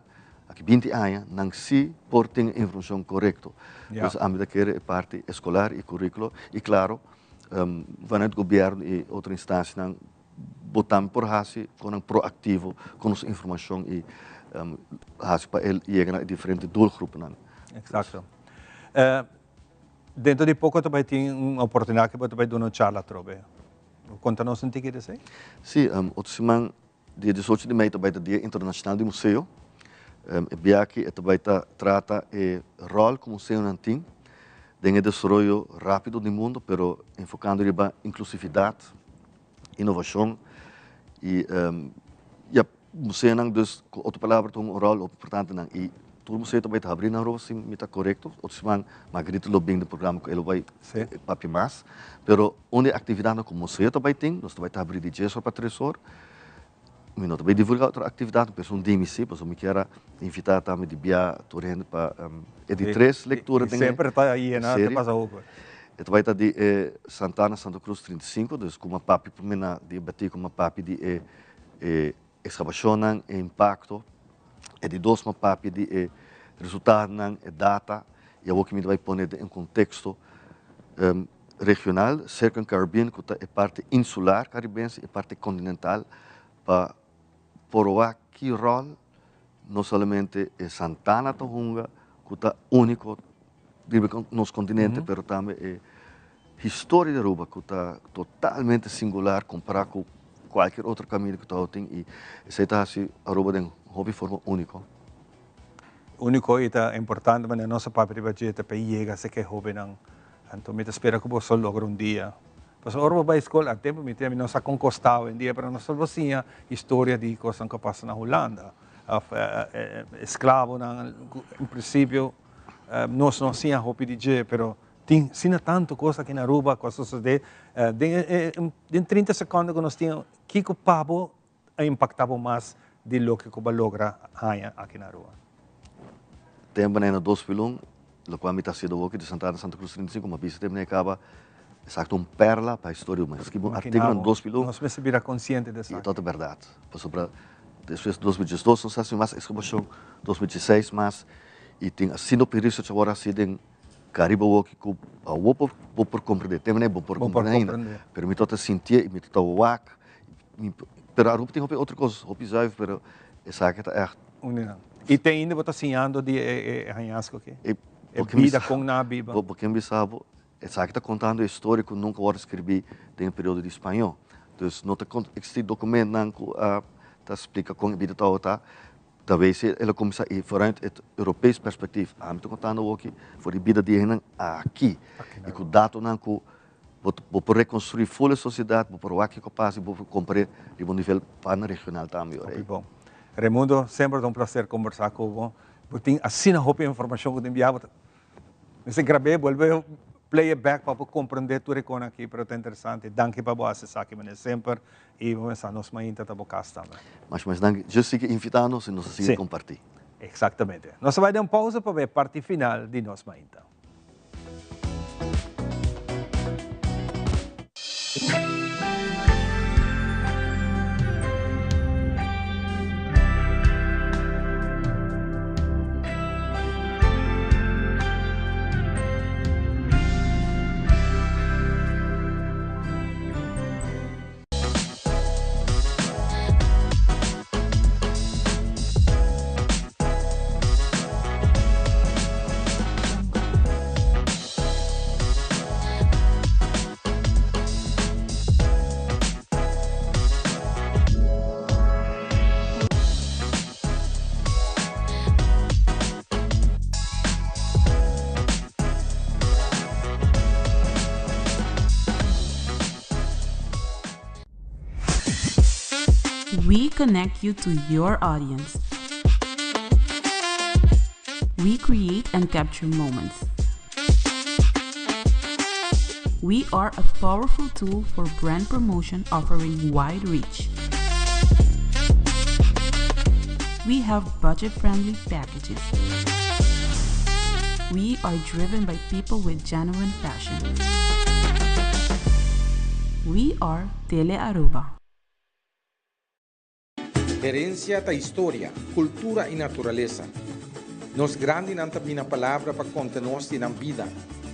Aki 20 aña nan sí por tin informashon korekto. Dus ami ta kere e parti eskolar i kurikulo i klaro vanuit gobièrnu i otro instansianan bo tambe por hasi kon nan proaktivo ku nos informashon i hasi pa e yega na e diferente doelgroepennan. Eksakto. Dentro di poko ta bai tin un oportunidat ku bo ta bai duna un charla atrobe. Konta nos un tiki di esei. Sí, otro siman Dia diesocho di mei ta bai ta Dia Internashonal di Museo. E bia aki e ta bai ta trata e ròl ku museonan tin den e desaroyo rápido di mundu, pero enfokando riba inklusividat, inovashon i ya museonan dus ku otro palabra ta hunga un ròl hopi importante nan i tur museo ta bai ta habrí nan Aruba si mi ta korekto. Otro siman Margarita lo bin den programa ku e lo bai papia mas, pero Un di e aktividatnan ku museo ta bai tin, nos ta bai ta habrí di djes or pa tres or. Mi no ta bai divulgá otro aktividatnan, pero esun di mi sí, pasobra mi kier a invitá tambe di bia tur hende pa e di tres lektura den e Semper ta yena, te pasa hopi. E ta bai ta di e Santana Santa Cruz 35, dus ku mapapi promé na di e batí ku mapapi di e e ekskavashonnan, e impakto. E di dos mapapi di e resultadonan, e data, i awor ku mi ta bai pone den un konteksto. Regional, Circum Caribbean ku ta e parti insular karibense i e parti kontinental pa por wak ki ròl no solamente e santana ta hunga ku ta úniko riba nos kontinente pero tambe e historia di Aruba ku ta totalmente singular kompará ku kualkier otro kaminda ku tabatin i esei ta hasi Aruba den hopi forma úniko. Úniko i ta importante manera nos a papia riba dje ta pa e yega serka e hóbennan. Anto mi ta spera ku boso logra un dia. Pasobra ora bo bai skol, a tempu mi tin, mi no sa kon kosta awendia, pero nos ta siña historia di kosnan ku a pasa na Hulanda, òf esklabonan, ku en prinsipio nos no a siña hopi di dje, pero tin asina tantu kos aki na Aruba ku a sosodé. Den den 30 sekònde ku nos tin, kiko pa bo a impaktá bo mas di loke ku bo a logra haña aki na Aruba? Tempu na 2001, lokual mi ta hasiendo awoki di Santa Ana Santa Cruz 35, mi a bisa tempu na e kaba, esaki ta un perla pa historia. Mi a skibi un artíkulo na 2001. Nos mester bira konsiente di esaki. I ta ta bèrdat. Pasobra despues 2012 nos a hasi mas ekskavashon, 2016 mas, i tin asina hopi research awor hasi den Caribe awoki ku awor bo por komprendé. Tempu na e bo por komprendé ainda. Pero mi tabata sintié i mi tabata wak. Pero Aruba tin hopi otro cos, hopi zuiver, pero esaki ta echt. Un Y te ainda bo ta siñando di e hañasgo aki? E bida con nan a biba? Bo ken bisa bo, esaki ta contando e historia cu nunca worde scribi den e periodo di spaño. Dus no ta existi documentnan cu a ta splica con e bida tabata. Ta wees el a cuminsa y vooruit het Europees perspectief. Ami ta contando awoki for di bida di e hendenan aki. Y cu datonan cu Bo bo por rekonstruí ful e sosiedat, bo por wak kiko pasa i bo por kompar'é riba un nivel pan-regional tambe ora ei. Hopi bon. Raimundo, semper ta un plaser kombersá ku bo. Bo tin asina hopi informashon ku tin biaha bo ta mester grab'é, bolbe play it back pa bo komprendé tur e kosnan aki, pero ta interesante. Danki pa bo hasi esaki manera semper i bo mester sa nos mainta ta bo kas tambe. Masha masha danki. Just sigui invitá nos i nos a sigui kompartí. Eksaktamente. Nos ta bai den un pausa pa bai e parti final di nos mainta. We connect you to your audience. We create and capture moments. We are a powerful tool for brand promotion offering wide reach. We have budget friendly packages. We are driven by people with genuine passion. We are Tele Aruba. Herencia ta historia, cultura y naturalesa. Nos grandinan ta bini na palabra pa konta nos di nan bida,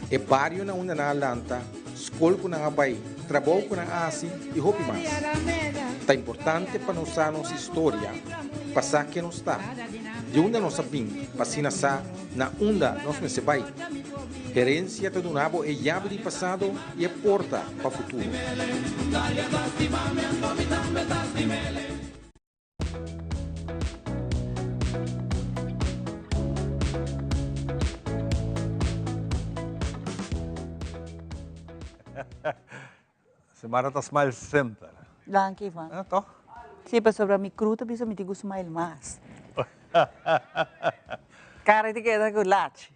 e barionan unda nan a lanta, skol ku nan a bai, trabou ku nan a hasi i hopi mas. Ta importante pa nos sa nos historia, pa sa ken nos ta, di unda nos a bin, pa asina sa na unda nos mester bai. Herensia ta duna bo e yabi di pasado i e porta pa futuro. Semana ta smile semper. Danki, Ivan. Ja, toch? Sí, pasobra mi crew ta bisa mi tin ku smile mas. Kara ti keda ku lachi.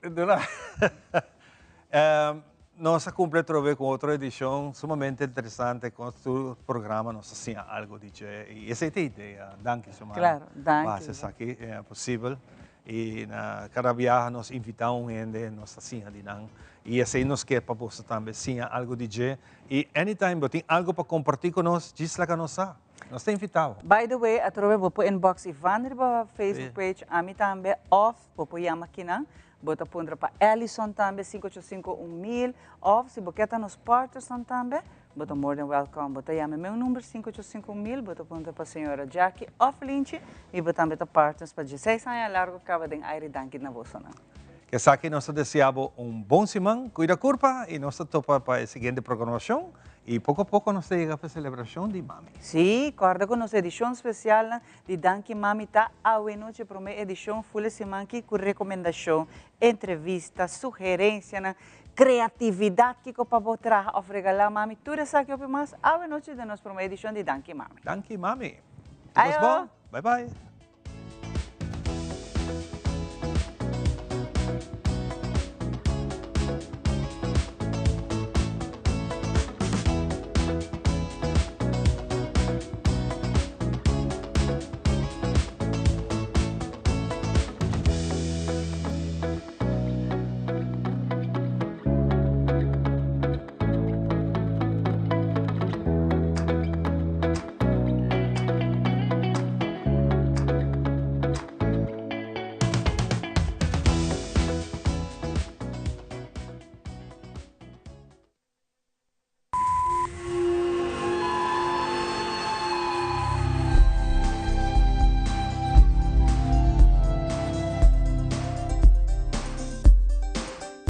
Nos a cumpli atrobe cu otro edicion sumamente interesante con tur programa nos a siña algo di dje y esey ta e idea. Danki Xiomara. Claro, danki. Pa haci esaki posibel y na cada biaha nos invita un hende nos ta siña di nan y esey nos kier pa boso tambe siña algo di dje y anytime bo tin algo pa comparti cu nos djis laga nos sa. Nos ta invita bo. By the way atrobe bo por inbox Ivan riba Facebook page ami tambe of bo por yama kinan. Bo ta puntra pa Ellison tambe, 585 1000, of si bo ke ta nos partnersnan tambe, bo ta more than welcome. Bo ta yama e meu number 585 1000, bo ta puntra pa señora Jackie of Linchi y bo tambe ta partners pa dieseis aña largo caba den aire. Danki na bosonan. Ku esaki nos ta desea bo un bon siman, kuida kurpa y nos ta topa pa e siguiente programacion y poko poko nos ta yega pa e celebracion di Mami. Sí, corda cu nos edicion specialnan Di Danki Mami ta awe nochi prome edishon ful e siman ki ku rekomendashon, entrevista, sugerensianan, kreatividat kiko pa bo traha òf regalá mami, tur esaki hopi mas awe nochi den nos prome edishon di Danki Mami. Danki Mami. Tur kos bon. Ayo! Bye bye.